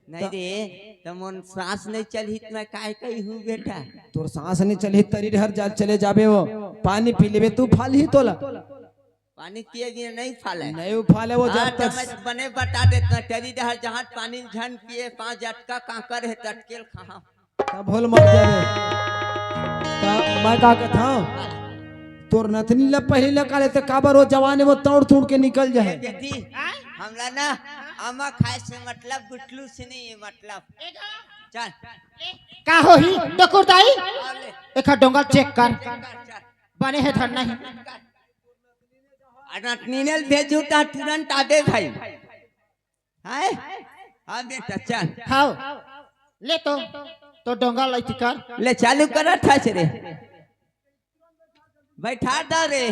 नहीं रे, त मोर सांस नहीं चलही त मैं काय कही हूँ बेटा? तोर सांस नहीं चलही, तरी डहर जा, चले जाबे वो। पानी पी लेबे तू, फालही तोला। पानी पिए बिना नहीं फाले। नहीं उफाले वो हाँ, जब तक। मैं बने बता देता, तरी डहर जहाँ पानी झन पिए, पाँच झटका कांकर है, तटकेल खा। तब होल मर जाबे। त मैं का कहत हूँ, तोर नतनी ला पहले ले काले त काबर वो जवान है, वो तोड़ तोड़ के निकल जाए। ए बेटी, हमला ना आमा खाए से मतलब, गुटलू से नहीं है मतलब। चल। का होही डोकुर दाई? चल ले। एखर डोंगा चेक कर। चल, चल। बने है धन नहीं। अरे नतनी ने भेजू ता तुरंत आबे भाई। हाय? हाँ बेटा, चल। हाव। ले तो, तो डोंगा लइती कर। ले चालू कर, ठाच रे। बैठा दा रे,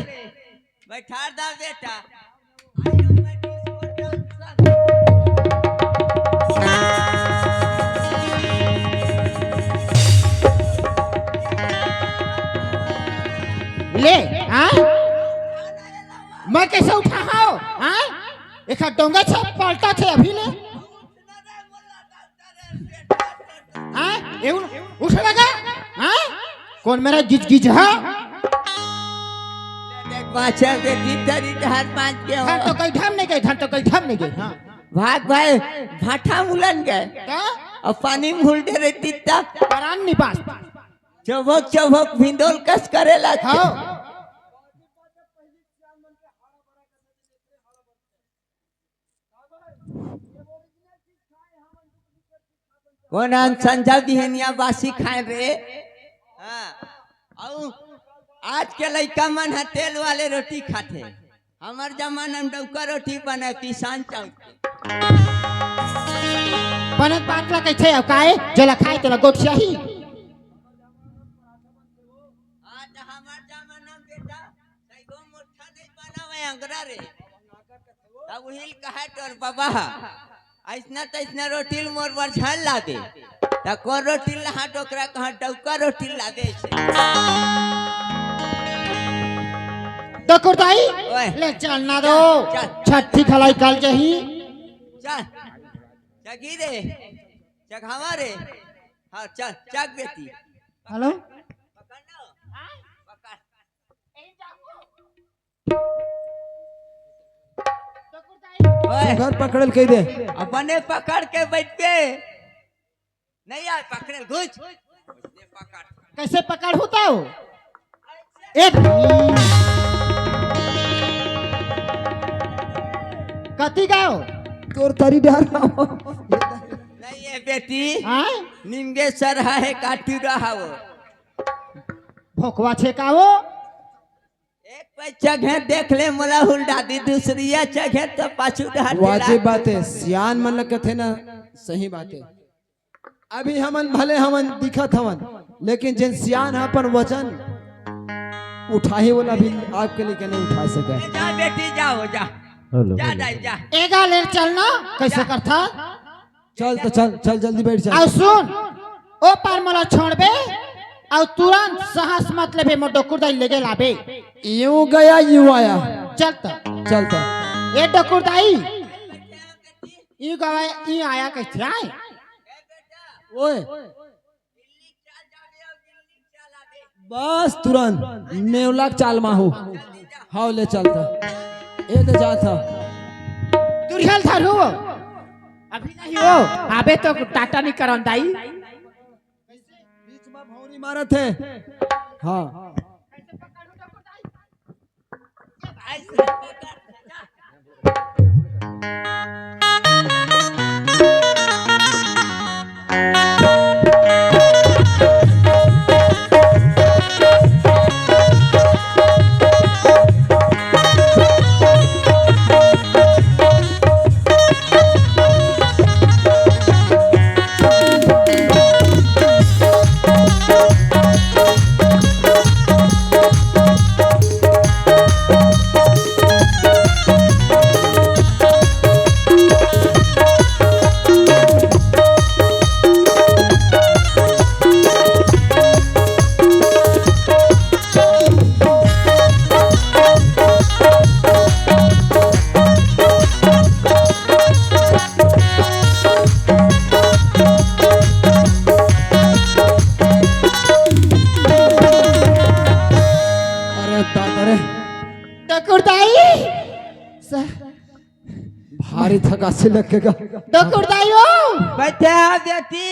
बैठा दा बेटा। ले, हाँ? मैं कैसे उठा हूँ, हाँ? एक हाथ डोंगा छे, पलटा छे अभी ले। हाँ? ये उन-, उठ लगा? हाँ? कौन मेरा गिज गिज है? देख बाछा बेटी, तेरी डहर बांध के हो। धन तो कहीं धन नहीं गए, धन तो कहीं धन नहीं गए, हाँ। भाग भाई, भाठा मुलन गए। का? अब पानी में हुल दे रही तित्ता। परान निपास। चबक चबक भिंदोल कस करे लग। हाँ। कोन अन संझा बिहनिया बासी खाए रे? हाँ। अउ आज के लइका मन ह तेल वाले रोटी खाथे। हमर जमाना में डौका रोटी बने, पिसान चाउर के। बने बात ला कइथे अउ काय? जेला खाए तेला गोठियाही। आज हमर जमाना में बेटा सैगो मोठा नहीं बनावे अंगरा रे। तब उहिल कहे तोर बाबा हा, "अइसना तइसना रोटी ल मोर बर झन ला दे।" त कोन रोटी ला हाथ ओकरा कहा डौका रोटी ला दे से। तो कुर्ताई ओए। ले चल ना दो। चल, चल। छठी खलाई कल जही। चल। जगी रे। जगावा रे। हाँ, चल, जग बेटी। हेलो। पकड़ ना। पकड़। ओए, घर पकड़ल कह दे। अपने पकड़ के बैठ के। नहीं यार, पकड़ल घुस। कैसे पकड़ होता हो? एक कति गाओ? तोर तरी डहर। नहीं ये बेटी। हाँ? निम्गे सर है काटू रहा वो। भोकवा छे का वो? एक पैर चघे देख ले मोला हुलडादी, दूसरिया चघे त पाछू डहर वाजिब बात है, सियान मन ल कथे ना, सही बात है। अभी हमन भले हमन दिखत हवन, लेकिन जेन सियान ह अपन वजन उठाही, ओला भी आपके लेके नहीं उठा सके। जा बेटी, जाओ, जा। हेलो, जा, हेलो। जा, जा। एगा ले चलना, कैसे करथा? चल त चल, चल जल्दी बैठ जा। अउ सुन, ओ पार मोला छोड़बे, अउ तुरंत साहस मत लेबे, मोर डोकुर दाई लेगे लाबे। यूं गया, यूं आया। चल त। चल त। ए डोकुर दाई, यूं गवा, यूं आया कैसे आए? ओए, बस तुरंत नेवला के चाल मा हो। हाव ले चलता। ए दे जात ह। तुरियल धरू। अभी नहीं हो। अबे तो टाटा नहीं करन दाई। बीच मा भौरी मारत है। हाँ। अरे, थकासी लग गे गा। डोकुर दाई हो। बैठे हा बेटी।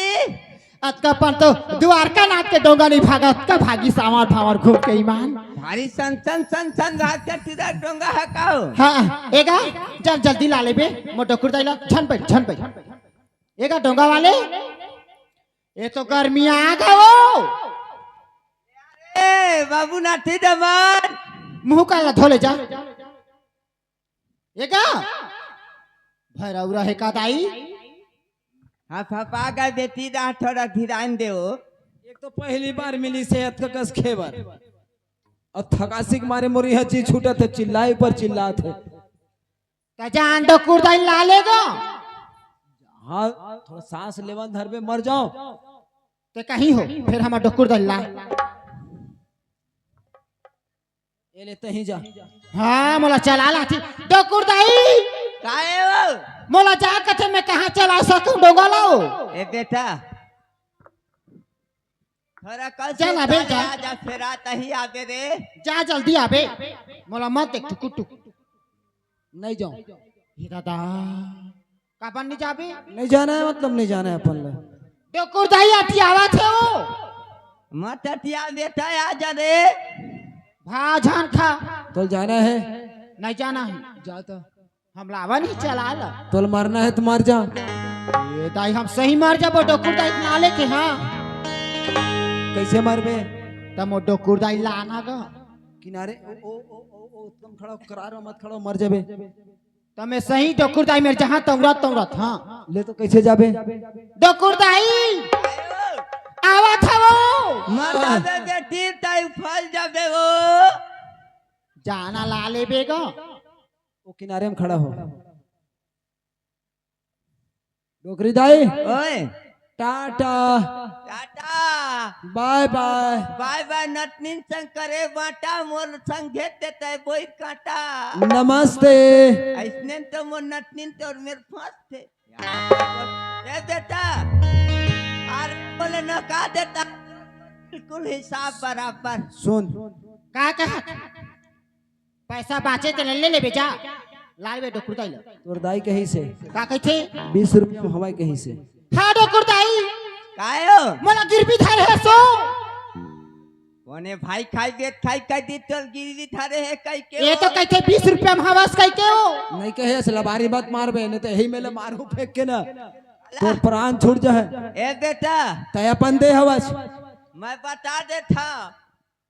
अतका पन तो द्वारका नाथ के डोंगा नहीं भागा, अतका भागी सावर भावर घूम के ईमान। भारी सन सन सन सन रात के टूरा डोंगा हे का हो? हाँ, ए गा, जब जल्दी ला लेबे, मोर डोकुर दाई ला, झन बैठ, झन बैठ। ए गा डोंगा वाले, ए तो गर्मी आ गा हो। ए, बाबू नाथी दमन। मुंह कान ला धो ले जा। ए गा, भैरौरा हे का दाई? हाँ, फपा गा बेटी दा, थोड़ा धिरान दे हो। एक तो पहली बार मिलिस हे अतका कस खेबर, अउ थकासी के मारे मोर इहाँ जी छूटत हे, चिल्लाए पर चिल्लात हे। त जान डोकुर दाई ला ले गा। हाँ, थोड़ा सांस लेवन धरबे, मर जाओ। ते कहीं हो, फिर हमर डोकुर दाई ला। ए ले तहीं जा। हाँ, मोला चला लाथे। डोकुर दाई। काहे हो? मोला जा कथे, मैं कहाँ चला सकूं डोंगा ला हो? ए बेटा, थोड़ा कल चल से अबे, जा, जा। जा, जा, फेरा तही आबे रे। जा जल्दी आबे। मोला मत देख, टुकुर टुकुर। नहीं जाओ। हे दादा, काबर नहीं जाबे? नहीं जाना है, मतलब नहीं जाना है अपन ला। डोकुर दाई अतियावत हे वो। मत अतिया बेटा, आ जा रे। भा झन खा। तोल जाना है? नहीं जाना है। जा तो। हम लावा नहीं चला ला। तोल मरना है तो मर जा। ए दाई, हम सही मर जाबो डोकुर दाई के नाले के, हाँ। कैसे मरबे? त मोर डोकुर दाई लाना गा। किनारे, ओ, ओ, ओ, ओ, ओ, तुम खड़ा हो, करार में मत खड़ा हो, मर जाबे। त मैं सही डोकुर दाई मेर जहाँ तौरत तौरत, हाँ। ले तो कैसे जाबे? डोकुर दाई, आवत हवो। मत आबे बेटी, ताई फल जाबे वो। जाना ला लेबे गा। वो किनारे में खड़ा हो। डोकरी दाई। ओए। टाटा। टाटा। बाय बाय। बाय बाय, नतनीन संग करे बांटा, मोर संग घेत देता है बोई कांटा। नमस्ते। अइसने तो मोर नतनीन तोर मेर फंसथे। ए बेटा, अरे बोले न का देता, बिल्कुल हिसाब बराबर। सुन। का कहा? पैसा बाँचे त ले लेबे जा। लाबे डोकुर दाई ला। तोर दाई कहिस हे। का कहिथे? बीस रुपया में हवय कहिस हे। हाँ डोकुर दाई। काहे हो? मोला गिरवी धरे हे सो। कोने भाई खाई बेत खाई कह दी तोल गिरवी धरे हे कह के ये हो? तो कहिथे बीस रुपया में हवस कह के हो। नहीं कहे, अस लबारी मत मारबे, नहीं तो यही में ले मारू फेंक के ना। तोर प्राण छूट जाए। ए बेटा। तय अपन दे हवस। मैं बता देथा,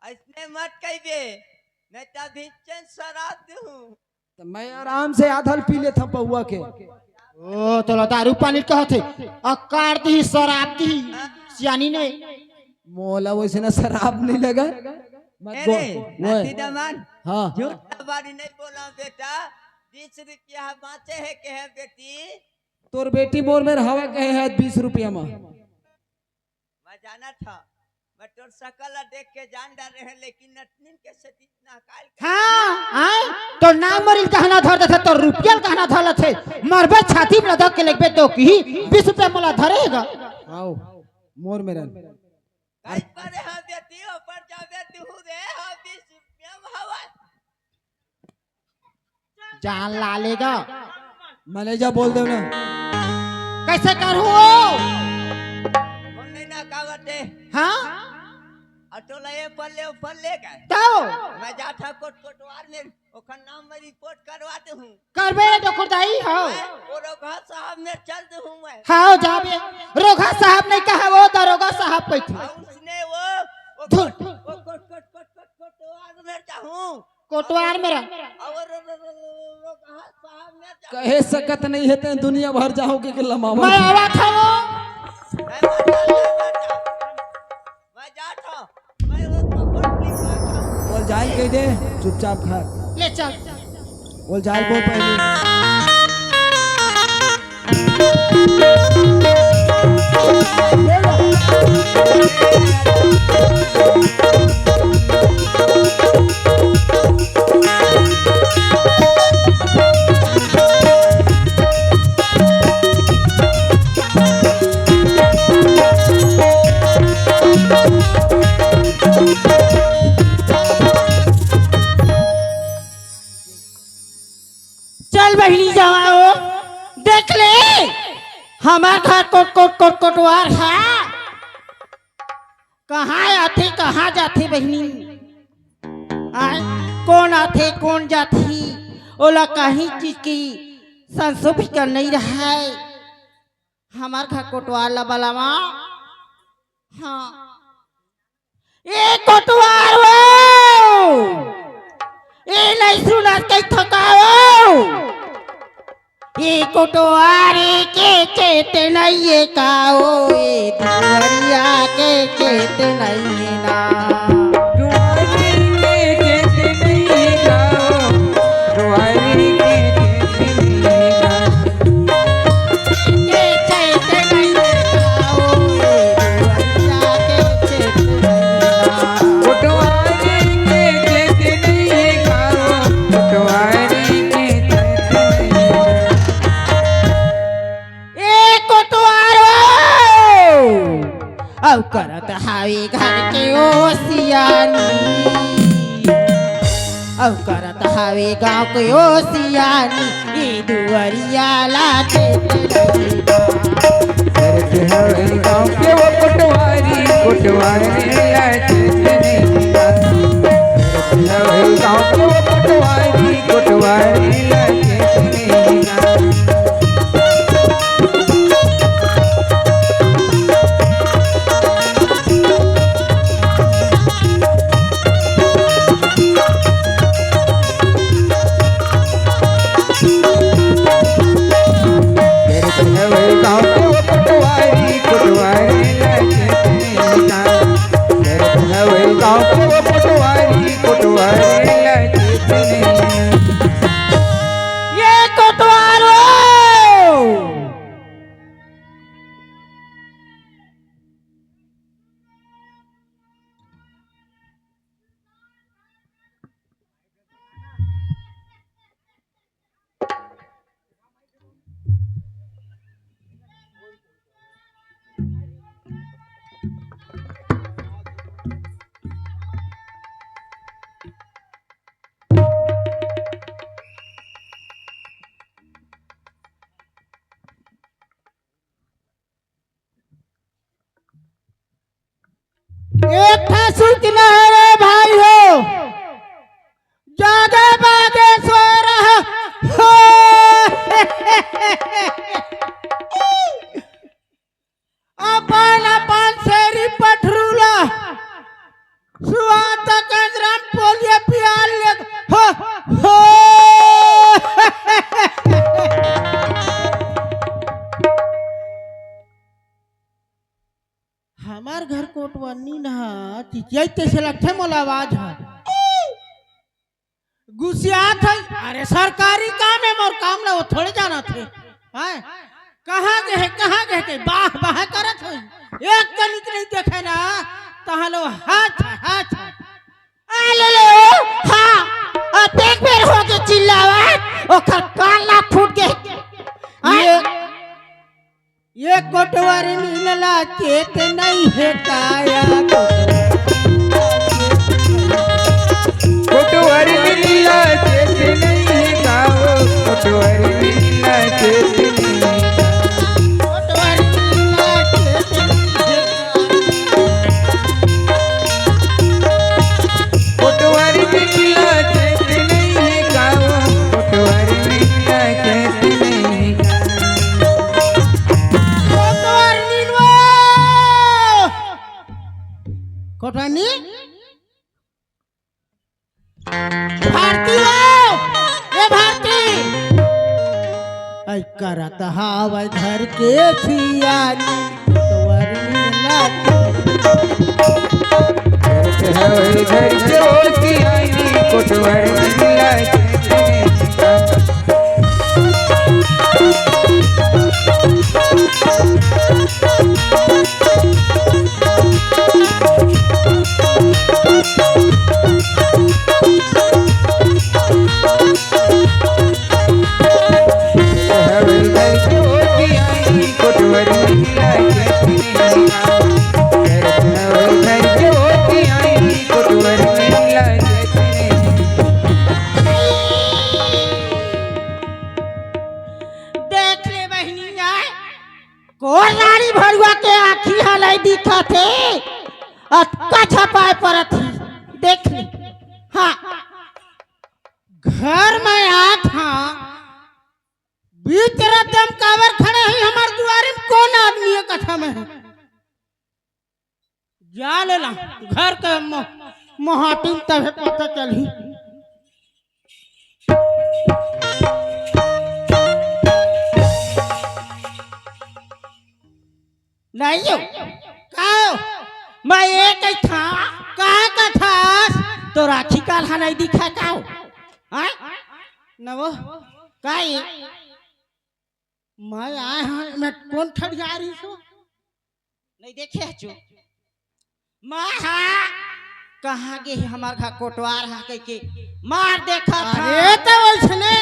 अइसने मत कहिबे, नहीं तो अभी चैन शराब दूँ। त मैं आराम से आधा ल पी लेथंव पौवा के। ओ, तोला दारू पानी कहत हे, अकाड़ दिही, शराब दिही, सियानी ने। मोला वइसे ना शराब नहीं लगा। मत ए बोल, रे, ओए। नाती दमन, हाँ। झूठ बारी नहीं बोला बेटा, बीस रुपया बाँचे हे के हे बेटी। तोर बेटी मोर मेर हवा कहे हे बीस रुपया में। मैं जानत हंव, मैं तोर सकल ला देख के जान डारे हंव, लेकिन नतनीन के सेती इतना काल के हाँ, आय, तोर नाम मरिल कहना धर देथे, तोर रुपया ल कहना धर लेथे, मरबे छाती में लदक के लेगबे तो किही, बीस रुपया मोला धरे हे गा। आओ, मोर मेरन। कई परे हा बेटी, ऊपर जाबे तू रे, हा बीस रुपया में हवा। जान ला लेगा। मैनेजर बोल दे ना। कैसे करूँ? बोल नहीं ना, का बात है? हाँ? और तो ले, पल्ले, पल्ले का। तो? मैं जाथा कोट, कोटवार में, ओखर नाम में रिपोर्ट करवा दे हूँ। करबे डोकुर दाई, हाँ। मैं, वो रोगहा साहब में चल दे हूँ मैं। हाँ, जाबे। रोगहा साहब नहीं कहा, वो दरोगा साहब कहिथे। हाँ, उसने वो, वो धुर। कोट, वो कोट, कोट, कोट, कोट, कोटवार में जाहूँ। कोटवार में रह। कहे सकत नहीं हे ते दुनिया भर जाहूँ के, के लमावा। मैं आवा था वो। मैं जात हूँ। मैं वो पकड़ नहीं पाता। बोल जाए कह दे, चुपचाप घर। ले चल। बोल जाए, बोल पहले। चल बहिनी जावा हो। कोटवार हा कहाँ आथे, कहाँ जाथे बहिनी? आय, कोन आथे, कोन जाथे, ओला कहीं चीज की संसो फिकर नइ रहय। हमर घर कोटवार ला बलावा। हाँ। ए कोटवार हो, ए नइ सुनत कहिथँव का हो? ए कोटवार के चेत नइये का हो, ए दुवरिया के चेत नइये ना। दुआरी के चेत नइये का हो, दुआरी के चेत नइये का। के चेत नइये का हो, ए दुवरिया के चेत नइये ना। कोटवारी के चेत नइये का हो, कोटवारी के चेत नइये ना। ए कोटवार हो, अउ करत हावे घर के ओ सियानी, अउ करत हावे गाँव के ओ सियानी, ए दुवरिया ला चेत नइये ना। करत हावे गाँव के ओ कोटवारी, कोटवारी ला चेत नइये ना। करत हावे गाँव के ओ कोटवारी, कोटवारी ला चेत नइये ना। करत हवे गाँव के ओ कोटवारी, कोटवारी ला चेत नइये ना। करत हवे गाँव के ओ कोटवारी, कोटवारी ला चेत नइये ना। ए कोटवार हो। एक ठा सूचना हे रे भाई हो, जागे बागे सो रहा हो। अपन अपन सेरी पठरू ला सुवात केंद्रम पोलियो पियाल ले हो, हो। हमर घर कोटवार नी ना चिचियाई तइसे लगथे मोला आवाज ह। गुसियात है, अरे सरकारी काम हे, मोर काम ला ओ थोड़े जानथे। हैं? कहाँ गे हे, कहाँ गे हे, बाह बाह करत होही। एक कनिक नइ देखे ना, तहाँ ले हाथ, हाथ। आ ले ले ओ, हाँ, अतेक बेर होगे चिल्लावत, ओकर कान ला फूट गे। हैं? ये ये कोटवार नीला चेत नइ हे काया। कोटवार नीला चेत नइ हे का हो, कोटवार नीला चेत नइ हे का। कोटवार नीला चेत नइ हे का। कोटवार नीला चेत नइ हे का हो, कोटवार नीला चेत नइ हे का। कोटवार नीलवा। कोटवार नी? भारती हो, ए भारती। ऐ करत हावय घर के सियानी, कोटवार नीला। करत हावय घर के ओ सियानी, कोटवार नीला। दिखत हे, अतका झपाए परत हे, देख ले। हाँ, घर में आत हाँ, बीच रात म काबर खड़े हे हमर दुआरी म, कोन आदमी हे कथा में हे? जा ले ला घर के म-, मोहाटी म तभे पता चलही। नहीं हो, का हो? मैं ये कथा, का कथस? तोर आँखी काला नहीं दिखय का हो? हाँ? न वो, का ये? मैं आय हाँ, मैं कोन ठड़िया रहिस हो? नहीं देखे हचो। मैं हा, कहाँ गे हे हमर घर कोटवार हा कहिके मार देखत हा। अरे त वइसने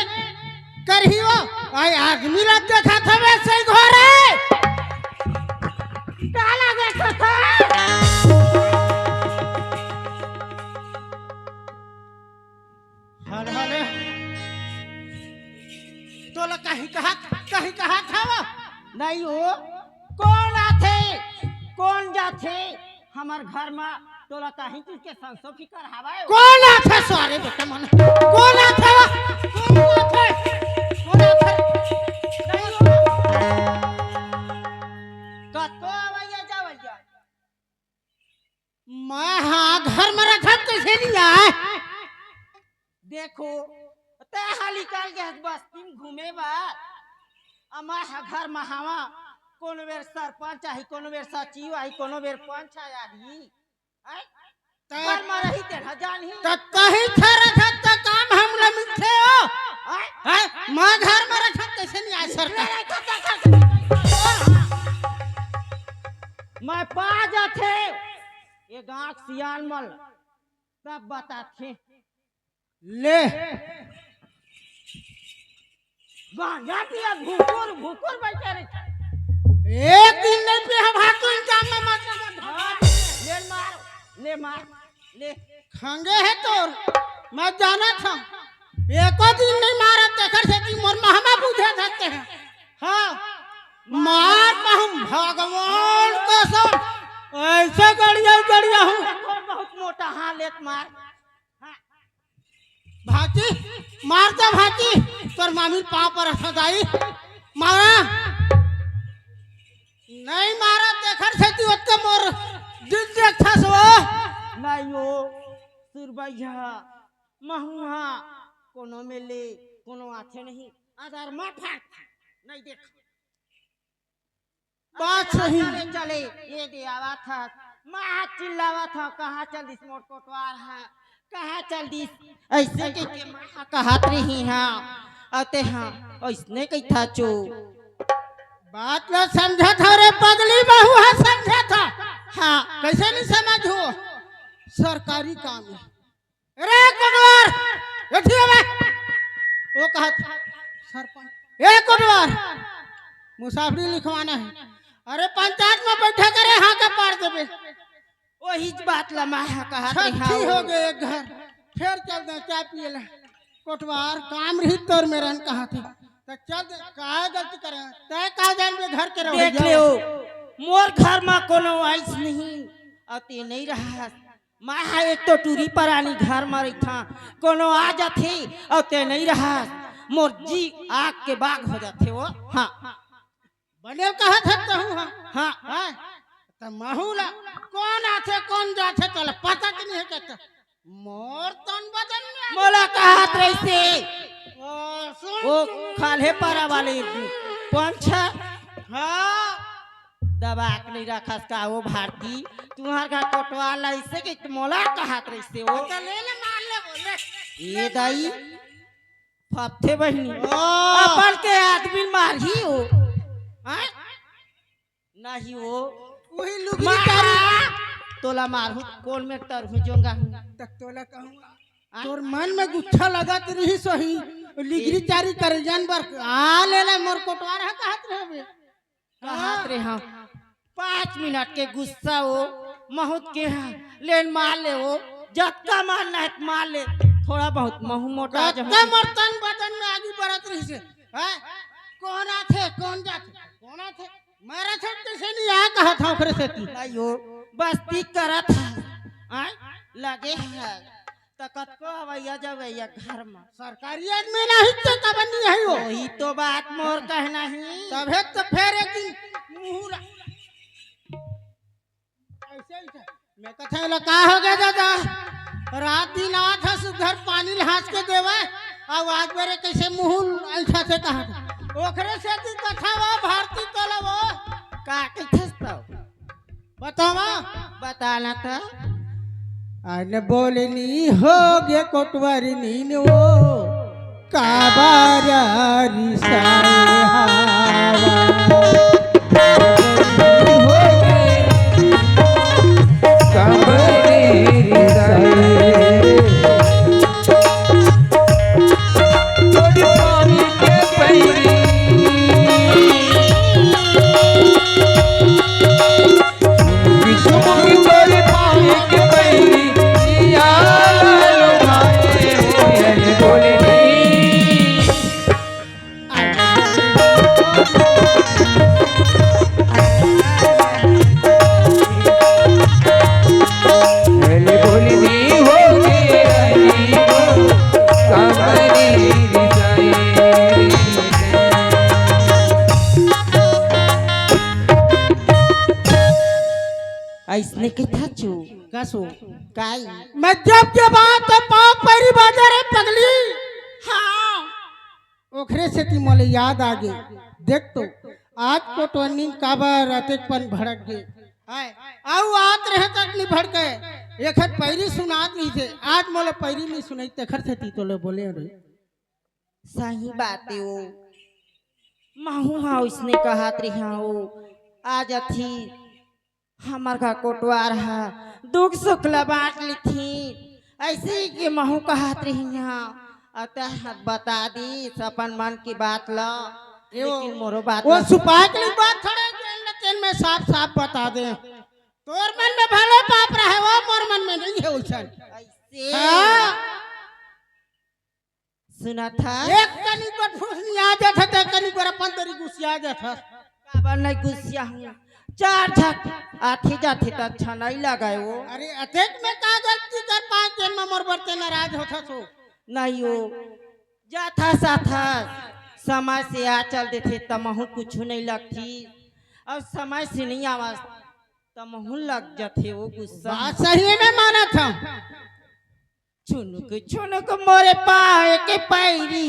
करही वो, आय आदमी ला देखत हवे सही घोरे। काला देखत हा? हल हले। तोला कहीं कहा, कहीं कहा था वो? नहीं हो। कोन आथे? कोन जाथे? हमर घर म तोला कहीं चीज के संसो फिकर हवय? कोन आथे सारे बेटा मन? कोन आथे वो? कोन आथे? कोन आथे? नहीं हो। कतो आवैया जावैया। मैं हा घर म रखत कइसे नहीं आय? देखो, तैं हा निकल गे हस बस्ती म घूमे बर। अ मैं हा घर म हवा, कोनो बेर सरपंच आही, कोनो बेर सचिव आही, कोनो बेर पंच आही। हैं? त घर म रही तेन हा जानही। त तही घर रखत त काम हमला मिलथे हो। हैं? हैं? मैं घर म रखत कइसे नहीं आय सरकार? मैं पा जाथे। ये गाँव के सियान मन तब बताथे। ले। गांजा पिया घुकुर घुकुर बैठे रहे। एक दिन नहीं पिया भाग तो इंतजाम में मत लगा। हाँ, ले मार, ले मार, ले। खंगे हे तोर, मैं जानत हंव। एको दिन नहीं मारत, तेकर सेती मोर महमा बुझे सकते हैं। हाँ, मार महम भगवान कसम, ऐसे गड़िया गड़िया हूँ। बहुत मोटा, हाँ, लेत मार। हाँ। भांची, मार दे भांची, तोर मामी पाँव परत हंव दाई, मारा। नहीं मारा, तेकर सेती ओतके मोर दिल देखथस वो। नहीं हो, सुरबैया, महू हा, कोनो में ले, कोनो आथे नहीं, अदर मत हट, नहीं देख। बात सही। चले, चले, ये दे आवत हस। मैं हा चिल्लावत हंव, कहाँ चल दिस मोर कोटवार हा? कहाँ चल दिस? ऐसे कहिके मैं हा कहत रही हंव। अउ तें हा, अइसने कहिथस चो। बात ला समझत हंव रे पगली, महू हा समझत हंव। हाँ। कइसे नहीं समझहूँ? सरकारी काम हे। अरे कोटवार, एती आ बे। वो कहत, सरपंच, ए कोटवार, मुसाफरी लिखवाना हे। अरे पंचायत में बैठे करे, हाँ का पार देबे। वही बात ला मैं हा कहत रहे हंव। छट्ठी हो गे एक घर, फेर चल दे चाय पिए ला। कोटवार, काम रही तोर मेरन कहत हे। त चल दे, काय गलती करे? तैं का जानबे घर के रवैया? देख ले हो, मोर घर म कोनो आइस नहीं, अउ तें नहीं रहस। मैं हा एक तो टूरी परानी घर म रहिथंव, कोनो आ जाथे अउ तें नइ रहस, मोर जी आग के बाग हो जाथे वो। हाँ। बने कहत हस तहूँ, हाँ। हाँ। हाँ। त महू ला कोन आथे, कोन जाथे, तोला पता कि नहीं हे कहत? मोर तन बदन में मोला कहत रहिसे। ओ, सुन, वो सुन, खाल्हे सुन, पारा वाले सुन। पंच ह। हाँ। दबा के नहीं रखस का वो भारती? तुंहर घर कोटवार ला अइसे कि मोला कहत रहिसे वो। त ले ले, मार ले, बोल ले। ये दाई, फपथे बहिनी। ओ। अपन के आदमी मारही वो। हाँ? नहीं वो। वही लुगरी मार। चारी। तोला मारहूँ, कोन में तरहूँ जोंगा। त तोला कहूँ। हाँ? तोर मन में गुस्सा लगत रहिस होही, लुगरी चारी करे जान बर आ ले ले मोर कोटवार ह कहत रहबे। कहत हाँ। रहे हंव, पाँच मिनट के गुस्सा वो, महूँ के हाँ, लेन मार ले वो, जतका मारना हे मार ले, थोड़ा बहुत महूँ मोटा जहूँ। जतका मोर तन बदन में आगी बरत रहिसे, हैं? कोन आथे, कोन जाथे, कोन आथे? मारा छोड़ कैसे नहीं आ कहा था ओकरे सेती। नहीं हो, बस्ती करत है। आय, लगे है। त कतको हवैया जवैया घर म। सरकारी आदमी नहीं ते कबन नहीं है वो। वही तो बात मोर कहना ही। तभे तो फेर एक दिन मुहूरा। ऐसे ही था। मैं कथे ला का हो गया दादा? रात दिन आवत ह सुघर पानी ल हाँस के देवे, अउ आज बेरे कैसे मुहुल ऐसा से कहा था। ओकरे सेती कथा वो भारती तोला वो। का कथस तो? बतावा। बताना था। अन बोलनी हो गे कोटवारी नीन वो। काबर रिसाए हवा। ऐसने के था चू। कसो। काई। मैं जब जब आत पाँव पैरी बाजा रे पगली। हाँ। ओखरे सेती मोले याद आ गे। देख तो, आज कोटवानी काबर अतेक पन भड़क गे। हाय, अउ आत रहे तक नी भड़के। एखर पैरी सुनात नी थे। आज मोले पैरी नी सुनाई, तेखर सेती तोले बोले रे। सही बात है वो। महू हा उसने कहत रही हो। आ जाथी। हमर का कोटवार ह दुख सुख ल बांट लेथी। ऐसे ही के महू कहत रही ह। अतः बता दी अपन मन की बात ल। ए वो, लेकिन मोरो बात वो ल सुपाक ली बात थोड़े जेन ल तेन में साफ साफ बता दे। तोर मन में भले पाप रहे, वो मोर मन में नहीं है उसन। ऐसे। हाँ। सुना था? एक कनी पर फुसनी आ जात ह, त कनी पर अपन तरी गुस्सिया जात ह। काबर नहीं गुस्सिया हूँ? चार झक आथे जाथे त अच्छा नहीं लगे वो। अरे, अतेक में का गलती कर पाए, जेन में मोर बर ते नाराज होत हस वो? नहीं वो, जाथा साथा समय से आ चल देथे, त महू कुछु नहीं लगथी, अउ समय से नहीं आवस, त महू लग जाथे वो गुस्सा। बात सही में मानत हूँ। छुनुक छुनुक मोरे पाँव के पैरी,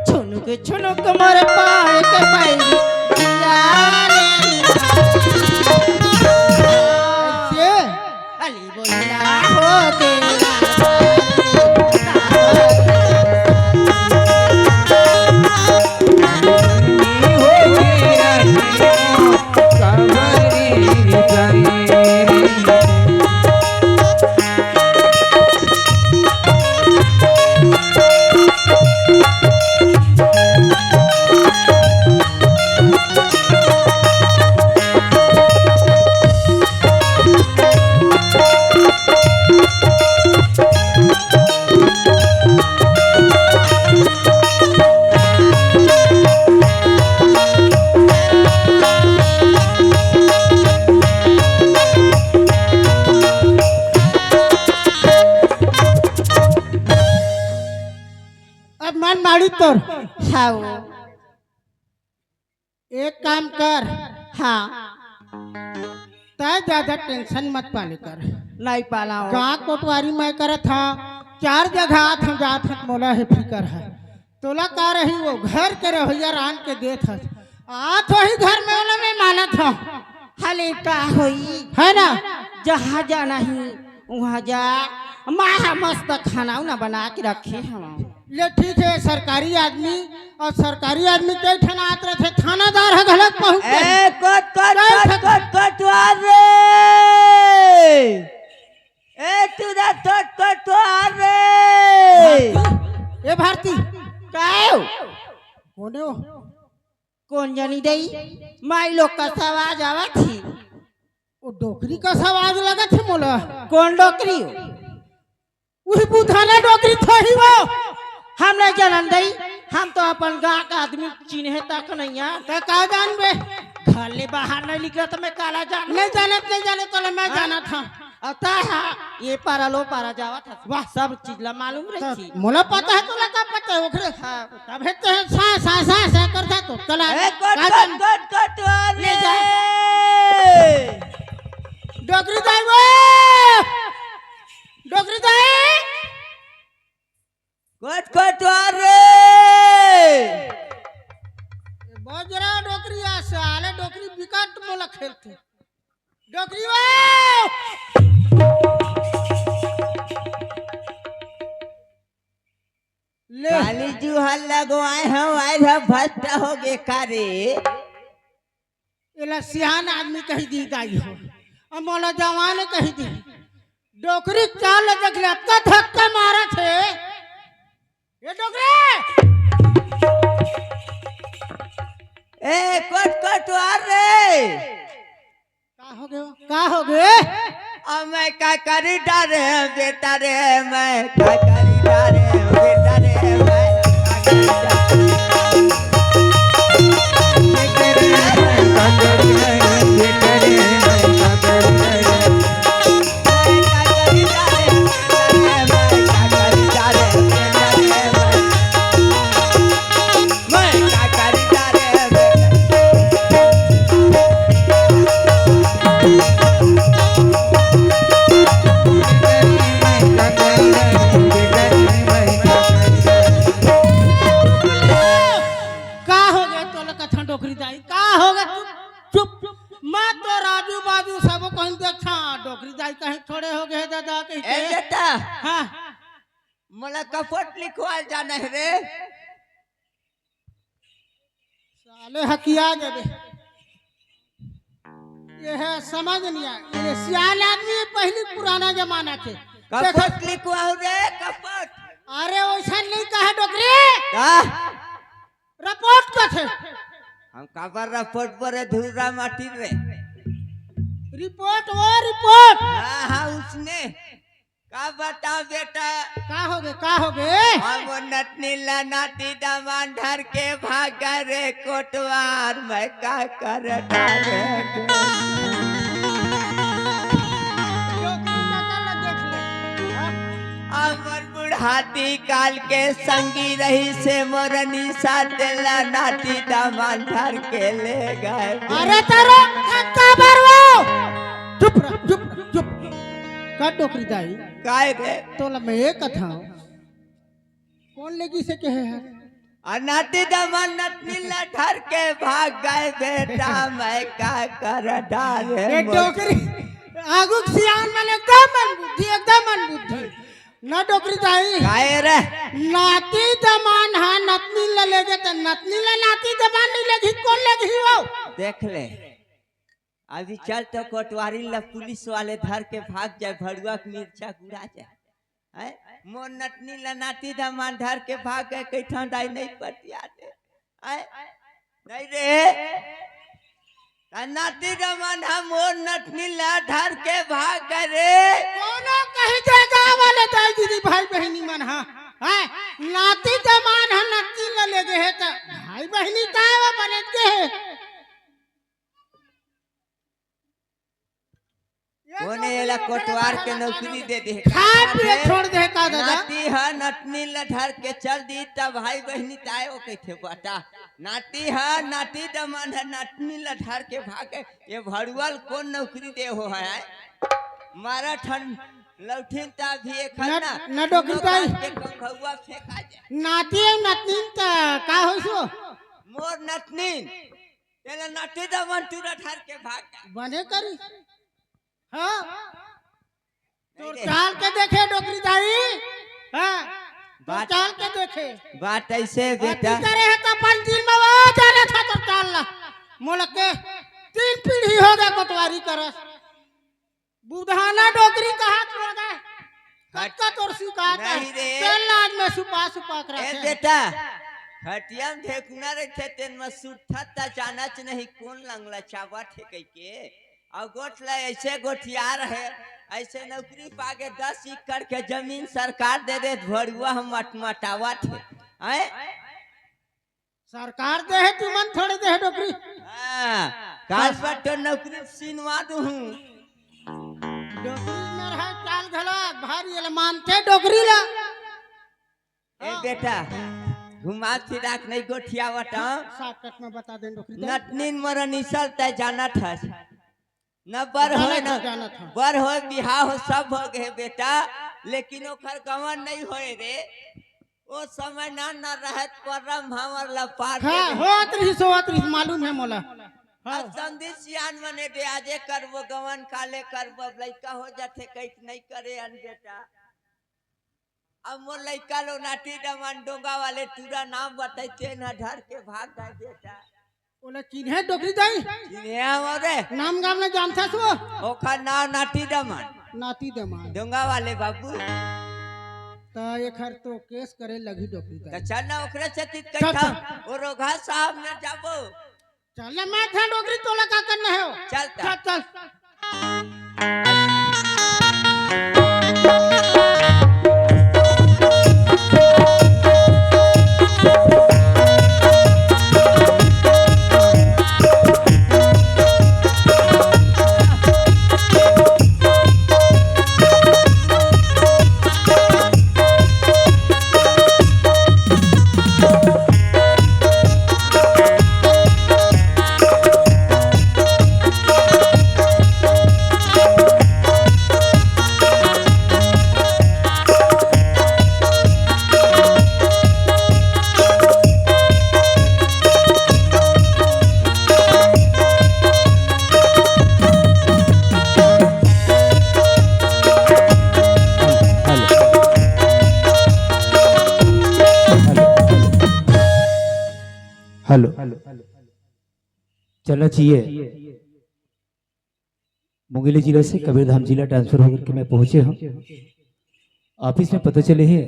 छुनुक छुनुक मोरे पाँव के पैरी। जिया रे जिया। ये? अली बोला हो के। अब मन माड़ी तोर। हाओ। एक काम कर। हाँ। तै ज्यादा tension मत पाले कर। नहीं पाला हो। का कोटवारी मैं करत हा, चार जगह आत हम जात हन, मोला हे फिकर है। तोला का रही वो घर के रहोइया रान के देत हस। आत होही घर में ओला मैं मानत हूँ। हले का होई? है ना? जहाँ जाना ही वहाँ जा, माँ ह मस्त खाना उना बना के रखे हवं। ले ठीक है, सरकारी आदमी अउ सरकारी आदमी कई ठन आत रथे, थानादार ह घलक पहुँच गे। ए, कट, कट, कई कट, ठन कट, कट, अरे! ए, तू दा कट, कट, अरे! भारती, ए भारती। काय हो? कोने हो? कोन जनी दई? माई लोग कस आवाज आवत ही। वो डोकरी कस आवाज लगत ही मोला। कोन डोकरी हो? उही बुधाना डोकरी थोही वो। हम नहीं जानन दई। हम तो अपन गांव का आदमी चिन्हे तक नइ आय। त का जानबे? घर ले बाहर नइ निकलत त मैं काला जान। नइ जानत, नइ जानत, तोला मैं हाँ? जानत हंव। अउ तैं हा ये पारा ले ओ पारा जावत हस। वाह। सब चीज ला मालूम त रहिथे। मोला पता हे, तोला का पता हे ओखरे? हाँ। तभे ते सा, सा, सा, सा करत हस तो। चला, ए, कट, का कट, जान? कट, कट, अरे। ले जा। डोकरी दाई वो! डोकरी दाई! कट, कट, अरे। बजरा डोकरी आ साले, डोकरी बिकट मोला खेलथे। डोकरी वो! ले। काली जुहर लगवाए हंव, आय ह भ्रष्ट होगे का रे? एला सियान आदमी कहि दिही दाई हो, अउ मोला जवान कहि दिही। डोकरी चाल ल देख ले, अतका धक्का मारत हे। ए डोकरी! ए, कट, कट, अरे! का होगे? का होगे? अब मैं का करी डारे बेटा रे, मैं का करी डारे बेटा रे, मैं का करी डारे। का होगे तोला कथन डोकरी दाई? का होगे? चुप, चुप। मैं तो राजू बाजू सबो कहिन देखा, डोकरी दाई कहीं थोड़े होगे हे दादा कहिके। ए बेटा। हाँ। मोला कपट लिखवा जाना हे रे। साले हकिया देबे। ये हे समझ नइ आय। ये सियान आदमी हे, पहिली पुराना जमाना के। कपट लिखवाहूं रे, कपट। अरे वइसन नइ कहे डोकरी। का? रपोट कथे। हम काबर रपोट बोले धूरा माटी रे। रिपोर्ट वो रिपोर्ट। हाँ, हाँ, उसने। का बताओं बेटा? का होगे, का होगे? अब नतनी ला नाती दमान धर के भाग गे रे कोटवार, मैं का करत रे? हमर बुढ़ाती काल के संगी रहिसे मोर निशा, तेला नाती दमान धर के ले गे। अरे तेरो धक्का मारवो। चुप रह, चुप, चुप। का डोकरी दाई? काय रे? तोला मैं ये कथंव, कोन लेगिसे कहे हे? अ नाती दमान नतनी ला धर के भाग गे बेटा, मैं का करत रे? ए मोर डोकरी, आगू के सियान मन एकदम मन बुद्धि, एकदम मन बुद्धि। ना डोकरी दाई। काय रे? नाती दमान हा नतनी ला लेगे त नतनी ला नाती दमान नइ लेगही, कोन लेगही वो? देख ले। अभी चल तो कोटवारी ला पुलिस वाले धर के भाग जाय, भड़ुआ के मिर्चा गुड़ा जाय। हैं? मोर नतनी ला नाती दमान धर के भाग गे, कहिथंव दाई नइ पतियाते। हैं? नइ रे। त नाती दमान हा मोर नतनी ला धर के भाग गे रे। कोनो कहि दे गाँव वाले दाई दीदी भाई बहिनी मन हा। हैं? नाती दमान हा नतनी ला लेगे हे त भाई बहिनी काय वो बने गे हे? कोने एला कोटवार के नौकरी दे दे हे? खाय पिये छोड़ दे हे का दादा? नाती ह नतनी ल धर के चल दी त भाई बहिनी ताय ओ कहिथे बता। नाती ह, नाती दमान ह नतनी ल धर के भागे। ये भड़ुआ ल कोन नौकरी दे हो हे? मारा ठन लौठिन त अभी एक न, ना न डोकरी ताई। के कंघौआ फेंका जाय। नाती अउ नतनी त का होइस वो? मोर नतनी। तेला नाती दमान टूरा धर के भाग गे। बने करी। हाँ। तोर चाल के देखे डोकरी दाई। हाँ। तोर बात, चाल के देखे। बात अइसे हे बेटा। करे हे त अपन दिल में वो जाने था तोर चाल ला। मोला के तीन पीढ़ी होगे कोटवारी करस। बुधाना डोकरी कहात होगे। कतका तोर सिकात हे। नहीं रे। तेल लाज में सुपा सुपा के ए रखे। बेटा, खटिया में ढेकुना रहिथे, तेन में सुरथा त जानच नहीं कोन लंगला चाबत हे कहिके। अउ गोठ ला अइसे गोठियार हे, अइसे नौकरी पागे दस एकड़ के जमीन सरकार दे दे, भड़ुआ हम मटमटावत हे। हैं? सरकार दे हे, तुमन थोड़े दे हे डोकरी। हाँ, काल बर तो नौकरी सीनवा दूहूँ। डोकरी में रहे चाल घलक, भारी एला मानथे डोकरी ला। ए बेटा, घुमा फिरा के नहीं गोठियावत हँव। शॉर्टकट में बता देन डोकरी दे। नटनीन मोर निसल तैं जानत हस। न बर होय, जानत न हँव, जानत हँव। बर होय, बिहाव हो, सब हो गे बेटा, लेकिन ओखर गवन नहीं होय रे। ओ समय ना, ना रहत परम हमर ला पार हाँ, दे। होत रहिस, होत रहिस, मालूम हे मोला। हाँ। अब समधी सियान मने दे, आजे करबो गवन, काले करबो, अब लइका हो जाथे, कहिके नहीं करे अन बेटा। अब मोर लइका लो नाटी दमन डोंगा वाले टूरा नाम बताई, तेन ह डर के भाग गे बेटा। ओला चिन्हे डोकरी दाई? चिन्हे हँव रे। नाम गाम ल जानथस वो? ओखर नाम नाटी दमन। नाटी दमन। डोंगा वाले बाबू। त एखर तो केस करे लगही डोकरी दाई। त चल ना ओकरे से चित चल, कहिथा, चल। ओ रोघा साहब में जाबो। चल ना, मैं था डोकरी, तोला का करना हे वो? चल त। चल, चल। हेलो। चलना चाहिए। मुंगेली जिला से कबीरधाम जिला ट्रांसफर होकर के मैं पहुंचे हूँ। ऑफिस में पता चले है,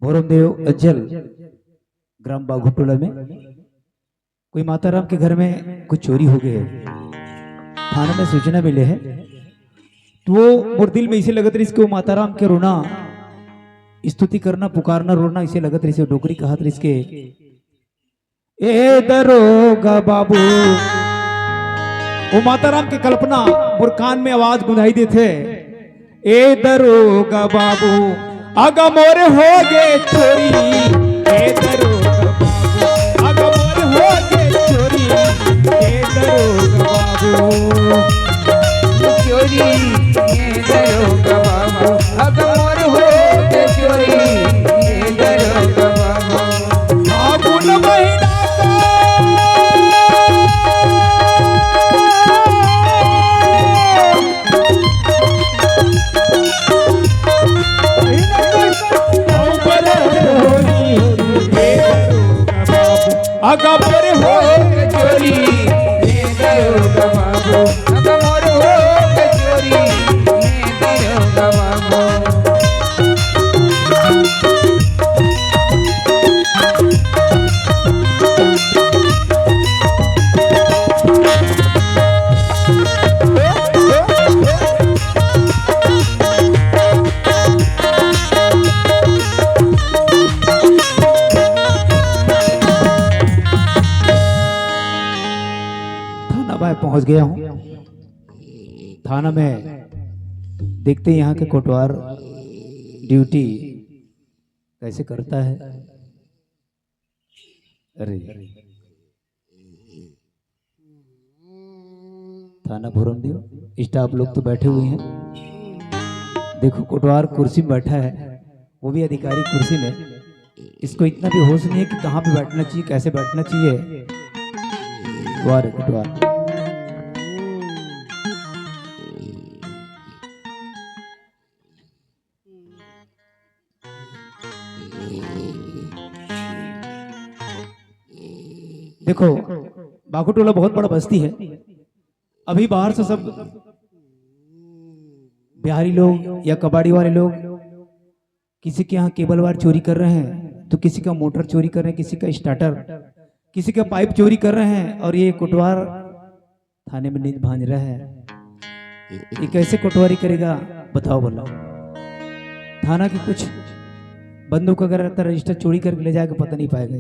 भोरमदेव अंचल, ग्राम बाघुटोला में कोई माताराम के घर में कुछ चोरी हो गए है। थाना में सूचना मिले है, तो वो मोर दिल में इसे लगत रहिस कि वो माताराम के रोना, स्तुति करना, पुकारना, रोना इसे लगत रहिस, वो डोकरी कहत रहिस के, "ए दरोगा बाबू।" वो माताराम के कल्पना मोर कान में आवाज गुंजाई देथे, "ए दरोगा बाबू, अगा मोर हो गे चोरी, ए दरोगा बाबू, अगा मोर हो गे चोरी, ए दरोगा बाबू।" चोरी, ए दरोगा बाबू, अगा मोर हो गे चोरी, ए दरोगा बाबू। फागुन महीना का अगबर हो चोरी, अगबर हो चोरी। थाना में पहुंच गया हूँ। थाना में देखते हैं यहाँ के कोटवार ड्यूटी कैसे करता है। अरे, थाना भोरमदेव, स्टाफ लोग तो बैठे हुए हैं। देखो, कोटवार कुर्सी में बैठा है, वो भी अधिकारी कुर्सी में। इसको इतना भी होश नहीं है कि कहाँ पे बैठना चाहिए, कैसे बैठना चाहिए। वाह रे कोटवार। देखो, बाघुटोला बहुत बड़ा बस्ती है। अभी बाहर से सब बिहारी लोग या कबाड़ी वाले लोग किसी के यहाँ केबल वायर चोरी कर रहे हैं, तो किसी का मोटर चोरी कर रहे हैं, किसी का स्टार्टर, किसी का पाइप चोरी कर रहे हैं, और ये कोटवार थाने में नींद भांज रहा है। ये कैसे कोटवारी करेगा, बताओ भला। थाना के कुछ बंदूक अगर रहता, रजिस्टर चोरी करके ले जाके पता नहीं पाएगा।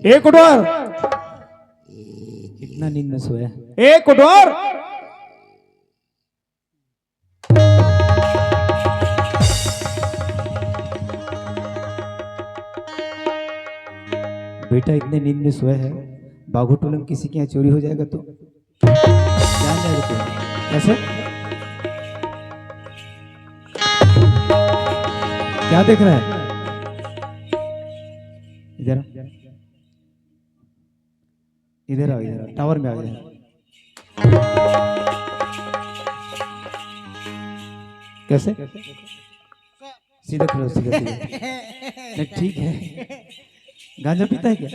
ए कोटवार, कितना नींद में सोया है। ए कोटवार, बेटा इतने नींद में सोया है, बाघू टोले में किसी के यहाँ चोरी हो जाएगा तो जान जाएगा तू। कैसे? क्या देख रहा है? इधर आ। इधर आओ, इधर आओ, टावर में आओ, इधर। कैसे? सीधा खड़े हो, सीधा, सीधा। नहीं, ठीक है। गांजा पीता है क्या?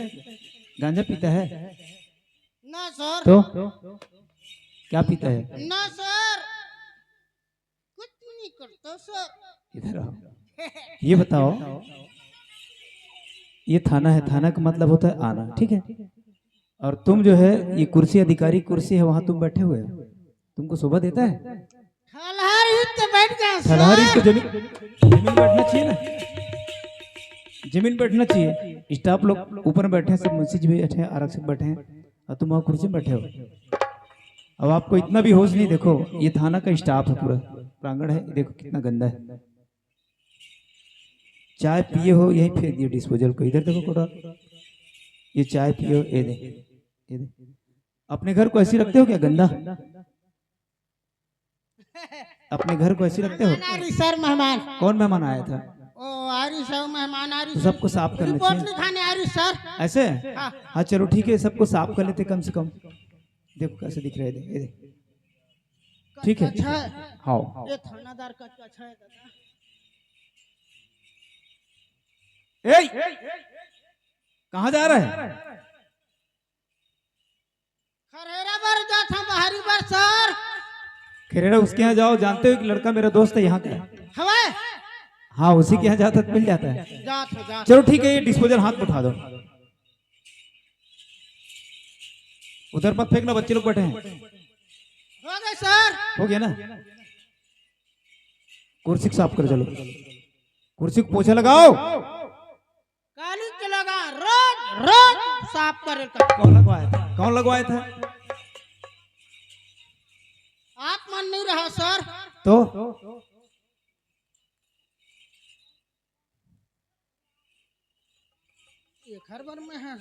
गांजा पीता है? ना सर। तो क्या पीता है? ना सर, कुछ नहीं करता सर। इधर आओ, ये बताओ, ये थाना है, थाना का मतलब होता है आना, ठीक है? और तुम जो है, ये कुर्सी, अधिकारी कुर्सी है, वहां तुम बैठे हुए हो, तुमको शोभा देता है? ठलहर ईट के बैठ गया सर। ठलहर ईट के जमीन, जमीन बैठना चाहिए ना, जमीन बैठना चाहिए। स्टाफ लोग ऊपर में बैठे हैं, सब मुंशी जी भी बैठे हैं, आरक्षक बैठे हैं, और तुम वहां कुर्सी में बैठे हो। अब आपको इतना भी होश नहीं। देखो, ये थाना का स्टाफ है, पूरा प्रांगण है, देखो कितना गंदा है। चाय पिए हो, यहीं फेंक दिए डिस्पोजल को। इधर देखो कोटवार, ये चाय पिए हो, ये दे, ये दे। अपने घर को ऐसे रखते हो क्या, गंदा? अपने घर को ऐसे रखते हो? मेहमान आ रही सर, मेहमान। कौन मेहमान आया था? ओ, आ रही सर, मेहमान आ रही तो सर। सबको साफ करना रिपोर्ट चाहिए। लिखाने आ रही सर। ऐसे? हाँ। हाँ, चलो ठीक है, सबको साफ कर लेते कम से कम। देखो कैसे दिख रहे थे, ये दे। ठीक है। अच्छा है। हाँ। ये थानादार का अच्छा है दादा। ए, कहाँ जा रहा है? खरेरा बर जात हंव, बाहरी बर सर। खरेरा उसके यहाँ जाओ, जानते हो कि लड़का मेरा दोस्त है यहाँ का। हवे? हाँ, उसी के यहाँ जाता तो मिल जाता है। जात हंव, जात। चलो ठीक है, ये डिस्पोजल हाथ में उठा दो। उधर मत फेंकना, बच्चे लोग बैठे हैं। हो गए सर। हो गया ना? कुर्सी को साफ करो, चलो। कुर्सी को पोछा लगाओ। काली के लगा, रोज, रोज साफ करे का। कौन लगवाया था? कौन लगवाया था? आप मन नहीं रहा सर। तो? ये घर बर में है,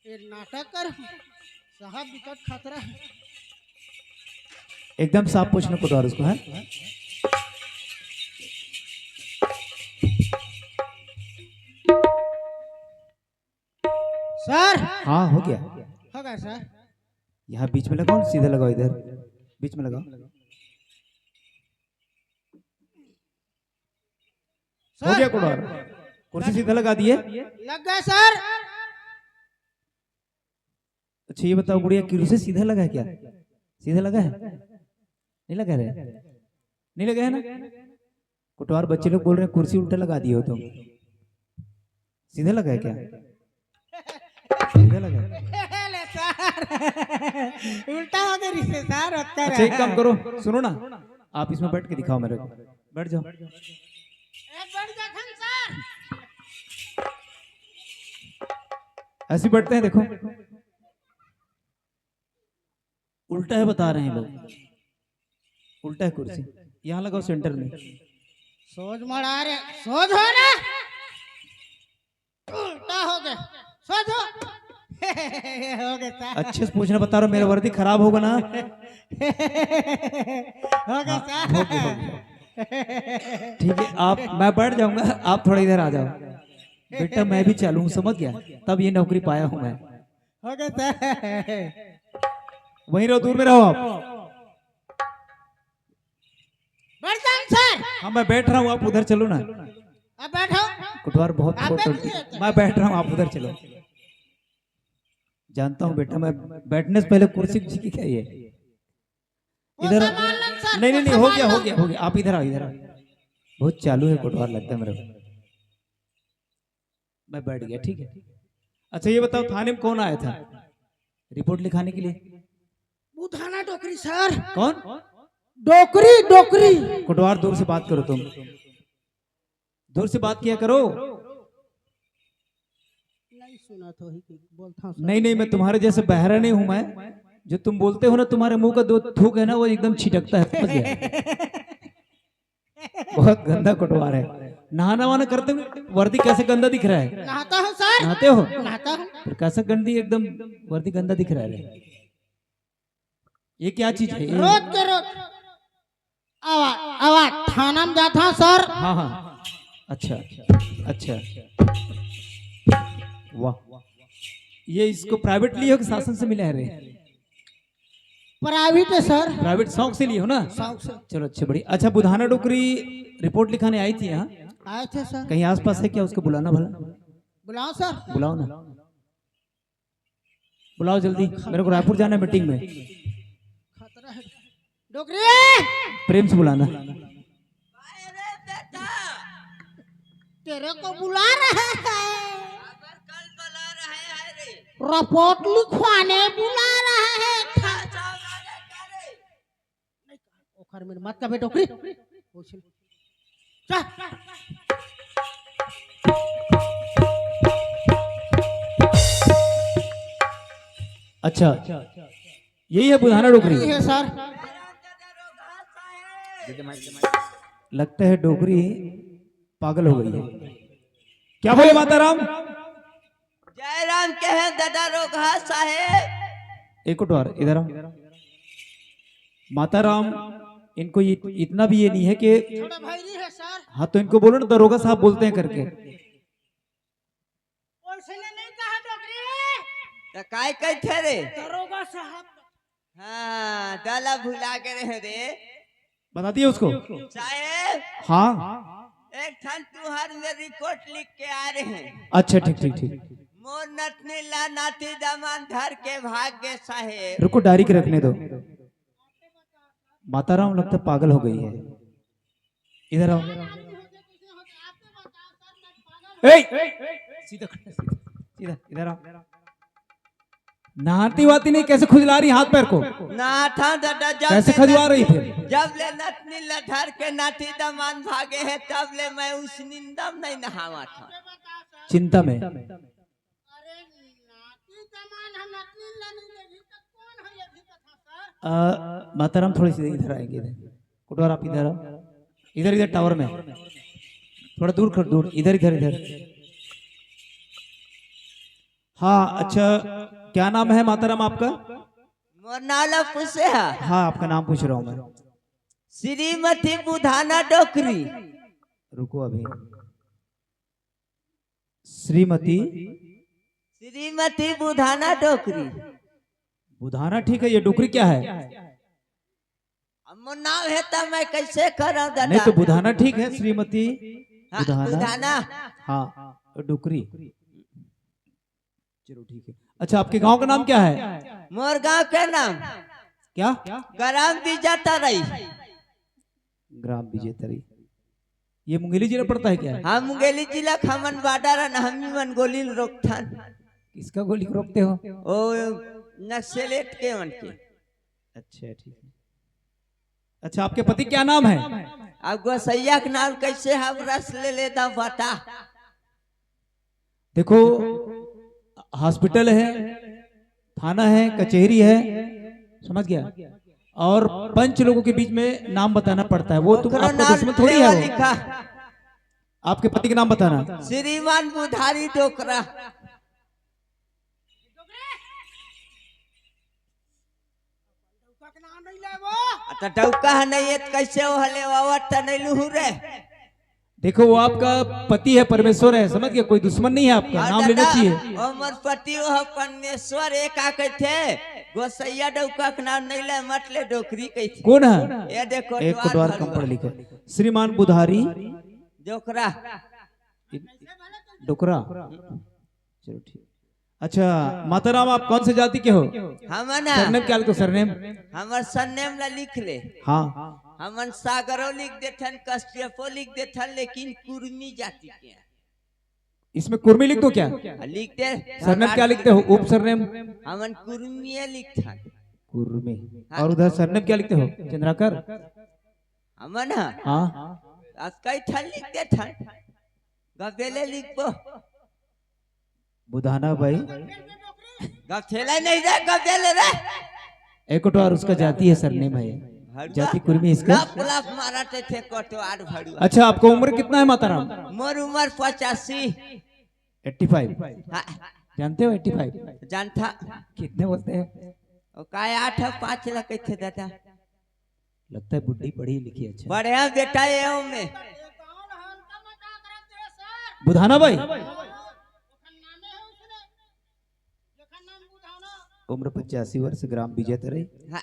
ये नाटक कर, साहब बिकट खतरा है। एकदम साफ पूछना कोटवार उसको, है? सर। हाँ, हो गया। हो गया सर। यहाँ बीच में लगाओ, सीधा लगाओ, इधर बीच में लगाओ। हो गया कोटवार, कुर्सी सीधा लगा दिए। लग गए सर। अच्छा, ये बताओ गुड़िया, कुर्सी सीधा लगा है क्या? सीधा लगा है? नहीं लगा है? नहीं लगा है ना? कोटवार बच्चे लोग बोल रहे हैं, कुर्सी उल्टा लगा दिए हो तुम। सीधा लगा है क्या? सीधा लगा है। ले सर, उल्टा हो गया रिश्ते सर, होता अच्छा, एक रहा। काम करो, सुनो ना, आप इसमें बैठ के दिखाओ मेरे को। बैठ जाओ। ए, बैठ जा खन सर। ऐसे बैठते हैं, देखो, उल्टा है, बता रहे हैं लोग, उल्टा है कुर्सी। यहाँ लगाओ सेंटर में। सोच मड़ा रे, सोच हो ना। उल्टा हो गया, सोच हो। हो गया सर। अच्छे से पूछना, बता रहा हूँ, मेरा वर्दी खराब होगा ना। हो गया हाँ, सर। हो गया, हो गया। ठीक है, आप, मैं बैठ जाऊंगा, आप थोड़ा इधर आ जाओ। बेटा, मैं भी चालू हूँ, समझ गया, तब ये नौकरी पाया हूँ मैं। हो गया सर। वहीं रहो, दूर में रहो आप। बैठ जाओ सर। हाँ, मैं बैठ रहा हूँ, आप उधर चलो ना। अब बैठो। कोटवार बहुत आप छोट बैठ होती है। जाइए। मैं बैठ रहा हूँ, आप उधर चलो। जानता हूँ बेटा, मैं बैठने से पहले कुर्सी जी की क्या ये वो इधर। सामान लो सर, नहीं, नहीं, वो नहीं, हो सामान गया, लो। हो गया, हो गया। आप इधर आओ, इधर आओ। बहुत चालू है कोटवार, लगता है मेरे को। मैं बैठ गया, ठीक है। अच्छा, ये बताओ, थाने में कौन आया था रिपोर्ट लिखाने के लिए? वो थाना डोकरी सर। कौन? डोकरी, डोकरी। कोटवार, दूर से बात करो तुम। दूर से बात किया करो। नहीं सुनत होही कि बोलत हंव सर। नहीं, नहीं, मैं तुम्हारे जैसे बहरा नहीं हूं। मैं, जो तुम बोलते हो ना, तुम्हारे मुंह का दो थूक है ना, वो एकदम छिटकता है, समझ गया? बहुत गंदा कोटवार है। नहाना वहाना करते हो? वर्दी कैसे गंदा दिख रहा है? नहाता हूँ सर। नहाते हो? नहाता हूँ। फिर कैसा गंदी एकदम वर्दी गंदा दिख रहा है? ये क्या चीज है ये? रोज के रोज आवाज, आवाज थाना में जाता हूँ सर। हाँ, हाँ। अच्छा, अच्छा। वाह, ये इसको प्राइवेट लिए हो कि शासन से मिला है रे? प्राइवेट है सर। प्राइवेट शौक से लिए हो ना? शौक से। चलो, अच्छे, बढ़िया। अच्छा, बुधाना डोकरी रिपोर्ट लिखाने आई थी यहाँ। आए थे सर। कहीं आसपास है क्या? उसको बुलाना भला। बुलाओ सर। बुलाओ ना। बुलाओ जल्दी, मेरे को रायपुर जाना है मीटिंग में। खतरा है। डोकरी! प्रेम से बुलाना। तेरे को बुला रहे हैं। रिपोर्ट लिखवाने बुला रहे हैं। ओखर मेर मत कबे डोकरी। पूछ ले। जा। अच्छा, यही है बुधाना डोकरी? यही है सर। लगता है डोकरी पागल हो गई है। क्या बोले माता राम? जय राम कहे दादा रोगहा साहेब। एक बार इधर आओ। माता राम, इनको इत-, इतना भी ये नहीं है कि थोड़ा भाई नहीं है सर। हाँ, तो इनको बोलो ना, दरोगा साहब बोलते हैं करके। वैसे ने नहीं कहा डोकरी। तो काय कहते रे? दरोगा साहब। हाँ, दाला भुला के रहे रे। बता दिए उसको। साहेब। हाँ। एक ठन तुहर में रिपोर्ट लिख के आ रहे हैं। अच्छा, ठीक, ठीक, ठीक। मोर नतनी ला नाती दमान धर के भाग गे साहेब। रुको, डायरी के रखने दो। माता राम लगता पागल हो गई है। इधर आओ। ए, सीधा खड़ा, सीधा, सीधा, इधर आओ। नहाती वाती नहीं, कैसे खुजला रही हाथ पैर को? नहाता दादा, जब कैसे ले खजुआ नत-, रही फिर? जब ले नतनी ला धर के नाती दमान भागे है, तब ले मैं उस निंदा में नहीं नहावा था। चिंता में। अरे, नाती दमान हम नतनी ला नहीं लेगी, तो कौन है ये भी बता, सर? अ, माता राम, थोड़ी सी इधर आएंगे, इधर। कोटवार, आप इधर आओ। इधर, इधर टावर में। थोड़ा दूर कर, दूर। इधर, इधर, इधर। हाँ, अच्छा, क्या नाम है माता राम आपका? मोर नाम ला पूछे है। हाँ, आपका नाम पूछ रहा हूँ मैं। श्रीमती बुधाना डोकरी। रुको अभी। श्रीमती? श्रीमती बुधाना डोकरी। बुधाना ठीक है, ये डोकरी क्या है? अब मोर नाम है तो मैं कैसे करब दादा? नहीं तो बुधाना ठीक है, श्रीमती हाँ, बुधाना। बुधाना। हाँ, डोकरी। चलो ठीक है। अच्छा, आपके गांव का नाम क्या है? मोर गांव के नाम क्या? ग्राम विजेता रही। ग्राम विजेता रही। ये मुंगेली जिला पड़ता है क्या? हाँ, मुंगेली जिला। हमन बॉर्डर है ना, हम ही मन गोली ल रोकथन। किसका गोली को रोकते हो? ओ, नक्सलेट के मन के। अच्छा, ठीक है। अच्छा, आपके पति क्या नाम है? अब गोसैया के नाम कैसे हम रस ले लेता बता। देखो, हॉस्पिटल है, थाना है, कचहरी है, समझ गया? और पंच लोगों के बीच में नाम बताना पड़ता है, वो तुम, ओकरो आपका नाम दुश्मन थोड़ी है वो। लिखा। आपके पति का नाम बताना। श्रीमान बुधारी डोकरा। आ, त डौका ह नहीं है, त कैसे वो हले आवत त नहीं लूहू रे? देखो, वो आपका पति है, परमेश्वर है, समझ गया? कोई दुश्मन नहीं है आपका, हाँ, नाम लेना दादा, चाहिए। हमर पति वो है परमेश्वर, ये का कहते? गोसैया डौका के नाम नहीं ले, मत ले डोकरी कहते। कौन है? ये देखो, एक द्वार कोटवार कम पढ़ लिखे। श्रीमान बुधारी डोकरा। डोकरा। चलो, ठीक। अच्छा, माता राम, आप कौन से जाति के हो? हमन सरनेम क्या लिखते हो, सरनेम? हमर सरनेम ला लिख ले। हाँ। हमन सागरो लिख देथन, कश्यपो लिख देथन, लेकिन कुर्मी जाति के हैं। इसमें कुर्मी लिख दो क्या? हाँ, लिख दे। सरनेम क्या लिखते हो? उप सरनेम? हमन कुर्मी लिखथन। कुर्मी। हाँ। और उधर सरनेम क्या लिखते हो? चंद्राकर? हमन ह? हाँ। आज कई ठन लिख देथन। गबेले लिखबो। बुधाना भाई। गबेले नहीं रे, गबेले रे। एक तो और उसका जाति है, सरनेम है। भड़ुआ। जाति कुर्मी इसका। लप लप मारा थे, थे कोटवार भड़ुआ। अच्छा, आपका उम्र कितना है माताराम? मोर उम्र पचासी। Eighty five. हाँ। जानते हो एट्टी फ़ाइव? जानता। कितने बोलते हैं? वो काय आठ है, पाँच लाख थे दादा। लगता है बुड्ढी पढ़ी लिखी अच्छा। बढ़िया बेटा ये हूँ मैं। बुधाना भाई। उम्र पचासी वर्ष, ग्राम विजय तराई। हाँ।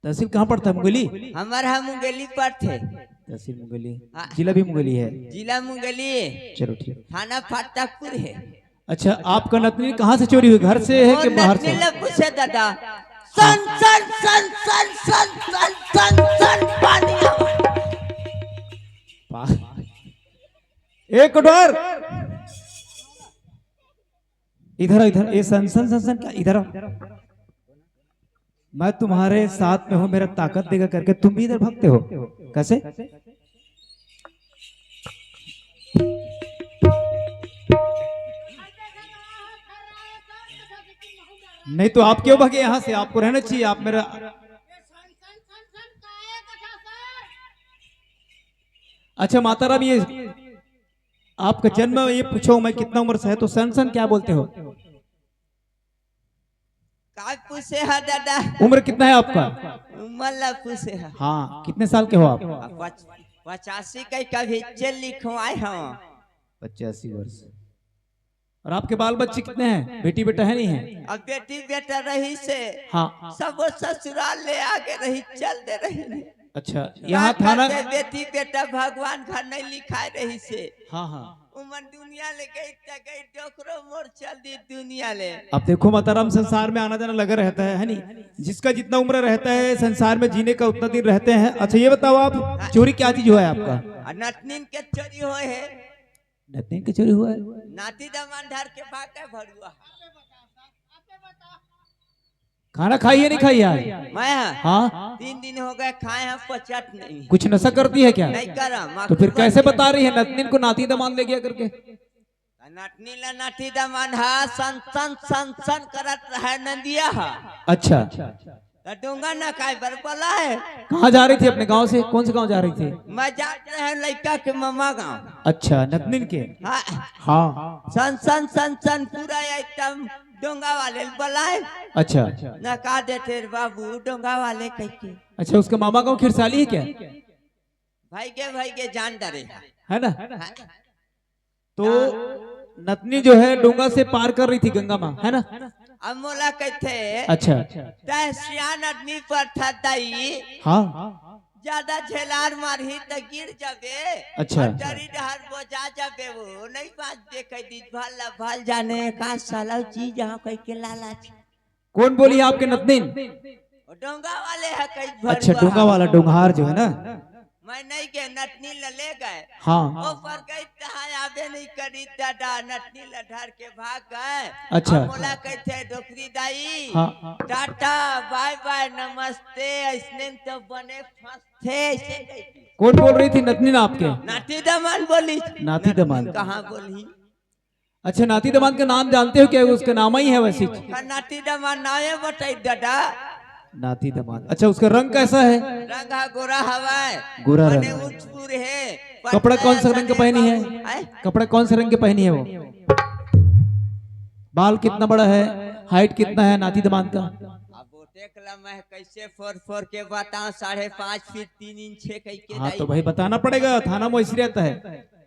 तहसील कहाँ पड़ता है? मुंगेली? हमारा मुंगेली पड़ते। तहसील मुंगेली। हाँ। जिला भी मुंगेली है? जिला मुंगेली। चलो ठीक। थाना फाटकपुर है। अच्छा, आपका नतनी कहाँ से चोरी हुई, घर से है कि बाहर से? नतनी ला पूछे दादा। सन सन सन सन सन सन सन सन पानी आवा। पा- एक डर। इधर आओ, इधर। ये सन सन सन सन क्या? इधर आओ। मैं तुम्हारे साथ में हूँ, मेरा ताकत देगा करके तुम भी इधर भागते हो, कैसे? नहीं तो आप क्यों भागे यहाँ से? आपको रहना चाहिए, आप मेरा। अच्छा माता राम, ये आपका जन्म, ये पूछो मैं कितना उम्र से है, तो सन सन क्या बोलते हो? का पूछे है दादा? उम्र कितना है आपका? उम्र ला पूछे है। हाँ, कितने साल के हो आप? अब पच-, पचासी का कभी चेल लिखवाए हम। पचासी वर्ष। और आपके बाल बच्चे कितने हैं? बेटी बेटा है, नहीं है? अब बेटी बेटा रही से। हाँ। सब वो ससुराल ले आगे रही, चल दे रही। अच्छा, यहाँ थाना। बेटी बेटा भगवान घर नहीं लिखाए रही से। हाँ, हाँ। उमन दुनिया ले गई त गई, डोकरो मोर चल दी दुनिया ले। अब देखो माताराम, संसार में आना जाना लगा रहता है, है नी? जिसका जितना उम्र रहता है संसार में जीने का, उतना दिन रहते हैं। अच्छा ये बताओ आप, चोरी क्या चीज हुआ है आपका? आ, नतनीन के चोरी होए है। नतनीन के चोरी हुआ है? नाती दमान धर के भाग गए भड़ुआ। खाना खाई है नहीं खाई आज? मैं हाँ। हाँ? तीन दिन हो गए खाए हैं, पचत नहीं। कुछ नशा करती है क्या? नहीं करा, तो फिर कैसे बता रही है नतनीन को नाती दमान ले गया करके? नतनी ला नाती दमान हा सन सन सन सन करत रहे नंदिया हा। अच्छा। तो डोंगा न काय बर बोला है। कहाँ जा रही थी अपने गांव से? कौन से गांव जा रही थी? मैं जात रहे लड़का के मामा गांव। अच्छा, नतनीन के? हाँ। हाँ। सन सन सन सन पूरा एकदम डोंगा वाले बोला है। अच्छा। न का देते रे बाबू डोंगा वाले कह के। अच्छा, उसके मामा गांव खिरसाली है क्या? भाई के, भाई के जान डरे। है ना? हाँ। तो नतनी जो है डोंगा से पार कर रही थी गंगा माँ, है ना? अब मोला कहते, अच्छा। तह सियान आदमी पर था दाई। हाँ। ज्यादा झेलार मारही त गिर जाबे। अच्छा। और डरी डहर बोजा जाबे, वो नहीं बात दे कह दी, भल भल जाने का साला चीज यहाँ कह के लालच। कौन बोली आपके नतनीन? वो डोंगा वाले है कई अच्छा, भरुआ डोंगा है। वाला डोंगहार जो है ना। मैं नहीं गए, नतनीन ला ले गए। हाँ। वो पर गई तहाँ आबे नहीं करी दादा, नतनीन ला धर के भाग गए। अच्छा। अब मोला कहते डोकरी दाई। हाँ। टाटा, बाय बाय, नमस्ते, ऐसने तो बने फंसते, ऐसे कहती। कौन बोल रही थी नतनीन आपके? नाती दमान बोली। नाती दमान। कहाँ बोली? अच्छा, नाती दमांद का नाम जानते हो क्या? उसका नाम ही है वैसे। हाँ, नाती दमांद नाम है, बताई दादा। नाती दमांद। अच्छा, उसका रंग कैसा है? रंग हा गोरा हवाए। गोरा रंग। उचपुर है। कपड़ा कौन सा रंग का पहनी है? आए? कपड़ा कौन से रंग के पहनी है वो? बाल कितना बड़ा है? हाइट कितना है नाती दमांद का? अब वो देख ला, मैं कैसे फोर फोर के बताऊं, साढ़े पाँच फीट तीन इंच है कह के। हाँ, तो भाई बताना पड़ेगा, थाना में ऐसी रहता है।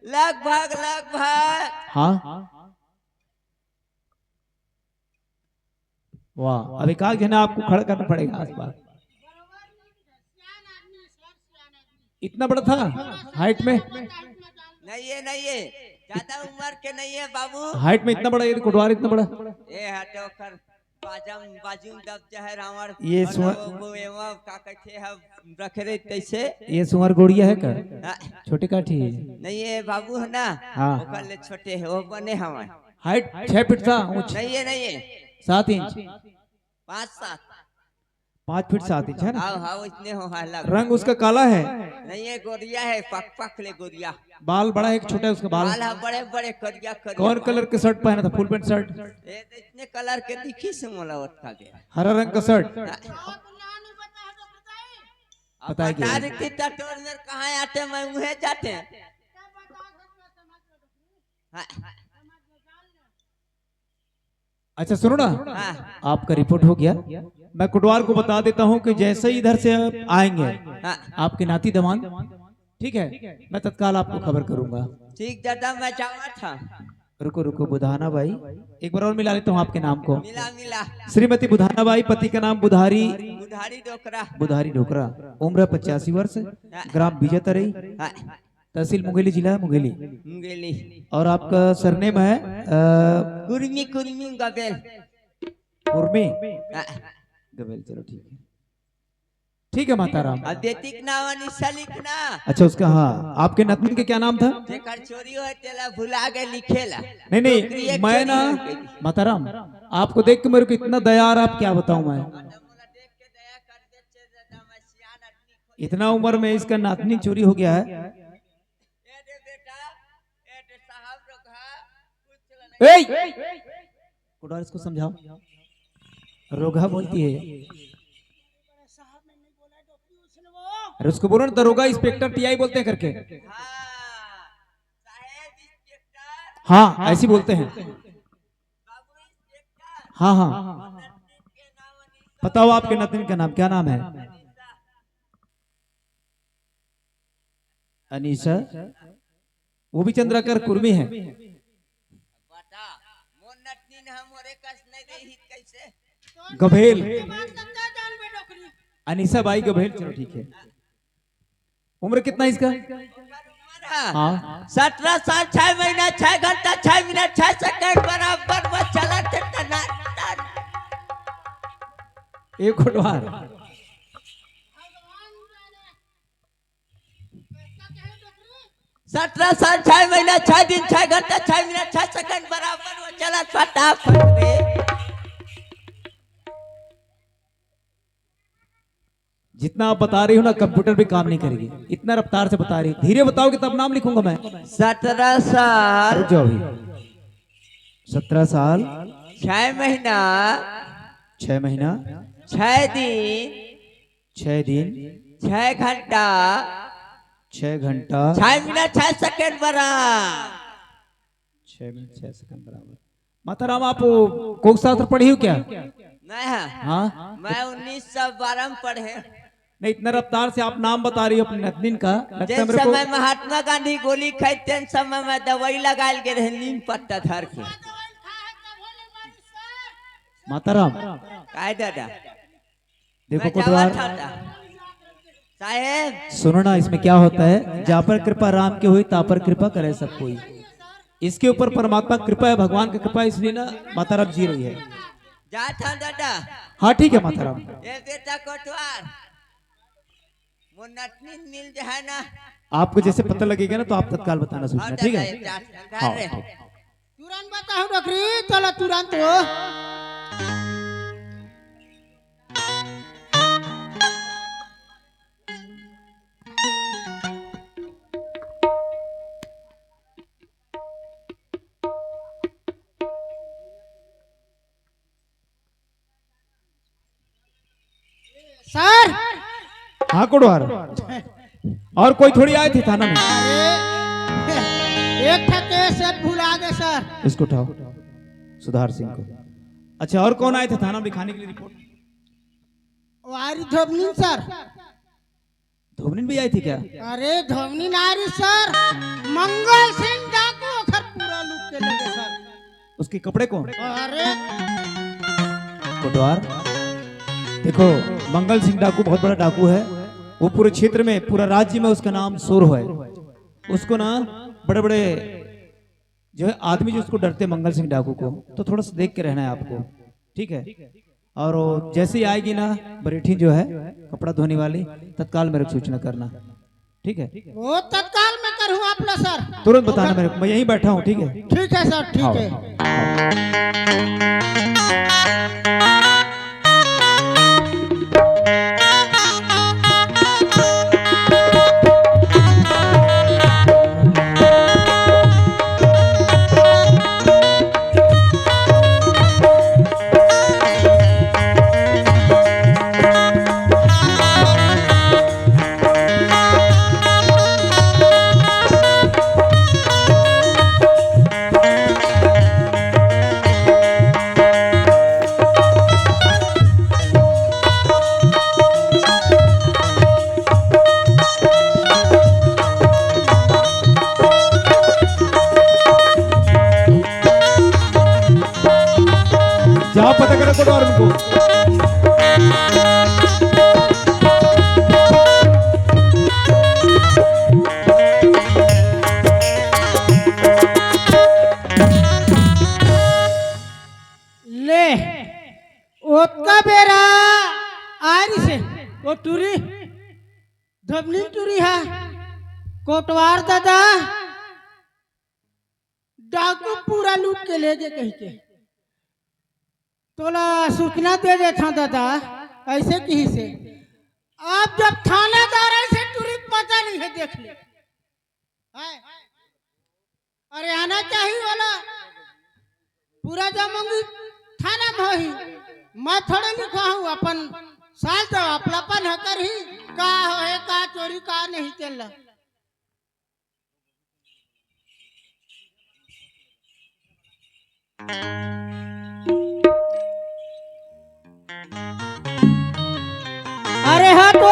लगभग, लगभग। हाँ। वाह, अभी कहा कि ना आपको खड़ा करना पड़ेगा आसपास। इतना बड़ा था हाइट में? नहीं है, नहीं है, ज्यादा उम्र के नहीं है बाबू। हाइट में इतना बड़ा, ये कोटवार इतना बड़ा। ये हटे ओकर बाजम, बाजू में दब जहर हमर। ये सुअर वो, वो, वो, वो, का कहते हैं, रखे रहे तैसे। ये सुअर गोड़िया है का? हाँ। छोटे काठी है। नहीं, ये बाबू है ना, हाँ। ओकर ले छोटे है, वो बने हमारे। हाइट छह फीट था ऊंच। नहीं है, नहीं है। सात इंच। पाँच सात। पाँच फीट सात इंच है ना? हाँ, हाँ, इतने हो, हाँ, लग रंग उसका काला है? नहीं, ये गोरिया है, पक पक ले गोरिया। बाल बड़ा है कि छोटा है उसका बाल? बाल है बड़े बड़े, करिया करिया कौन बाल। कलर के शर्ट पहना था, फुल पैंट शर्ट? ये तो इतने कलर के दिखी से मोला ओतका के। हरा रंग का शर्ट। हाँ। बताइए। बता देती तो तोर मेर कहाँ आते, मैं उहे जाते। हाँ। अच्छा सुनो ना, हाँ। आपका रिपोर्ट हो गया। मैं कोटवार को बता देता हूँ कि जैसे ही इधर से आप आएंगे, हाँ। आपके नाती दमान, ठीक है, मैं तत्काल आपको खबर करूंगा। ठीक दादा, मैं जावा था। रुको रुको, बुधाना बाई, एक बार और मिला लेता हूँ आपके नाम को। मिला मिला। श्रीमती बुधाना बाई, पति का नाम बुधारी, बुधारी डोकरा। बुधारी डोकरा, उम्र पचासी वर्ष, हाँ। ग्राम बीजातरई, हाँ। तहसील मुंगेली, जिला मुंगेली। मुंगेली। और आपका सरनेम है, अ, कुर्मी, कुर्मी गबेल। कुर्मी? हाँ। गबेल, चलो ठीक है। ठीक है माताराम। अब बेटी के नाम अनिशा लिखना। अच्छा उसका, हाँ, आपके नतनीन के क्या नाम था? जेकर चोरी होय तेला भुला के लिखेला। नहीं, नहीं, डोकरी एक मैं चोरी ना, हो गई। माताराम, आपको देख के मेरे को इतना दया आ रहा, आप क्या बताऊं मैं। इतना उम्र में इसका नातनी चोरी हो गया है। ए! कोटवार, इसको समझाओ, रोगहा बोलती है। अरे उसको बोलो ना, दरोगा, इंस्पेक्टर, टीआई बोलते हैं करके। हाँ, ऐसी बोलते हैं। हाँ, हाँ। बताओ, आपके नतनीन का नाम क्या नाम है? अनीसा, वो भी चंद्राकर कुर्मी है। बता, मोर नतनीन हम ओरे कस नहीं रही कैसे? गभेल। अनीसा बाई गभेल, चलो ठीक है। उम्र कितना है इसका? हाँ। सत्रह साल, छह महीना, छह घंटा, छह मिनट, छह सेकंड बराबर बस चलत हे टनाटन। एक कोटवार। सत्रह साल, छह महीना, छह दिन, छह घंटा, छह मिनट, छह सेकंड बराबर वो चलत फटाफट रे। जितना आप बता रही हो ना, कंप्यूटर भी काम नहीं करेगी, इतना रफ्तार से बता रही हो। धीरे बताओगे तब नाम लिखूंगा मैं। सत्रह साल। रुक जाओ अभी। सत्रह साल। छह महीना। छह महीना। छह दिन। छह दिन। छह घंटा। छह घंटा। छह मिनट, छह सेकंड बराबर। छह मिनट, छह सेकंड बराबर। माताराम, आप कोक शास्त्र पढ़ी हो क्या? मैं, हाँ। मैं उन्नीस सौ बारह में पढ़े। नहीं, इतना रफ्तार से आप नाम बता रही हो अपने नतनीन का, लगता है जिन मेरे को समय महात्मा गांधी गोली खाए, तेन समय मैं दवाई लगायल गे रहे, नीम पत्ता धर के। माताराम। काय दादा? देखो मैं कोटवार। जावा था। साहेब। सुनो ना, इसमें क्या होता है, जा पर कृपा राम की हुई, ता पर कृपा करे सब कोई। इसके ऊपर परमात्मा कृपा है, भगवान की कृपा है, इसलिए ना माताराम जी रही है। जा था दादा। हाँ ठीक है माताराम। ए बेटा कोटवार, मोर नतनीन मिल जाए ना। आपको जैसे पता लगेगा ना, तो आप तत्काल बताना सूचना, हाँ, ठीक है? दादा, जा, हाँ, हाँ। तुरंत बताओ डोकरी, चलो तुरंत हो। सर। हाँ कोटवार, और कोई थोड़ी आए थे थाना में? अरे, एक ठा केस है, भुला दे सर। इसको उठाओ, सुधार सिंह को। अच्छा, और कौन आए थे थाना में दिखाने के लिए रिपोर्ट? वारी धोबनी सर। धोबनी भी आई थी क्या? अरे धोबनी ना रही सर, मंगल सिंह डाकू ओखर पूरा लूट के ले गए सर। उसके कपड़े कौन? अरे कोटवार, देखो, मंगल सिंह डाकू बहुत बड़ा डाकू है। वो पूरे क्षेत्र में, पूरा राज्य में उसका नाम शोर है। उसको ना बड़े बड़े जो है आदमी जो उसको डरते मंगल सिंह डाकू को, तो थोड़ा सा देख के रहना है आपको, ठीक है? और वो जैसे ही आएगी ना बरेठी जो है कपड़ा धोने वाली, तत्काल मेरे को सूचना करना, ठीक है? वो तत्काल मैं करूँ आप लो सर। तुरंत बताना मेरे को, मैं यहीं बैठा हूँ, ठीक है? ठीक है सर, ठीक हाँ, है। हाँ, हाँ। जाओ पता करो कोटवार उनको। ले, ओतका बेरा आ रिसे, ओ टूरी, धमनी टूरी हा, कोटवार दादा, डाकू पूरा लूट के ले गे कहिके। तोला सूचना दे देथंव दादा, अइसे किहिसे। अब जब थानेदार अइसे टूरी पता नइ हे, देख ले। हैं? अरे आना चाहिए वाला पूरा जमंगी थाना में होही। मैं थोड़े लिखा हूँ, अपन साल तो अपलापन ह करही, का होहे, का चोरी, का नहीं, तेला। अरे हाँ तो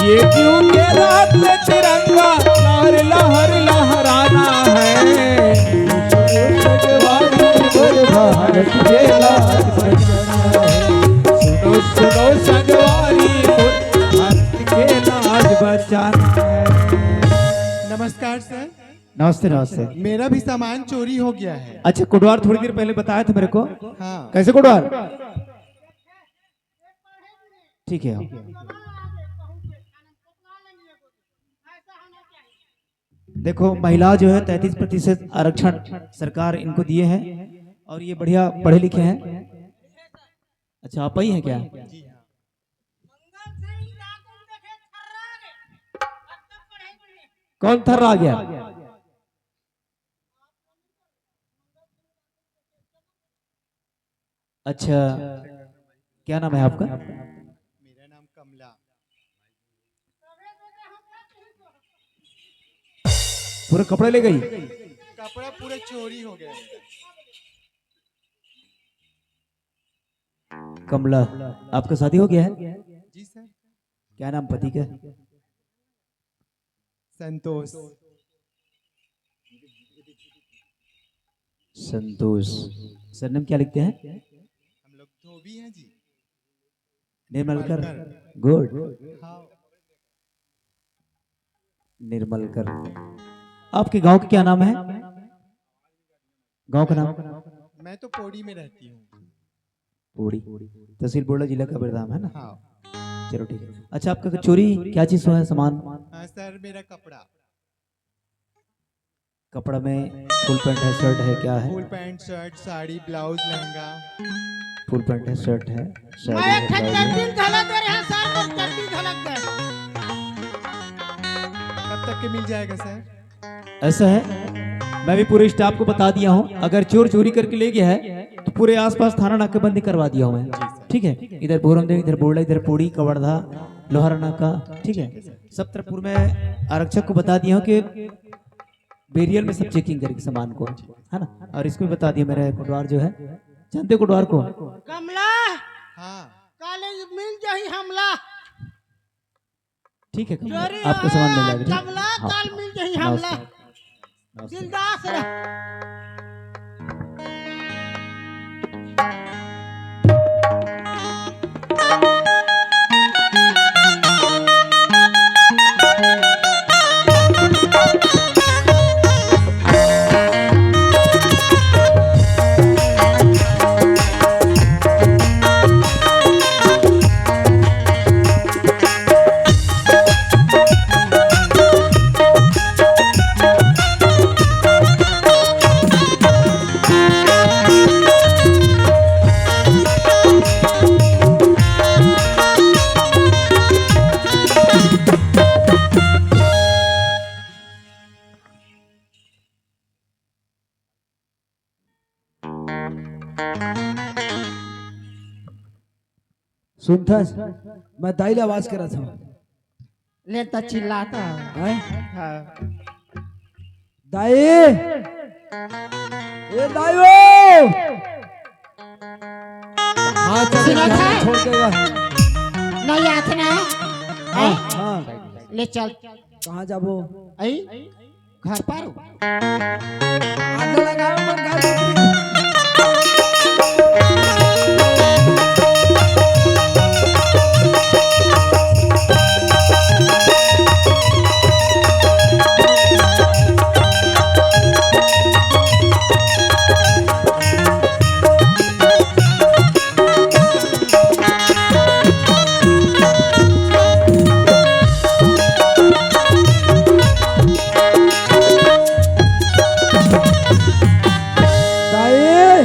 ये क्यों के रात में तिरंगा लहर लहर लहराना है। भारत के लाज बचाना है। सुनो, सुनो संगवारी, भारत के लाज बचाना है। नमस्कार सर। नमस्ते, नमस्ते। मेरा भी सामान चोरी हो गया है। अच्छा, कोटवार थोड़ी देर पहले बताया था मेरे को। हाँ। कैसे कोटवार? ठीक है। देखो, महिला जो है, तैंतीस प्रतिशत आरक्षण सरकार इनको दिए हैं और ये बढ़िया पढ़े लिखे हैं। अच्छा, आप ही हैं क्या? कौन थर्रा गया? अच्छा, क्या नाम है आपका? मेरा नाम कमला। पूरा कपड़ा ले गई? कपड़ा पूरा चोरी हो गया है। कमला, आपका शादी हो गया है? जी सर। क्या नाम पति का? संतोष। संतोष। सरनेम क्या लिखते हैं? हम लोग धोबी हैं जी। निर्मलकर। गुड। हाँ। निर्मलकर। आपके गांव का क्या नाम है? गांव का नाम? मैं तो पौड़ी में रहती हूँ। पौड़ी, तहसील बोड़ला, जिला कबीरधाम, है ना? हाँ। चलो, ठीक है। अच्छा, आपका चोरी क्या चीज हुआ है, सामान? हाँ सर, मेरा कपड़ा। कपड़ा में फुल पैंट है, शर्ट है, क्या है? Full pant, shirt, sari, blouse, lehenga. Full pant है, शर्ट है, साड़ी मैं है, एक ठे ब्लाउज है। चड्डी घला दे रहे हैं सर, मोर चड्डी घलक गए। कब तक के मिल जाएगा सर? ऐसा है, मैं भी पूरे स्टाफ को बता दिया हूँ, अगर चोर चोरी करके ले गया है तो पूरे आसपास थाना नाकाबंदी करवा दिया हूँ मैं। ठीक है, इधर बोरमदेव, इधर बोड़ला, इधर पौड़ी, कवर्धा, लोहारा नाका, ठीक है, सब तरफ पूरे मैं आरक्षक को बता दिया हूँ कि बेरियल में सब चेकिंग करेगी सामान को, है ना? और इसको भी बता दिया मेरे कोटवार जो है, जानते कोटवार को? कमला, हाँ। काले मिल जाही हमला। ठीक है, कमला, चोरी आपको सामान मिल जाएगा, ठीक? कमला, हाँ। काल मिल जाही हमला। नमस्कार। नमस्कार। दिलदास रह। सुनथस, मैं दाई ला आवाज करत हूँ। ले त चिल्लाता। हैं? हाँ। दाई, ए दाई ओ! हाँ, चल, सुनत है? छोड़ के जा। नहीं आत ना? हाँ, हैं? हाँ। ले चल। कहाँ जाबो? आई? घर पर। आग लगाओ, मत घर भीतरी। दाई,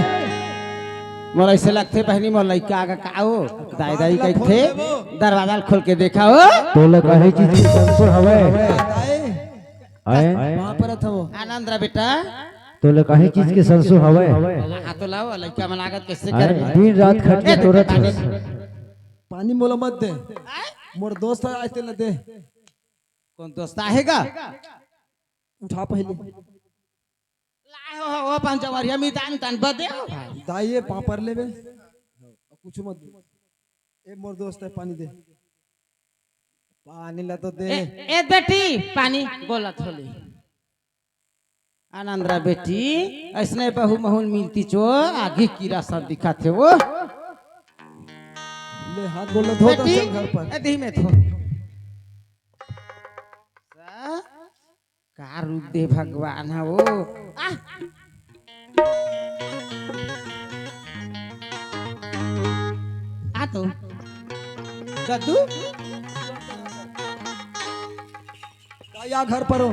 मोला ऐसे लगथे बहिनी, मोर लइका आगे का ओ, दाई, दाई कहिथे, दरवाजा ल खोल के देखा ओ। तोला काहे चीज के संसो हवय? दाई, आए? पाँव परत हवो। आनंद रह बेटा। तोला काहे चीज के संसो हवय? हाँ तो लाओ, लइका मन आगत कैसे आए? करबे? दिन रात खट के ए, तोरत पानी। हस। पानी मोला मत दे। आए? मोर दोस्त आए तेला दे। कौन दोस्त आहे गा? उठा पहले। लाए हो, हो, अपन जवरिया में दान, दान बदे हो भाई। दाई, ये पाँव पर लेबे। कुछ मत दे। ए, मोर दोस्त है, पानी दे। पानी ला तो दे। ए, ए बेटी, पानी गोलत होली। आनंद रह बेटी, ऐसने बहू महू ल मिलती चो, आगी कीरा सन दिखत हे वो। ले, हाथ गोड़ ला धो, बेटी, चल घर पर। ए, धीमे धो। सा? का रूप दे भगवान ह वो। आ। आ तो। दद्दू। का या घर पर हो?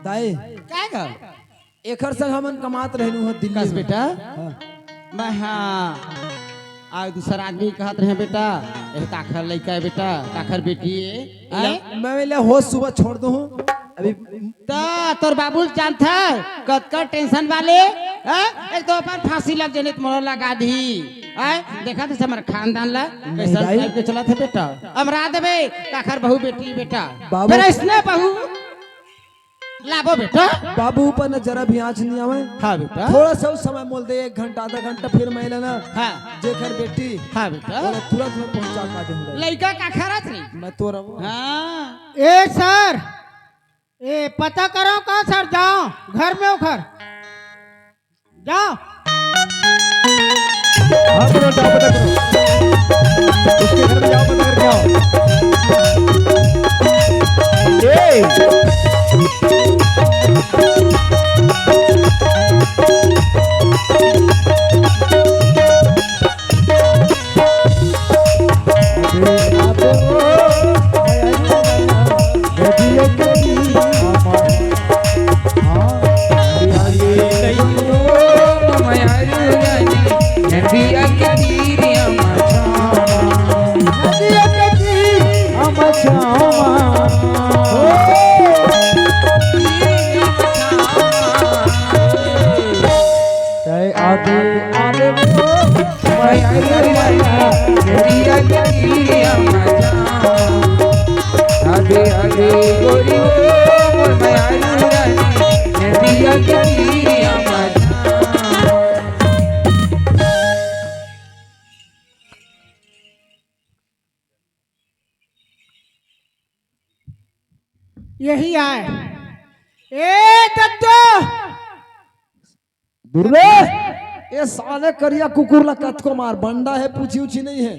दाई। काय गा? एखर संग हमन कमात रहनू ह दिल्ली कस में। बेटा? हाँ। मैं हाँ, आज दूसर आदमी कहत रहे बेटा, ए काखर लइका है बेटा, काखर बेटी है, आय? मैं ले होश सुबह छोड़ दू हूँ। अभी ता तोर बाबू ल जानत है, कतका टेंशन वाले, हैं? एक तो अपन फांसी लग जाने त मोला लगा दी, आय? देखा थे हमर खानदान ला, नहीं कैसन भाई। टाइप के चलत है बेटा। अमरा देबे, काखर बहू बेटी बेटा। बाबू फिर ऐसने बहू लाबो बेटा। बाबू ऊपर न जरा भी आँच नहीं आवे। हाँ बेटा। थोड़ा सा उस समय मोल दे, एक घंटा, आधा घंटा, फिर मैं लेना। हाँ। जेकर बेटी। हाँ बेटा। बोले, तुरंत मैं पहुँचा का दूंगा। लइका काखर रही? मैं तो रहूँ। हाँ। ए सर, ए पता करो का सर, जाओ घर में ओखर। जाओ। हाँ, करो, जाओ, पता करो। उसके घर में जाओ, पता करके आओ। ए! यही आय। ए दद्दो, दूर रे। ए साले करिया कुकुर ला कतको मार, बंडा है, पूछी उछी नहीं है।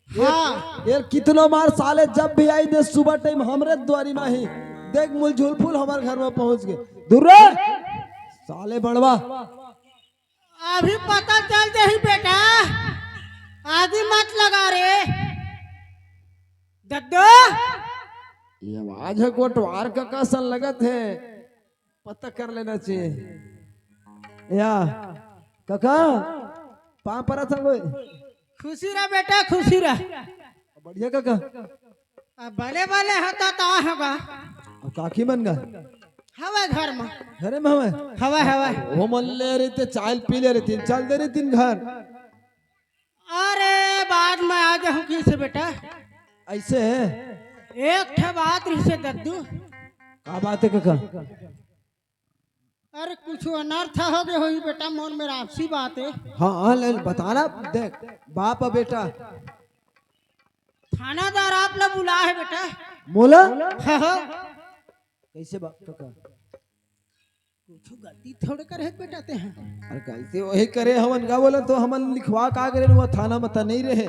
हाँ। ये कितनो मार साले, जब भी आई दे सुबह टाइम हमरे द्वारी मा ही। देख मुलझुल फूल हमर घर में पहुंच गए। दूर रे। साले बड़वा। अभी पता चल जाही बेटा, आगी मत लगा रे। दद्दो। ये आवाज है कोटवार का कसन लगत है। पता कर लेना चाहिए। या, काका, पाँव परा था कोई? खुशी रह बेटा, खुशी रह। बढ़िया काका। अब बने बने होता तो होगा। अब काकी मन गा? हवे घर में। घरे में हवे? हवे, हवे। वो मन ले रही थे, चाय पी ले रही थी, चल दे रही थी घर। अरे, बाद में आ जाहूँ किसे बेटा। ऐसे है? एक ठे बात रही से दद्दू। का बात है काका? अरे, कुछ अनर्थ हो गए होही बेटा, मोर मेर आपसी बात हे। हाँ, हाँ, ले, बता ना। देख, बाप अउ बेटा। थानादार आप ला बुलाए हे बेटा। मोला? हाँ, हाँ। कइसे बाप कका? कुछ गलती थोड़े करे हे बेटा तें। अरे, गलती वही करे हवन का, बोला तो हमन लिखवा का करे, वो थाना में त नहीं रहे,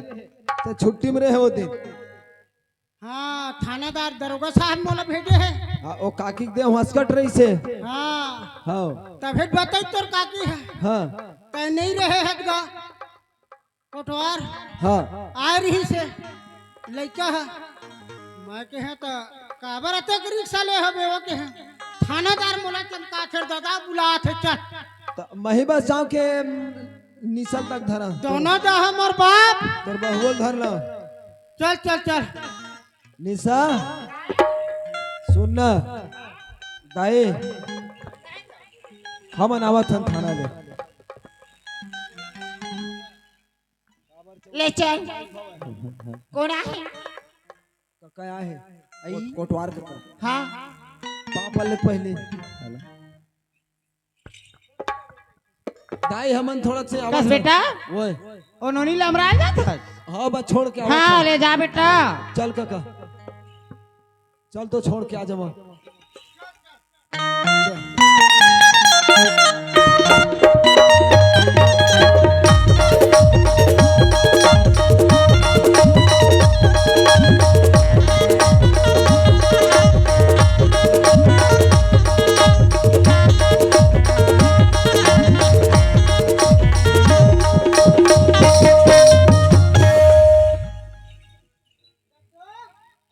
त छुट्टी में रहे वो दिन। हाँ, थानादार दरोगा साहब मोला भेजे हे। हाँ, ओ काकी के देह हंसकट रहिसे। हाँ। हाँ। तभे बताई तोर काकी हे। हाँ। तें नहीं रहे हस गा। कोटवार। हाँ। आए रहिसे। लइका हे। मैं कहे त काबर अतेक रिक्शा ले हबे, वो कहे थानादार मोला चमका खेर दादा बुलात हे, चल। त मही बस जाओ के निसल तक धरा। दोनों दा हमर बाप। तोर बहुल धर ला। चल, चल, चल। निशा, सुन ना, दाई, हमन आवत हन थाना ले। ले चल। कोन आहे? कका आहे? कोट-, कोटवार कका। हाँ। पापा ले पहले। दाई, हमन थोड़ा से आवाज कस बेटा? ओए। ओ नोनी लमरा जात हस? हाँ, बस छोड़ के आवा हाँ, था। ले जा बेटा। चल काका, चल तो छोड़ के आ जावा। चल।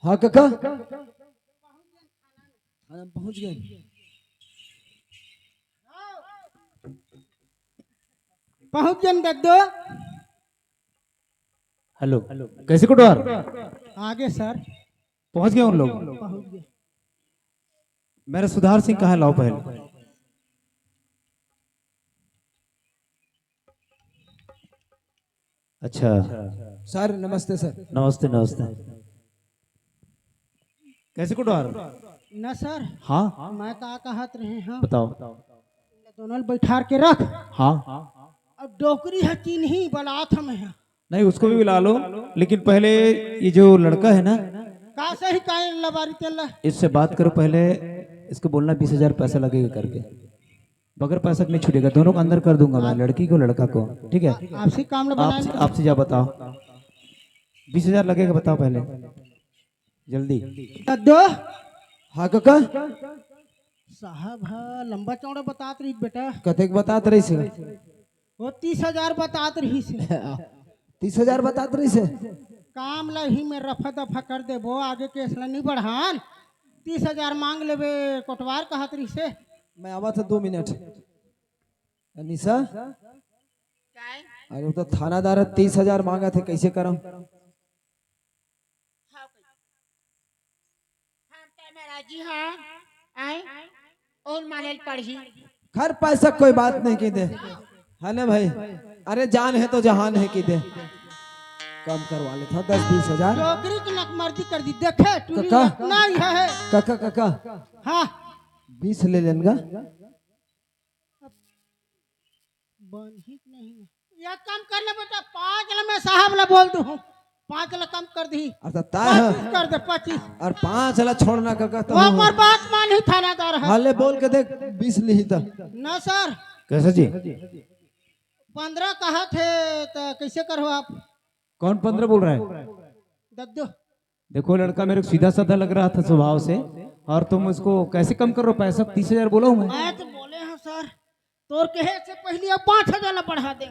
हाँ काका, थाना पहुंच गए। पहुंच गए दद्दो। हेलो, कैसे कोटवार? आगे सर। पहुंच गए उन लोग? पहुंच गए। मेरा सुधार सिंह कहाँ है? लाओ पहले। अच्छा। सर, नमस्ते सर। नमस्ते, नमस्ते। कैसे कोटवार? ना सर। हाँ? मैं का कहत रहे हंव? बताओ। दोनों ल बैठार के रख। हाँ। अब डोकरी हे, चिन्ही बलात हमें हे। नहीं, उसको भी बुला लो, लेकिन पहले ये जो लड़का है ना, का सही काहे लबारी तेला? इससे बात करो पहले, इसको बोलना बीस हजार पैसा लगेगा करके। बगैर पैसा के नहीं छूटेगा, दोनों को अंदर कर दूंगा मैं, लड़की को, लड़का को, ठीक है? आपसी काम ल बनाए आपसे, ना। आपसे जा बताओ, बीस हजार लगेगा, बताओ पहले जल्दी। दद्दो। हाँ काका। साहब हा लंबा चौड़ा बतात रहिस बेटा। कतेक बतात रहिसे? वो तीस हजार बतात रहिसे। तीस हजार बतात रहिसे? काम ला ही में रफा दफा कर देबो, आगे केस ला नहीं बढ़ान। तीस हजार मांग लेबे कोटवार कहत रहिसे। मैं आवा था दो मिनट। अनिशा? काय? अरे वो तो थानादार तीस हजार मांगा थे, कैसे करम? हाँ, कइसे? हम तो महाराज जी हाँ, आए, और माने ल पड़ही। खैर, पैसा कोई बात नहीं की दे, है ना भाई? अरे जान है तो जहान है की दे, कम करवा लेता दस बीस हजार। डोकरी की नकमर्दी कर दी, देखे टूरी काका? इतना ही है। काका, काका। हाँ। बीस ले लेन गा। बनही कि नहीं? एक काम कर ले बेटा, पाँच ला मैं साहब ला बोल दूँ, पाँच ला कम कर दी। अच्छा, ताय ह। पच्चीस कर दे, पच्चीस। और पाँच ला छोड़ना का कहता वो हूँ। मोर बात मान ही थानादार है। हाँ, ले बोल के देख, बीस लिही त। ना सर। कैसे जी? पन्द्रह कहा थे तो कैसे करो आप? कौन पन्द्रह बोल रहा है? दद्दो। देखो, लड़का मेरे को सीधा साधा लग रहा था स्वभाव से, और तुम उसको कैसे कम कर रहे हो? पैसा तीस हजार बोला हूँ मैं। मैं तो बोले हूँ सर, तोर कहे से पहले अब पाँच हजार ला बढ़ा दे।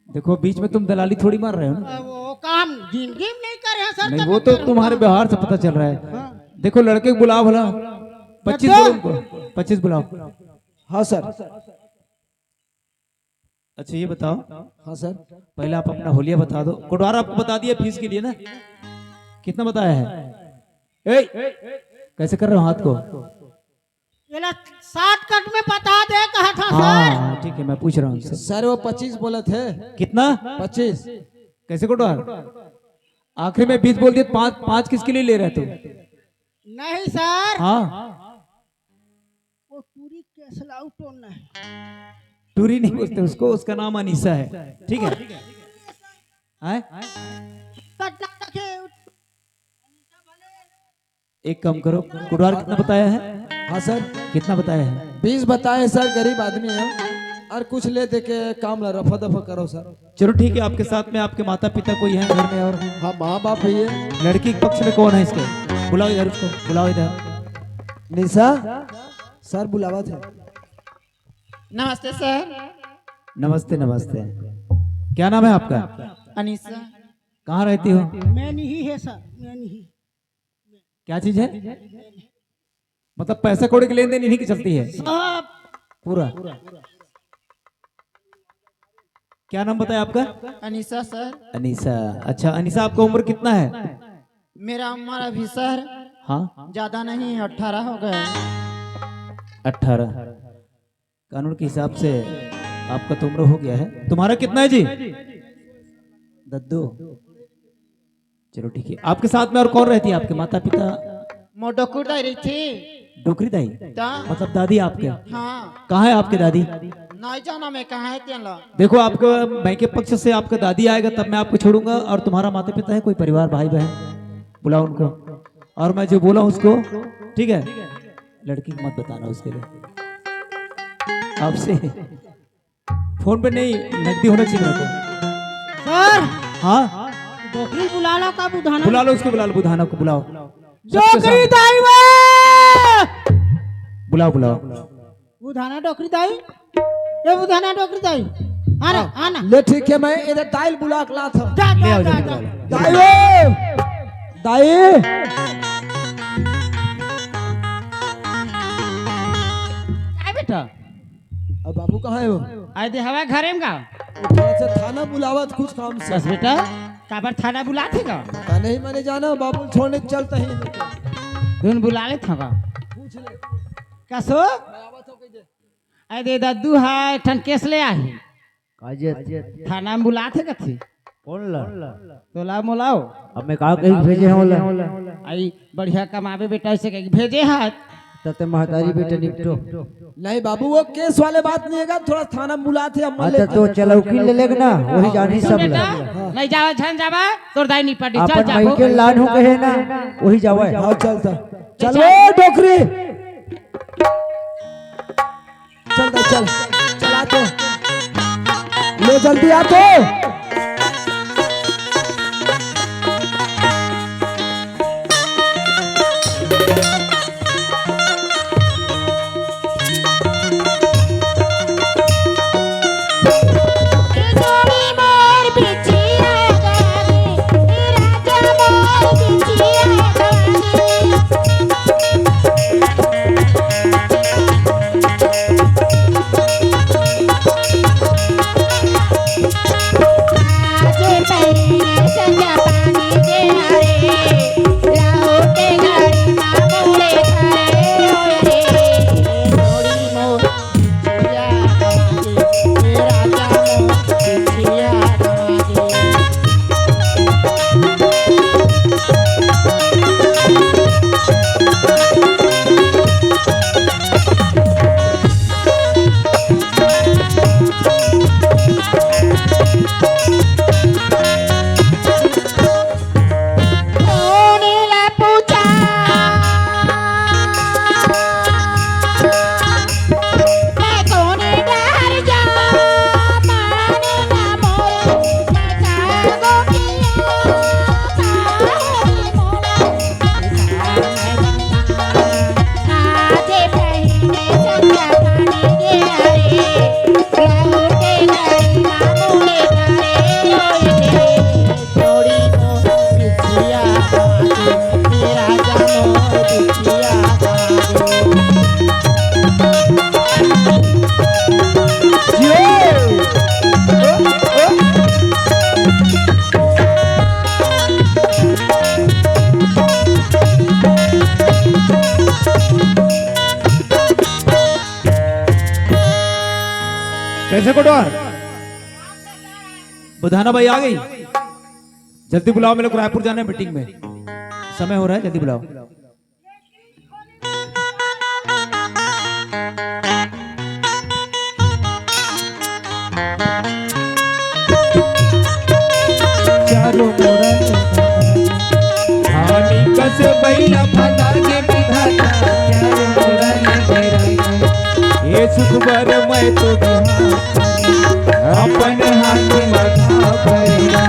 देखो, बीच में तुम दलाली थोड़ी मार रहे हो ना। अब वो काम जिंदगी में नहीं करे हैं सर, नहीं, तब वो तो कर तुम्हारे रहा। व्यवहार से पता चल रहा है। हाँ। देखो, लड़के को बुलाओ भला, पच्चीस दद्दो। बोलो उनको, पच्चीस बुलाओ। हाँ सर। अच्छा, ये बताओ। हाँ सर। पहले आप अपना होलिया बता दो। कोटवार आपको बता दिया फीस के लिए ना, कितना बताया है? ए, कैसे कर रहे हो हाथ को? ये ला shortcut में बता दे कहा था हाँ, सर। हाँ, ठीक है, मैं पूछ रहा हूँ उनसे। सर, वो पच्चीस बोला थे। कितना? पच्चीस। कैसे कोटवार? आखिरी में बीस बोल दिए, पाँच, पाँच किसके लिए ले रहे तुम? नहीं सर। हाँ। वो टूरी के असला टोन है। टूरी नहीं बोलते उसको, उसका नाम अनीसा है, ठीक है? हैं? कटना तक है। एक काम करो, कोटवार कितना बताया है? हाँ सर। कितना बताया है? बीस बताए सर, गरीब आदमी है, और कुछ ले दे के काम ला रफा दफा करो सर। चलो ठीक है, आपके साथ में आपके माता पिता कोई है घर में? और हाँ, माँ बाप भी है। लड़की के पक्ष में कौन है इसके? बुलाओ इधर उसको, बुलाओ इधर। निशा, सर बुलावा थे। नमस्ते सर। नमस्ते, नमस्ते। क्या नाम है आपका? अनीसा। कहाँ रहती हो? मैं नहीं है सर, मैं नहीं। क्या चीज है? मतलब पैसा कौड़ी की लेन देन इन्हीं की चलती है? सब। पूरा। क्या नाम बताया आपका? अनीसा सर। अनीसा। अच्छा अनीसा, आपका उम्र कितना है? मेरा उम्र अभी सर, हाँ, ज्यादा नहीं, अठारह हो गया। अठारह। कानून के हिसाब से आपका तो उम्र हो गया है। तुम्हारा कितना है जी? दद्दू। चलो ठीक है, आपके साथ में और कौन रहती है? आपके माता पिता? मोर डोकरी दाई रही थी। डोकरी दाई? ता? मतलब दादी आपके? हाँ। कहाँ है आपके दादी? नहीं जाना मैं कहाँ है तेन ला। देखो, आपको मैं के पक्ष से आपका दादी आएगा तब मैं आपको छोड़ूंगा। और तुम्हारा माता पिता है, कोई परिवार, भाई बहन, बुलाओ उनको। और मैं जो बोला उसको, ठीक है, लड़की को मत बताना उसके लिए। आपसे फोन पे नहीं, नकदी होना चाहिए मेरे को। सर, हाँ, डोकरी बुला लो का बुधाना? बुला लो उसको, बुला लो बुधाना को, बुलाओ। सबसे डोकरी सामने। दाई वो। बुलाओ, बुलाओ। बुधाना डोकरी दाई, ये बुधाना डोकरी दाई, आना, आना। ले ठीक है, मैं इधर दाई ल बुला के लात हूँ। जा, ले जा, आओ, जा, जल्दी जा। बुला लो। दाई वो, दाई। काय बेटा? अब बाबू कहाँ है वो? आए दे हवा घरे में का। थोड़ा सा थाना बुलावत कुछ काम से। बस बेटा, काबर थाना बुलात हे का? पता नहीं, मैंने जाना, बाबू छोड़ने चलता ही नहीं। धुन बुला ले था का? पूछ ले। कसो? मैं आवत हूँ कह दे। आए दे दद्दू हा, एक ठन केस ले आही। काजे? थाना में बुलात हे कथी? कौन ला? तोला मोलाओ। अब मैं का कही भेजे हूँ ला? आई बढ़िया कमावे बेटा, ऐसे कही भेजे हाथ। तते महतारी बेटा निपटो। नहीं बाबू, वो केस वाले बात नहीं है, थोड़ा थाना में बुलात हे, अम्मा अच्छा, ले तो चलो वकील ले लेग ना, वही जानी सब बेटा, ला। नहीं जावा, झन जावा, तोर दाई निपटी, चल अपन जा। माई के लान हो कहे ना, वही जावा। हाँ, चल तो। चल चल। ए डोकरी। चल दे, चल, चल आ तो। ले जल्दी आ तो। कैसे कोटवार? बुधाना भाई आ गई, जल्दी बुलाओ, मेरे को रायपुर जाना है मीटिंग में, समय हो रहा है, जल्दी बुलाओ। चारों मुड़ा ले धानी कस बैला फंदा के विधाता, चारों मुड़ा ले धानी। ये सुख बर मैं तो बिहान, अपन हाथ मधा भैया,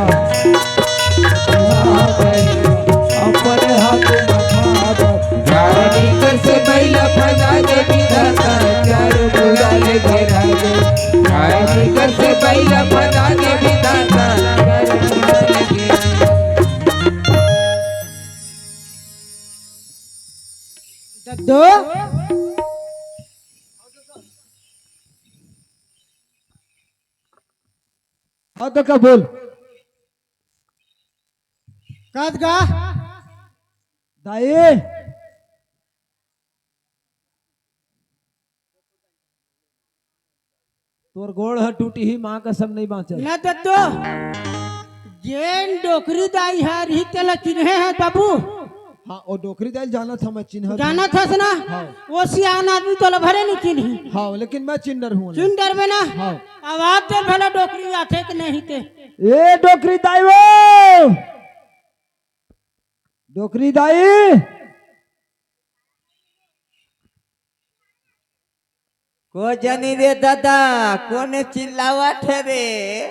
अपन हाथ मधा भैया। धानी कस बैला फंदा के विधाता, चारों मुड़ा ले धानी। धानी कस बैला फंदा के विधाता, चारों मुड़ा ले धानी। दद्दू। हाँ तो का बोल। कद गा। दाई। तोर गोड़ ह टूटी ही, माँ कसम नहीं बाँचल। ना दद्दू, जेन डोकरी दाई ह रही तेला चिन्हे है बाबू। हाँ, ओ डोकरी दाई जानत हँव मैं, चिन्हत हँव। जानत हस ना? हाँ। ओ सियान आदमी तोला भले नहीं चिन्ही। हाँ, लेकिन मैं चिन्ह डरहूँ। चिन्ह डरबे ना? हाँ। आवाज दे भला डोकरी आथे कि नहीं ते। ए डोकरी दाई वो। डोकरी दाई। को जनी रे दादा, कोन चिल्लावत हे रे?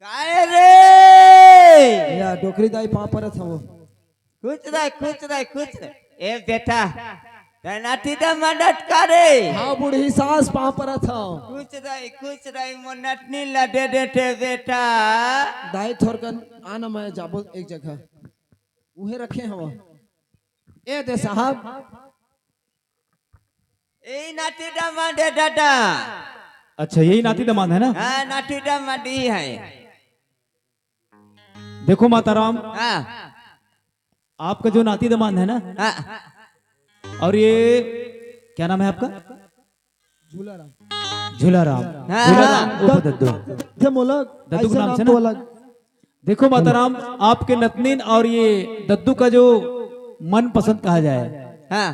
काय रे? या डोकरी दाई पाँव परत हँव। खुश रह, खुश रह, खुश रह। ए बेटा, तैं नाती दामाद अस का रे? हाँ बूढ़ी सास, पाँव परत हँव। खुश रह, खुश रह, मोर नतनी ला दे देते बेटा। दाई थोरकन आना, मैं जाबो एक जगह। उहे रखे हँव। ए दे साहब। यही नाती दामाद हे दादा। अच्छा, यही नाती दामाद है ना? हाँ, नाती दामाद ही है। देखो माताराम, हाँ। आपका जो नाती दामाद है ना, हाँ। और ये क्या नाम है आपका? झूलाराम। झूलाराम। हाँ, झूलाराम हाँ। उर्फ दद्दू। थे मोला दद्दू के ऐसा नाम नाम से तो ना? अलग। देखो माताराम, आपके नतनीन और ये दद्दू का जो मनपसंद कहा जाए, हाँ।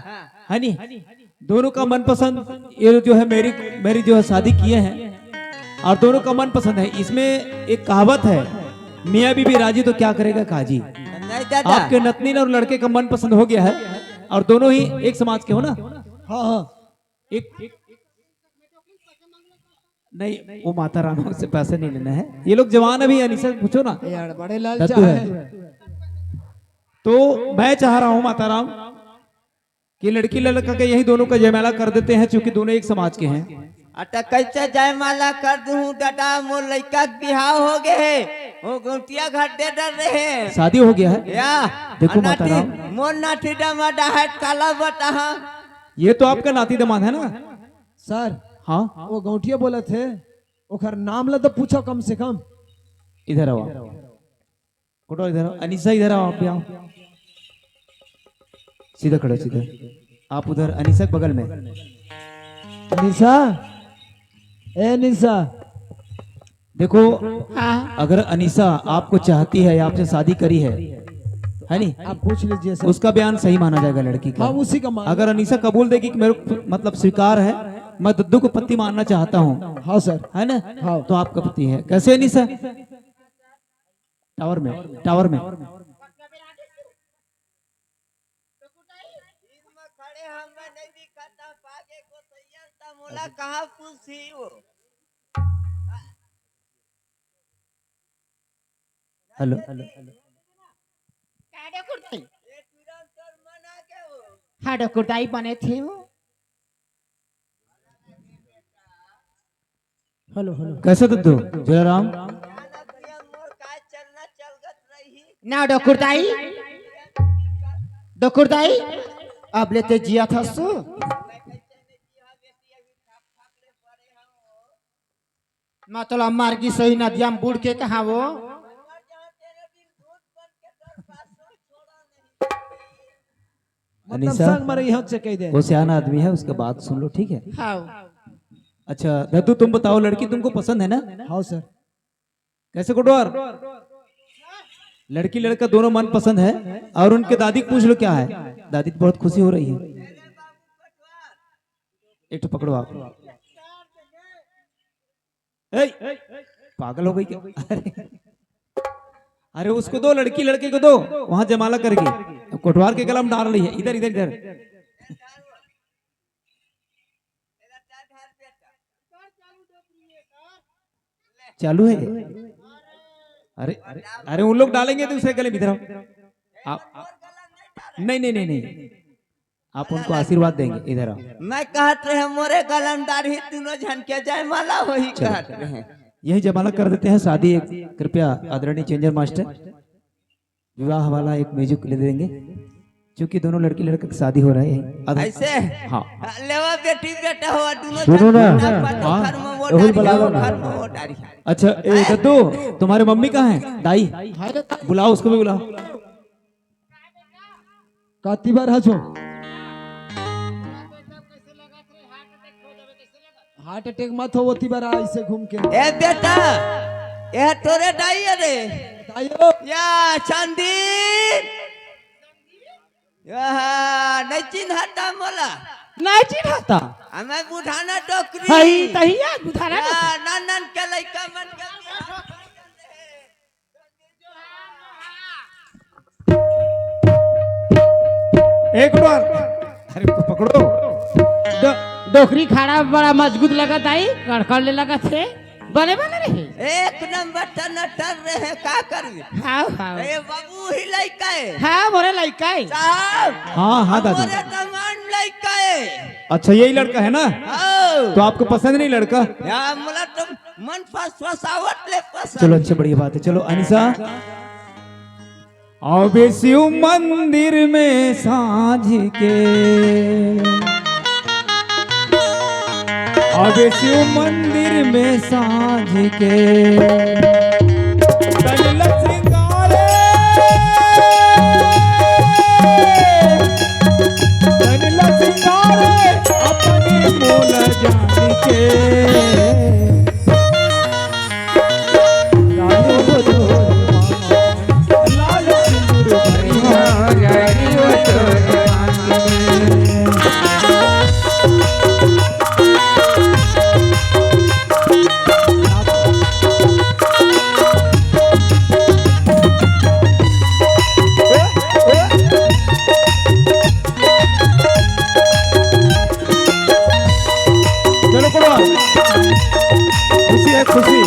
है नी, दोनों का मनपसंद, ये जो है मेरी, मेरी जो है शादी किए हैं और दोनों का मनपसंद है। इसमें एक कहावत है, "मियाँ बीबी राजी तो क्या करेगा काजी।" नहीं दादा। आपके नतनीन और लड़के का मनपसंद हो गया है और दोनों ही एक समाज के हो ना? हाँ, हाँ। एक, नहीं, वो माताराम से पैसे नहीं लेना है। ये लोग जवान अभी, अनिसा से पूछो ना। यार, बड़े लालचा दद्दू है। है। तो मैं चाह रहा हूँ माताराम कि लड़की लड़का के यही दोनों का जयमाला कर देते हैं, चूंकि दोनों एक समाज के हैं। अतः कैसे जयमाला कर दूं दादा, मोर लइका के बिहाव हो गए हे, वो गौंटिया घर दे डर रहे हैं। शादी हो गया है? या, देखो अनाटी, माताराम। मोर नाती दामाद हे, काला बताहा। ये तो आपका नाती दामाद है ना? सर, हाँ? वो गौंटिया बोलत हे, ओकर नाम ला तो पूछो कम से कम। इधर आओ आप। कोटवार इधर आओ, अनिसा इधर आओ, आप भी आओ, सीधा खड़े हो, सीधा। आप उधर अनिसा के बगल में। अनिसा, ए अनिसा। देखो, हाँ। अगर अनिसा आपको चाहती है, आपसे शादी करी है, है नी? आप पूछ लीजिए सर। उसका बयान सही माना जाएगा लड़की का। हाँ, उसी का मान। अगर अनिसा कबूल देगी कि मेरे को, मतलब, स्वीकार है, मैं दद्दू को पति मानना चाहता हूँ, हाँ सर। है ना? हाँ। तो आपका पति है। कैसे अनिसा? टावर में, टावर में। खड़े हम नहीं दिखत, पागे को सैया ता मोला कहाँ पूछी वो। हेलो। का डोकरदाई? हाँ, डोकरदाई बने थे वो। Hello, hello. कैसे दद्दू? जयराम। ना डोकरदाई, डोकरदाई, अब लेते जिया था सो। मतलब मार्गी सही नदिया में बूड़ के कहा वो। मतलब अनिसा, संग मरे यहाँ से कह दे। वो सियाना आदमी है, उसका बात सुन लो, ठीक है? हाँ। अच्छा दद्दू, तुम बताओ, लड़की तुमको पसंद है ना? हाँ सर। कैसे कोटवार? लड़की लड़का दोनों मन पसंद है। और उनके दादी को पूछ लो क्या है, दादी तो बहुत खुशी हो रही है। एक तो पकड़ो आप। ए, पागल हो गई क्या? अरे, अरे, उसको दो, लड़की लड़के को दो, वहां जयमाला करेगी। कोटवार के गला में डाल रही है, इधर, इधर, इधर। चालू है। अरे, अरे, उन लोग डालेंगे दूसरे गले में, इधर आओ। आप, आप, नहीं, नहीं, नहीं, नहीं, आप उनको आशीर्वाद देंगे, इधर आओ। मैं कहत रहे, मोरे गला में डारही, तीनों झन के जयमाला वही चलो। कहत रहे। यही जयमाला कर देते हैं, शादी एक, कृपया आदरणीय चेंजर मास्टर। विवाह वाला एक म्यूजिक ले देंगे, क्योंकि दोनों लड़की लड़के की शादी हो रही है। आधा ऐसे? हाँ। लेवा बेटी बेटा हो, दोनों सुनो ना। फटाफट हाँ। घर में वो वही डारी, बुलाओ वो ना। घर में वो डारी। अच्छा, ए, दद्दू, तुम्हारे मम्मी कहाँ है? दाई, बुलाओ, उसको भी बुलाओ। काती बार हजो? हार्ट अटैक मत हो, ओती बार ऐसे घूम के। ए बेटा, ए तोरे दाई रे। दाई हो। या चांदी। या, नहीं चिन्हता मोला। नहीं चिन्हता। हमें बुढ़ाना डोकरी। हई, तहिया बुढ़ाना या, डोकरी। नान नान के लइका मन के। एक बार, अरे, पकड़ो। डो-, डोकरी खाड़ा बड़ा मजबूत लगत आई, कड़कड़ ले लगत हे, बने बने रहे। एक नंबर टनाटन रहे, का करबे? हाँ, हाँ। ए बाबू ही लइका है। हाँ, मोरे लइका है। साहब। हाँ, हाँ, दादा। मोरे दमान लइका है। अच्छा, यही लड़का है ना? हाँ। तो आपको पसंद नहीं लड़का? या, मोला तो मन फसफसावत ले पसंद। चलो, अच्छा, बढ़िया बात है। चलो, अनिसा। अबे शिव मंदिर में सांझ के, अबे शिव मंदिर में सांझ के, तन ल श्रृंगारे, तन ल श्रृंगारे, अपने मोल जान के। चलो, करो। खुशी है, खुशी।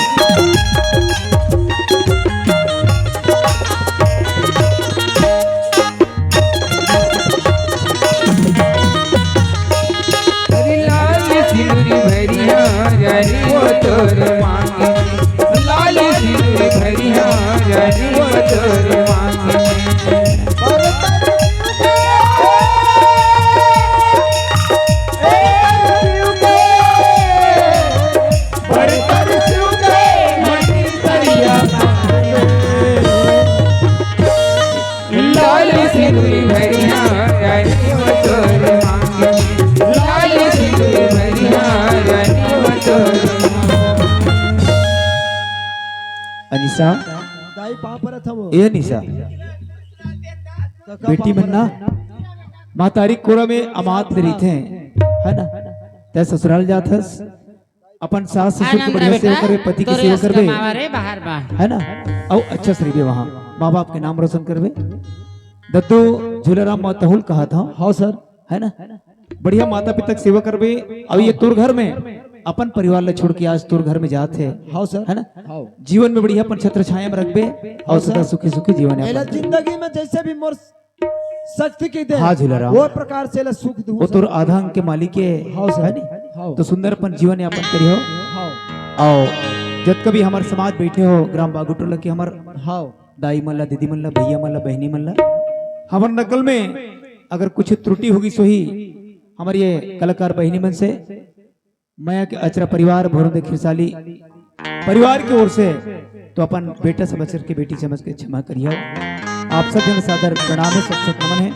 अरे लाल सिंदूरी भरिया, रानी वो तोर मांग। लाल सिंदूरी भरिया, रानी वो तोर मांग। लाल सिंदूरी भरिया रानी वो तोर मांग, लाल सिंदूरी भरिया रानी वो तोर मांग। अनिसा, दाई पाँव परत हवो। ए अनिसा, तो का बेटी पाँव मन ना, परत हवो? महतारी कोरा में अमात रहिथे, है ना? तै ससुराल जात हस, अपन सास ससुर के बढ़िया सेवा करबे, पति के सेवा करबे, है ना? अउ अच्छा से रहिबे वहाँ, माँ बाप के नाम रोशन करबे। दद्दू झूलाराम, मैं तहूँ ल कहत हँव, हाँ सर, है ना? बढ़िया माता पिता के सेवा करबे। अउ ये तोर घर में अपन परिवार ल छोड़ के आज तोर घर में जात हे, हाँ सर, है ना? हाँ। जीवन में बढ़िया अपन छत्र छाया में रखबे अउ सदा सुखी सुखी जीवन यापन करबे। जिंदगी में जैसे भी मोर शक्ति के दे। हाँ, झूलाराम। वो प्रकार से ला सुख दूँ। वो तोर आधा अंग के मालिक हे, हाँ, सर। है नी? हाँ। तो सुंदर अपन जीवन यापन करिहो। हाँ। अउ जतका भी हमर समाज बइठे हो, ग्राम बागुटोला के हमर हाँ। दाई मन ला, दीदी मन ला, भैया मन ला, बहिनी मन ला, हमर नकल में अगर कुछ त्रुटि होगिस होही, हमर ये कलाकार बहिनी मन से, मया के अचरा परिवार, भोरंदे खिरसाली परिवार की ओर से तो अपन बेटा समझ करके, बेटी समझ के क्षमा करियो। आप सब जन सादर प्रणाम हे, सब सब नमन हे,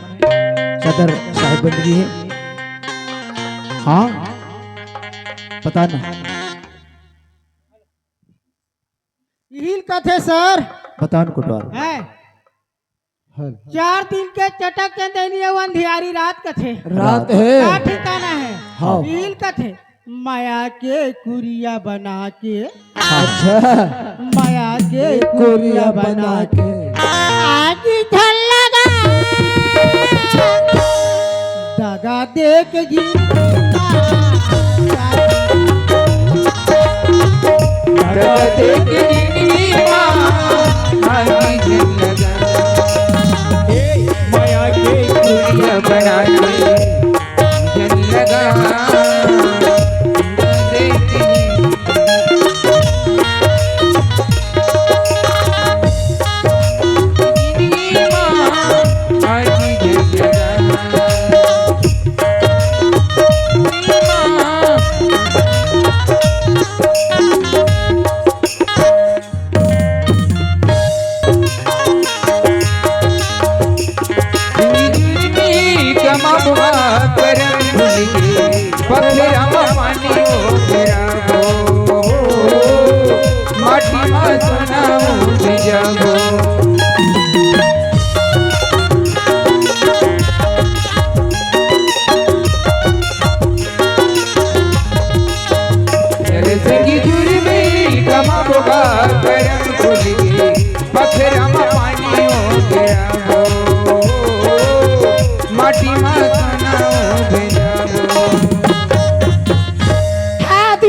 सादर साहेब बंदगी हे। हाँ, पता ना। इही ल कथे सर। बता न कोटवार। हैं? चार दिन के चटक के देनी हे, वो अंधियारी रात कथे। रात हे। का ठिकाना हे? हाँ। इही ल कथे। माया के कुरिया बना के, अच्छा। माया के कुरिया बना के आगी झल लगा। दगा दे के जिंदगी मा, दगा दे के जिंदगी मा आगी झल लगा। ए, माया के कुरिया बना के आगी झल लगा।